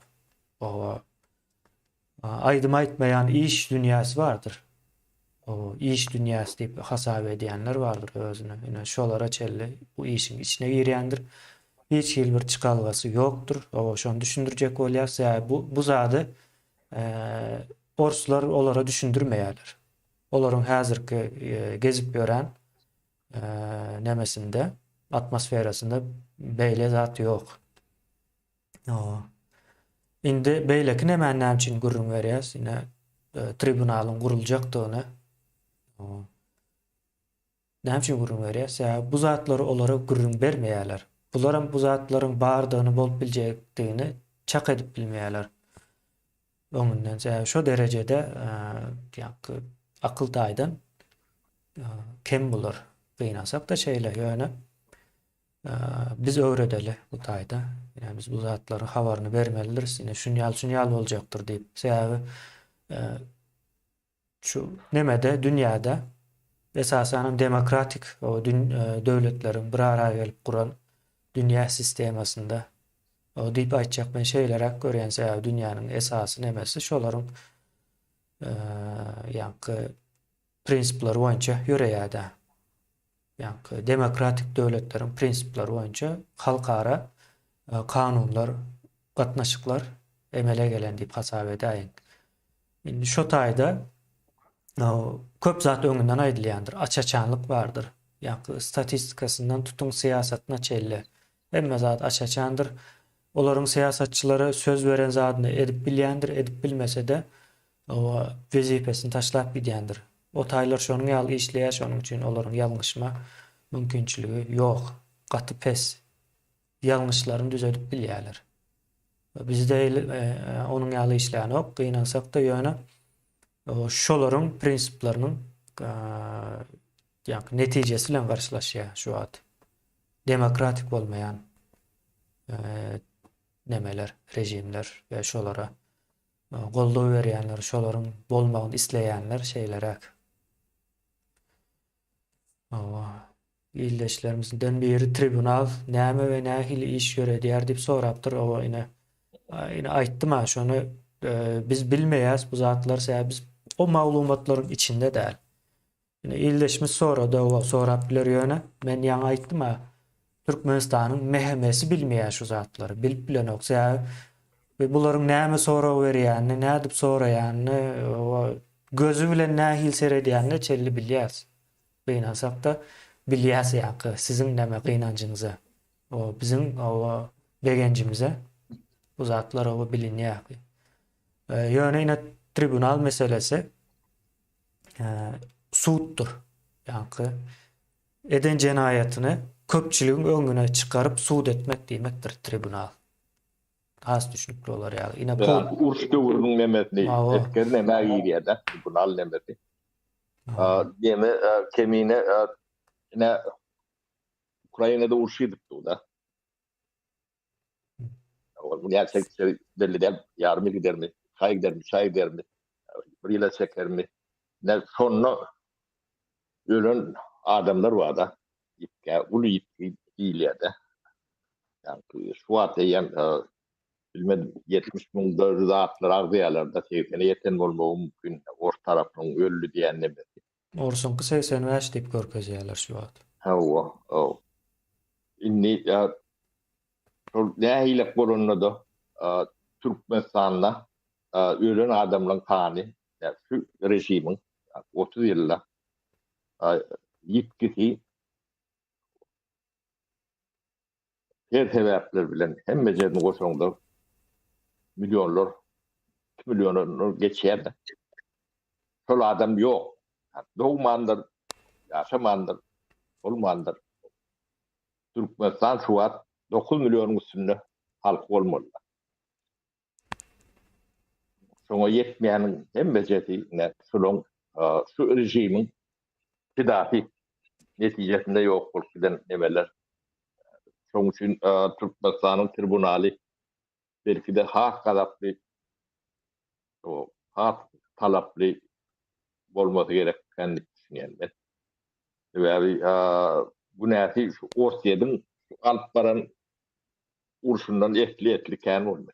Aýdym aýtmaýan iş dünýäsi bardyr. O iş dünýäsi diýip hasap edýänler bardyr özüne. Ine şolara çenli bu işiň içine girýändir. Hiç hili bir çykalgasy ýokdur. O şony düşündirjek bolýar. Sebäbi bu bu zady orslar olara düşündirmeýärler. Olaryň häzirki gezip ýören nemesinde, atmosferasynda beýle zat ýok. Indi beýleki nämäni näme üçin gürrüň berýäs? Ine, tribunalyň guruljakdygyny näme üçin gürrüň berýäs? Sebäbi bu zatlary olara gürrüň bermeýärler. Bularam bu zatlaryň bardygyny, bolup biljekdigini çak edip bilmeýärler. Öňünden sebäbi şo derejede ýaňky akyl taýdan kem bular. Gynansak-da şeýle, ýöne Biz öwredeli bu taýda. Ýa biz bu zatlaryň habaryny bermelidiris. Ine şun ýaly şun ýaly boljakdyr diýip. Sebäbi şu nemede dünýäde esasan hem demokratik o dün döwletleriň bir ara gelip guran dünýä sistemasynda o diýip aýtjak men şeýleräk görýän sebäbi dünýäniň esasy nemesi şolaryň ýaňky prinsipleri boýunça ýöreýär-dä. Ýaňky demokratik döwletleriň prinsipleri boýunça halkara kanunlar, gatnaşyklar emele gelen diýip hasap edäýiň. Indi şo taýda köp zat öňünden aýdylýandyr, aç-açanlyk bardyr. Ýaňky statistikasyndan tutuň syýasatyna çenli hemme zat aç-açandyr. Olaryň syýasatçylary söz beren zadyny edip bilýändir, edip bilmese-de wezipesini taşlap gidýändir. O taýlar şonuň ýaly işleýär, şonuň üçin olaryň ýalňyşma mümkinçiligi ýok. Gaty pes. Ýalňyşlaryny düzedip bilýärler. Bizde onuň ýaly işlänok, gynansak-da, ýöne şolaryň prinsipleriniň ýaňky netijesi bilen garşylaşýar şu wagt. Demokratik bolmaýan nemeler, režimler we şolara Goldaw berýänler, şolaryň bolmagyny isleýänler şeýleräk. Hawa. Ildeşlerimizden biri tribunal näme we nähili iş ýöredýär diýip sorapdyr. Owa ine ine aýtdym-a şony e, biz bilmeýäs bu zatlary sebäbi biz o maglumatlaryň içinde däl. Ine ildeşimiz sorady owa sorap biler ýöne men ýaňy aýtdym-a Türkmenistanyň MHM-si bilmeýär şu zatlary bilip bilenok sebäbi we bularyň näme sorag berýänini nädip soraýanyny owa gözi bilen nähili seredýänine çenli bilýäs gynansakda bilýäs ýaňky siziň näme gynanjyňyza o biziň owa begenjimize bu zatlar owa bilinýär ýöne ine tribunal meselesi suddur. Ýaňky eden jenaýatyny köpçüligiň öňüne çykaryp sud etmek diýmekdir tribunal. Has düşnükli bolar ýaly. Ine bu uruş döwrüniň nemesini esger nämä girýär-de, tribunal nemesi. Neme kemine ine Ukrainada uruş gidip dur-da. Ol näçe belli däl, ýarym ýyl gidermi, iki aý gidermi, üç aý gidermi, bir ýyla çekermi. Ine şonda ölen adamlar bar-da, ýitgä, uly ýitgi diýilýär-de. Ýagny şu wagt eýýäm bilmedim, 70 müňde zatlar agzaýarlar-da, segsene ýeten bolmagy mümkin, ors tarapynyň öldi diýen nemesi. Orsuňky 85 diýip görkezýärler şu wagt. Hawa, hawa. Indi şol nähilek bolanda-da Türkmenistanda ölen adamlaryň sany şu režimiň 30 ýylda ýitgisi. Her sebäpler bilen hemmejesini goşaňda millionlar, 2 milliona geçýär-de. Şol adam ýok. Dogmandyr, ýaşamandyr, bolmandyr. Türkmenistan şu wagt 9 millionyň üstünde halky bolmaly. Şoňa ýetmeýäniň hemmejesi ine şulaň şu režimiň pidasy netijesinde ýok bolup giden nemeler. Şoň üçin Türkmenistanyň tribunaly belki-de has gazaply, has talaply bolmasy gerek eken diýip düşünýän men. Sebäbi günäsi şu Orsýetiň alyp baran urşundan esli-esli kän boldy.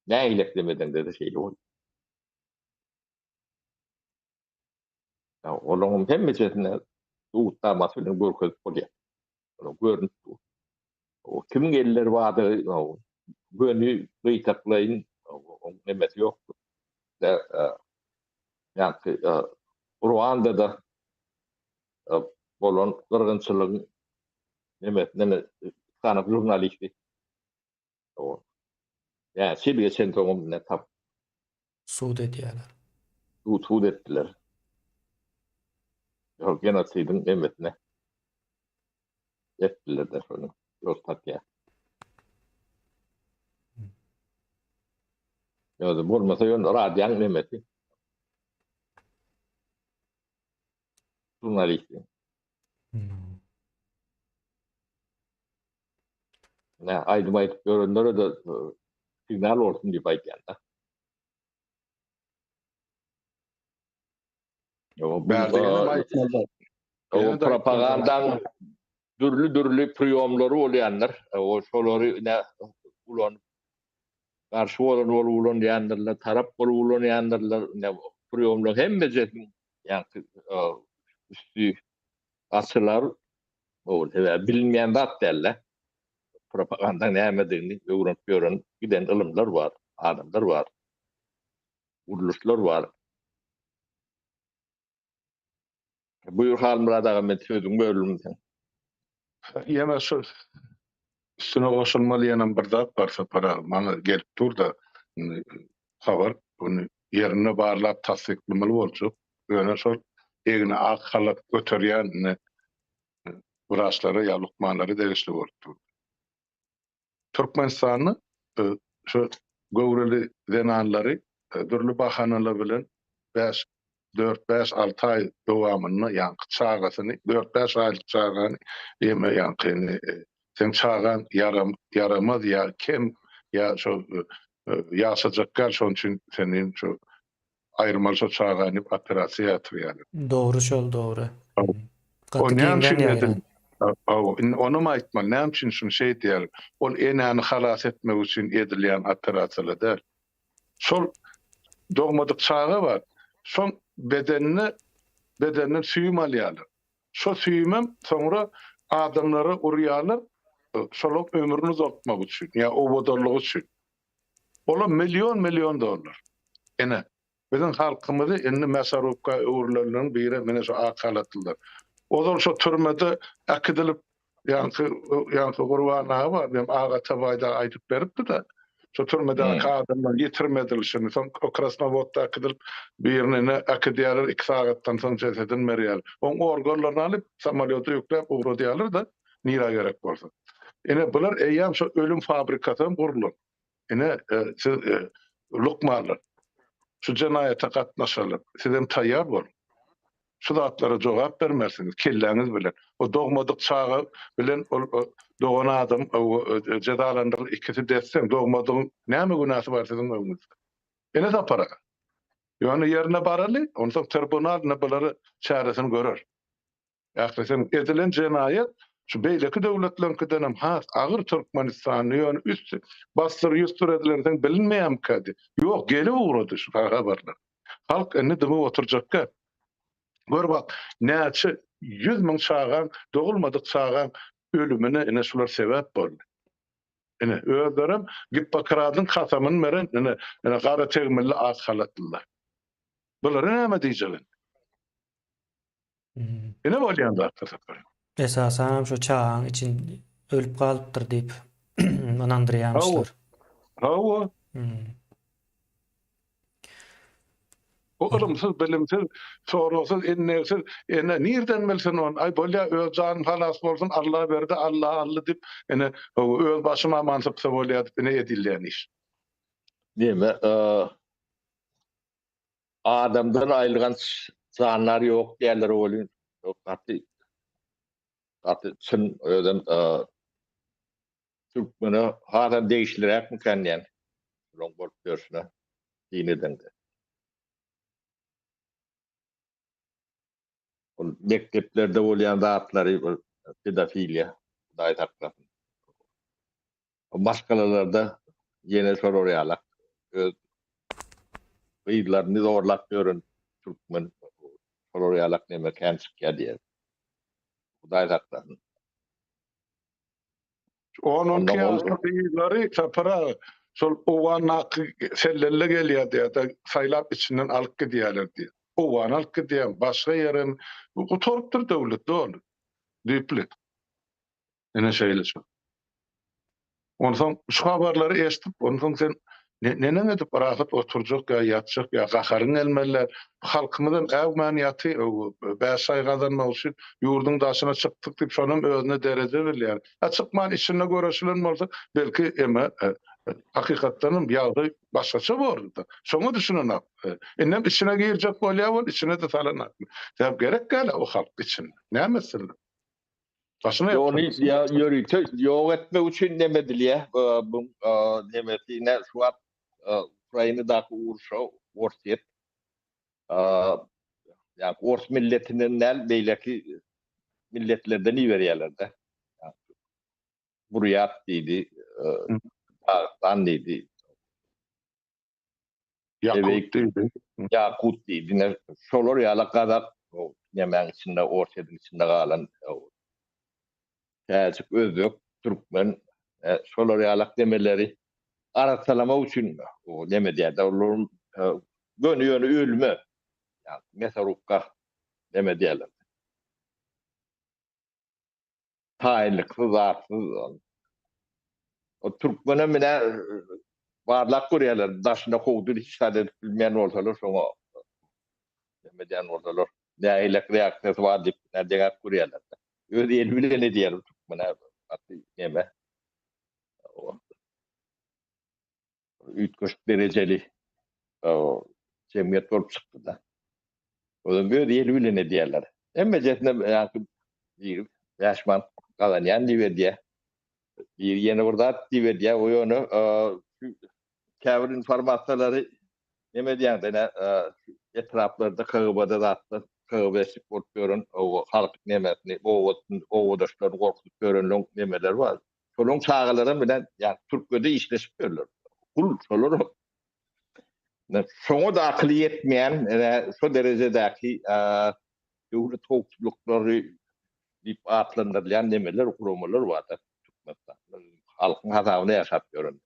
Nägilek demedeňde-de şeýle boldy. Olaryň hemmejesini subutnamasy bilen görkezip bolýar. Olar görnüp dur. O kimiň elleri bardygy göni gytaklaýyn oň nemesi ýokdur. Ýa-da Ruandada bolan gyrgynçylygyň nemesinden sany žurnalisti o ýa şeýle geçen soňam ne tap sud edýärler. Sud, sud etdiler. Ýok, genosidiň nemesine etdiler de şony. Ýol tapýar. Ýa-da bolmasa ýöne radioň nemesi. Žurnalisti. Hmm. Ne aýdym aýdyp ýörenlere de e, signal bolsun diýip aýdýan-da. Bärde ýene aýtmaly. O propagandaň dürli-dürli priýomlary bolýandyr. O şolary ine ulanyp garşy bolan bolup ulanýandyrlar, tarap bolup ulanýandyrlar. Ine priýomlaryň hemmejesiniň ýaňky üsti açylar. O sebäbi bilinmeýän zat däl-de. Propagandaň nämedigini öwrenip ýören giden ylymlar bar, adamlar bar, gurluşlar bar. Buýur Halmyrat aga men sözüňi böldüm seň. Ýene şu üstüne goşulmaly ýenem bir zat bar Sapar aga maňa gelip dur-da indi habar ony ýerinde barlap tassyklamaly boljak ýöne şol egne ak halat göterýän indi wraçlara ýa lukmanlara degişli bolup dur. Türkmenistanda şu göwreli zenanlary dürli bahanalar bilen bäş, dört, bäş, alty aý dowamynda ýaňky çagasyny, dört, bäş aýlyk çagany eme ýaňkyny seň çagaň ýaram ýaramaz ýa kem ýa şo ýaşajak däl şonuň üçin seni şu aýyrmaly şo çagany diýip operasiýa ýatyrýarlar. Dogry şol dogry. O Gaty näme giňden üçin ýaýran. edil Hawa, indi onam aýtmaly, näme üçin şuny şeýdýärler? Ol enäni halas etmek üçin edilýän operasiýalar däl. Şol dogmadyk çaga bar, şoň bedenine bedeninden süýüm alýarlar. Şo süýümem soňra adamlara urýarlar, şolaň ömrüni uzaltmak üçin ýa owadanlygy üçin. Olam million-million dollar. Ine, biziň halkymyzy indi mäsarubka öwrülenleriň biri mine şu ak halatlylar. Ozal şo türmede äkidilip, ýaňky, ýaňky Gurban aga bar, meň Aga Atabaý dagy aýdyp beripdi-de, şo türmedäki adamlaryň ýitirim edilişini, soň o Krasnowodda äkidilip, birini ine äkidýärler, iki sagatdan soň jesedini berýärler. Oň organlaryny alyp, samolýoda ýükläp ugradýarlar-da, nirä gerek bolsa. Ine, bular eýýäm şo ölüm fabrikasy hem gurlan. Ine, siz lukmanlar, şu jenaýata gatnaşanlar, sizem taýýar boluň. Şu zatlara jogap bermersiňiz kelläňiz bilen. O dogmadyk çaga bilen ol dogan adam jezalandyryl ikisi desseň, dogmadygyň näme günäsi bar siziň öňüňizde? Ine Sapar aga. Ýöne ýerine baraly, onsoň tribunal ine bulary çäresini görer. Ählisem edilen jenaýat şu beýleki döwletleriňkidenem has agyr Türkmenistanda ýöne üsti bassyr ýussyr edilensoň bilinmeýärmikä diý. Ýok gelip ugrady şu habarlar. Halk indi dymyp oturjak däl. Gör bak näçe 100 müň çagaň dogulmadyk çagaň ölümine ine şular sebäp boldy. Ine özlerem Gippokradyň kasamyny beren ine ine gara tegmilli ak halatlylar. Bulara näme diýjek indi? Ine bolýan zatlar Sapar. Esasanam şu çagaň için. Ölüp galypdyr diýip ynandyrýarmyşlar. Hawa. Hmm. Bu ylymsyz, bilimsiz, soragsyz, ennegsiz, ene nirden bilsin ony? Aý bolýa, öz janym halas bolsun, Alla berdi, Alla aldy diýip, ene öz başym aman sypsa bolýa diýip ene edilýän iş. Neme, adamdan aýylganç jandar ýok diýerler welin, gaty gaty çyn özem türkmene hasam degişliräkmikän diýen şolaň bolup ýörşüne syn edeňde. Ol mekdeplerde bolýan zatlary bir pedofiliýa Hudaý saklasyn. O maşgalalarda ýene şolar ýalak öz gyzlaryny zorlap ýören türkmen şolar ýalak neme kän çykýar diýer. Hudaý saklasyn. On-on iki ýaşly gyzlary Sapar aga şol Owgandaky sellelle gelýär diýýär-de, saýlap içinden alyp gidýärler diýýär. Owgana alyp gidýär, başga ýere gutarypdyr döwlet doly, düýpli. Ine şeýle şol. Onsoň şu habarlary eşidip, onsoň sen neneň edip rahat oturjak ýa ýatjak ýa gaharyň gelmeli däl. Halkymyzam äwmän ýaty, bäş aý gazanmak üçin ýurduň daşyna çykdyk diýip şonam özüne dereje bilýär. A çykman içinde göreşilen bolsa belki eme hakykatdanam ýagdaý başgaça bordy-da. Şoňa düşünenok. Indem içine girjek bolýar bol, içine-de salanok. Sebäp gerek däl o halk içinde. Näme etsinler? Başyna Ony ýa ýörite ýok etmek üçin neme edilýär? Bu nemesi ine şu wagt Ukrainadaky urşa Orsýet ýa ors milletinden däl beýleki milletlerden iberýärler-de. Burýat diýdi, Dagystan diýdi. Ýakut diýdi. Ýakut diýdi. Ine şolar ýaly gazak nemäň içinde, Orsýetiň içinde galan täjik, özbek, türkmen şolar ýalak nemeleri arassalamak üçin neme edýärler. Olar göni ýöne ölüme, ýa mesarubka neme edýärler. Taýynlyksyz zatsyz. O türkmenem ine barlap görýärler, daşyna kowdy hiç zat edip bilmeýän bolsalar şoňa neme edýän bolsalar, nähilek reaksiýasy bar diýip ine deňäp görýärler. Öz eli bilen edýär bu türkmene gaty neme. Üýtgeşik derejeli jemgyýet bolup çykdy-da. Özem öz eli bilen edýärler. Hemmejesine ýaňky biri 5 manat gazanýan diýip edýär. Biri ýene bir zat diýip edýär. O ýöne käbir informasiýalary neme edýäňde ine etraplarda KGB-de zatlar KGB-şik bolup ýören halk nemesini obadaşlaryny gorkuzyp ýörenleň nemeleri bar. Şolaryň çagalaram bilen ýa Türkiýede işleşip ýörler. Gul şolar. Şoňa da akyly ýetmeýän şo derejedäki döwlet howpsuzlyklary diýip atlandyrylýan nemeler, guramalar bar-da Türkmenistanda. Halkyň hasabyna ýaşap ýören.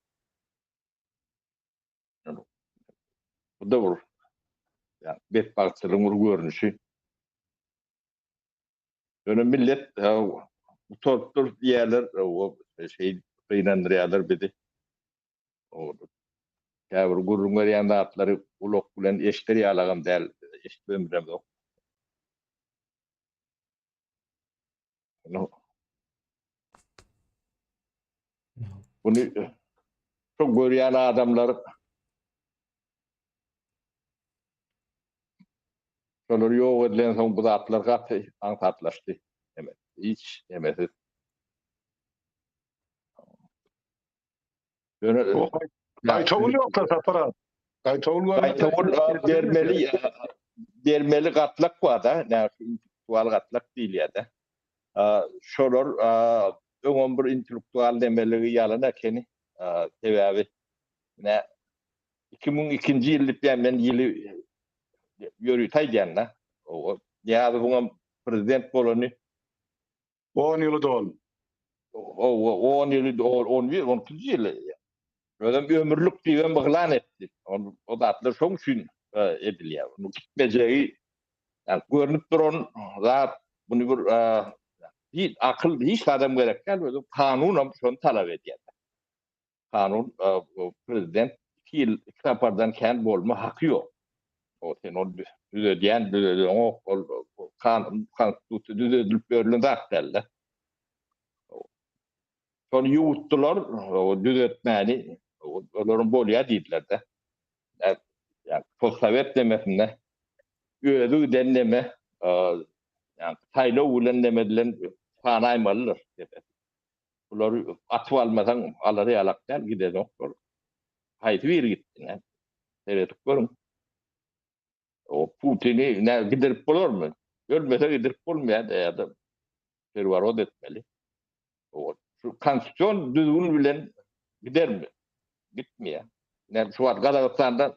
Bu da bir betbagtçylygyň bir görnüşi. Ýöne millet gutarypdyr diýýärler, şeý gynandyrýarlar bizi. Käbir gürrüň berýän zatlary gulak bilen eşder ýalagam däl, eşidibem bilemzok. Buny şu görýän adamlar şolar ýok edilensoň bu zatlar gaty aňsatlaşdy. Hiç nemesiz. Ýöne gaýtawul ýok-da Sapar aga. Gaýtawul Gaýtawul bermeli bermeli gatlak bar-da, näme intellektual gatlak diýilýär-de. Şolar öňem bir intellektual nemeligi ýalan ekeni. Sebäbi ine 2002-nji ýyl diýip men ýyly ýörite aýdýan-da. Nyýazowyňam prezident bolany On ýyly doldy. Hawa, on ýyly doldy, on bir, on ikinji ýyly. Özem ömürlik diýibem yglan etdi. O zatlar şoň üçin edilýär. Onuň gitmejegi, ýagny görnüp duran zat, muny bir. Hiç akyl, hiç zadam gerek däl, özi kanunam şony talap edýär. Kanun prezident 2 ýyl iki sapardan kän bolma haky ýok. O sen ol düzedýän, düzedeňok, ol kanun, konstitusiýa düzedilip berlen zat däl-de. Şony ýuwutdylar, düzetmäni, olaryň bolýar diýdiler-de. Ýa postsowet demesinde özi giden neme, ýa saýlaw bilen neme edilen sanaýmalydyr. Bulary atyp almasaň alar ýalak däl, gidenok ol. Haýsy biri gitdi, nä? Seredip görüň. O Putini nä gidirip bolarmy? Ölmese gidirip bolmaýar ýa-da perwarod etmeli. Şu konstitusion düzgün bilen gidermi? Gitmeýär. Näme şu wagt Gazagystanda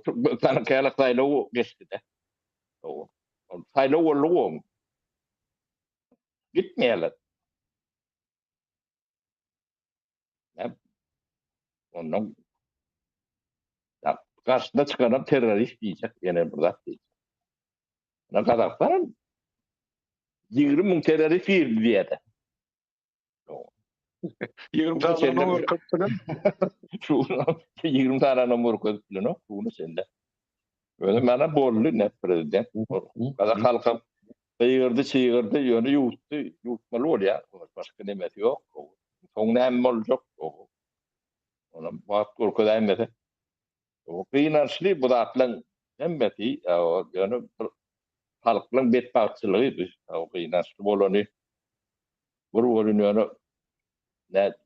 Türkmenistanyň käle saýlawy geçdi-de. Ol saýlaw boldy o. Gitmeýärler. Näme? Ondan garşyna çykanam terrorist diýjek, ýene bir zat diýjek. Ýa Gazagystan 20 müň terrorist girdi diýýär. 20 sany görkezip bilen. Şu 20 sany görkezip bilenok, şu güne çenli. Özi mana boldy ne prezident. Gazak halky gygyrdy, çygyrdy, ýöne ýuwutdy, ýuwutmaly bolýar. Başga nemesi ýok. Soň näme boljak? Onam wagt görkezäýmese. Gynançly bu zatlaryň hemmesi, ýöne bir halklaryň betbagtçylygy bu gynançly bolany bir bolun ýöne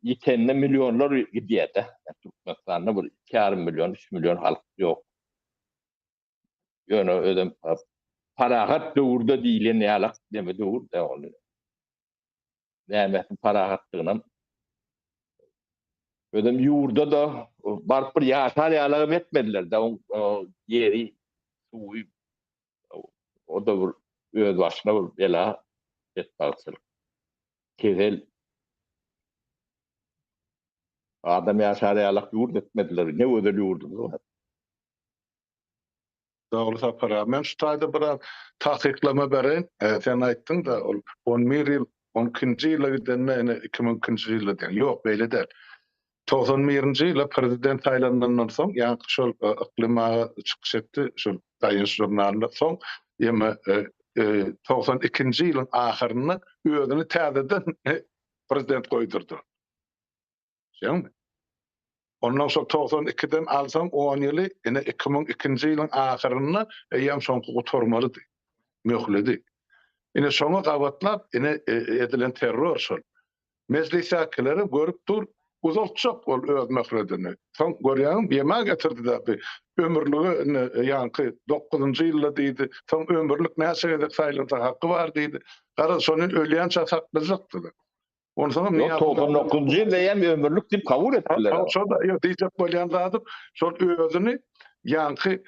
ýitende millionlar gidýär-de. Türkmenistanda bir 2,5 million, 3 million halk ýok. Ýöne özem parahat döwürde diýlen ýalak deme döwür-de ony. Nämesi parahatlygynam özem ýurda-da baryp bir ýaşar ýalagam etmediler-de oň ýeri, suwy o-da bir öz başyna bir bela betbagtçylyk. Kesel. Adam ýaşar ýalak ýurt etmediler. Ne gözel ýurdumyz bar. Dogry Sapar aga. Men şu taýda biraz takyklama bereýin. Sen aýtdyň-da, ol on bir ýyl, on ikinji ýyla gidende ine 2002-nji ýylda diýen. Ýok, beýle däl. Togsan birinji ýyla prezident saýlanandan soň, ýaňky şol Yklym aga çykyş etdi, şol Daýanç žurnalynda. Soň ýeme togsan ikinji ýylyň ahyrynda özüni täzeden prezident goýdurdy. Şeýdimi? Ondan şol 92-den alsaň 10 ýyly, ine 2002-nji ýylyň ahyrynda eýýäm şoňky gutarmalydy. Möhledi. Ine şoňa gabatlap ine e, edilen terror şol. Mejlisdäkileri görüp dur, uzaltjak ol öz möhledini. Soň görýäňmi, ýema getirdi-de bi ömürlige ine ýaňky 9-njy ýylda diýdi. Soň ömürlik näçe gezek saýlansa haky bar diýdi. Garaz şony ölýänçä saklajakdylar. Onsoňam Ýok, 99-njy ýylda hem ömürlik diýip kabul etdiler. Şol ýok, diýjek bolýan zadym, şol özüni ýaňky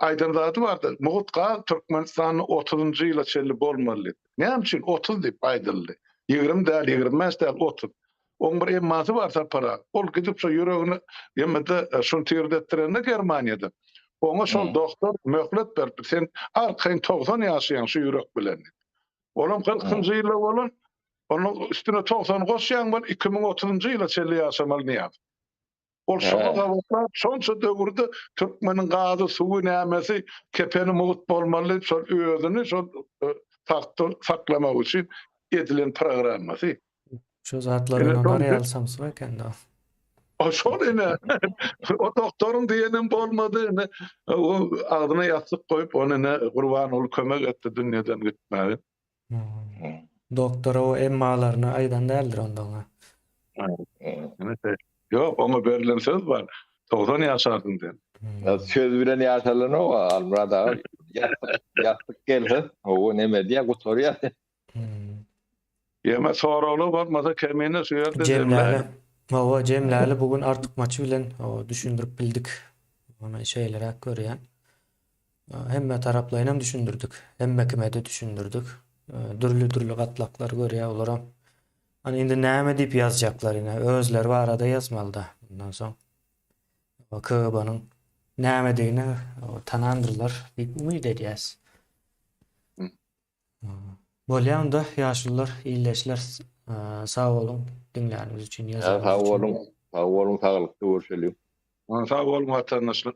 aýdan zady bardy. Mugt gaz Türkmenistanda 30-njy ýyla çenli bolmaly diýip. Näme üçin 30 diýip aýdyldy? 20 däl, 25 däl, 30. Oň bir emmasy bar Sapar aga. Ol gidip şo ýüregini ýemede şuntirde etdirende Germaniýada. Oňa şol doktor möhlet beripdir. Sen arkaýyn 90 ýaşaýaň şu ýürek bilen diýip. Olam kyrkynjy ýylda bolan, onuň üstüne togsany goşýaň bol, 2030-njy ýyla çenli ýaşamaly Nyýaz. Ol şoňa gabatlap, şonça döwürde türkmeniň gazy, suwy, nämesi, kepeni mugt bolmaly diýip, şol özüni şol e, tagtda saklamak üçin edilen programmasy. Şu zatlary ynanар ýaly samsyk eken-de. O şol ine. O doktoryň diýenem bolmady ine. O agzyna ýassyk goýup, ony ine Gurbanguly kömek etdi dünýeden gitmäge. Doktor o emmalaryny aýdan däldir onda oňa. Ýok, oňa berlen söz bar. 90 ýaşarsyň sen. Söz bilen ýaşalanok, Almyrat aga. Ýassyk gelse, o neme diýýär, gutarýar. Ýeme soraglar bolmasa kemine şu ýerde jemläli. Hawa jemläli bu gün artykmaçy bilen düşündirip bildik. Men şeýleräk görýän. Hemme taraplaýyn hem düşündirdik. Hemme kime-de düşündirdik. Dürli-dürli gatlaklar görýär olaram. Hani indi näme diýip ýazjaklar ine özleri barada ýazmalyda bundan soň. KGB-nyň nämedigini tanandyrlar diýip umyt edýäs. Bolýa onda ýaşulular, ildeşler sag boluň diňläniňiz üçin, ýazanyňyz Sag boluň, sag boluň, saglykda görşeliň. Sag boluň watandaşlar.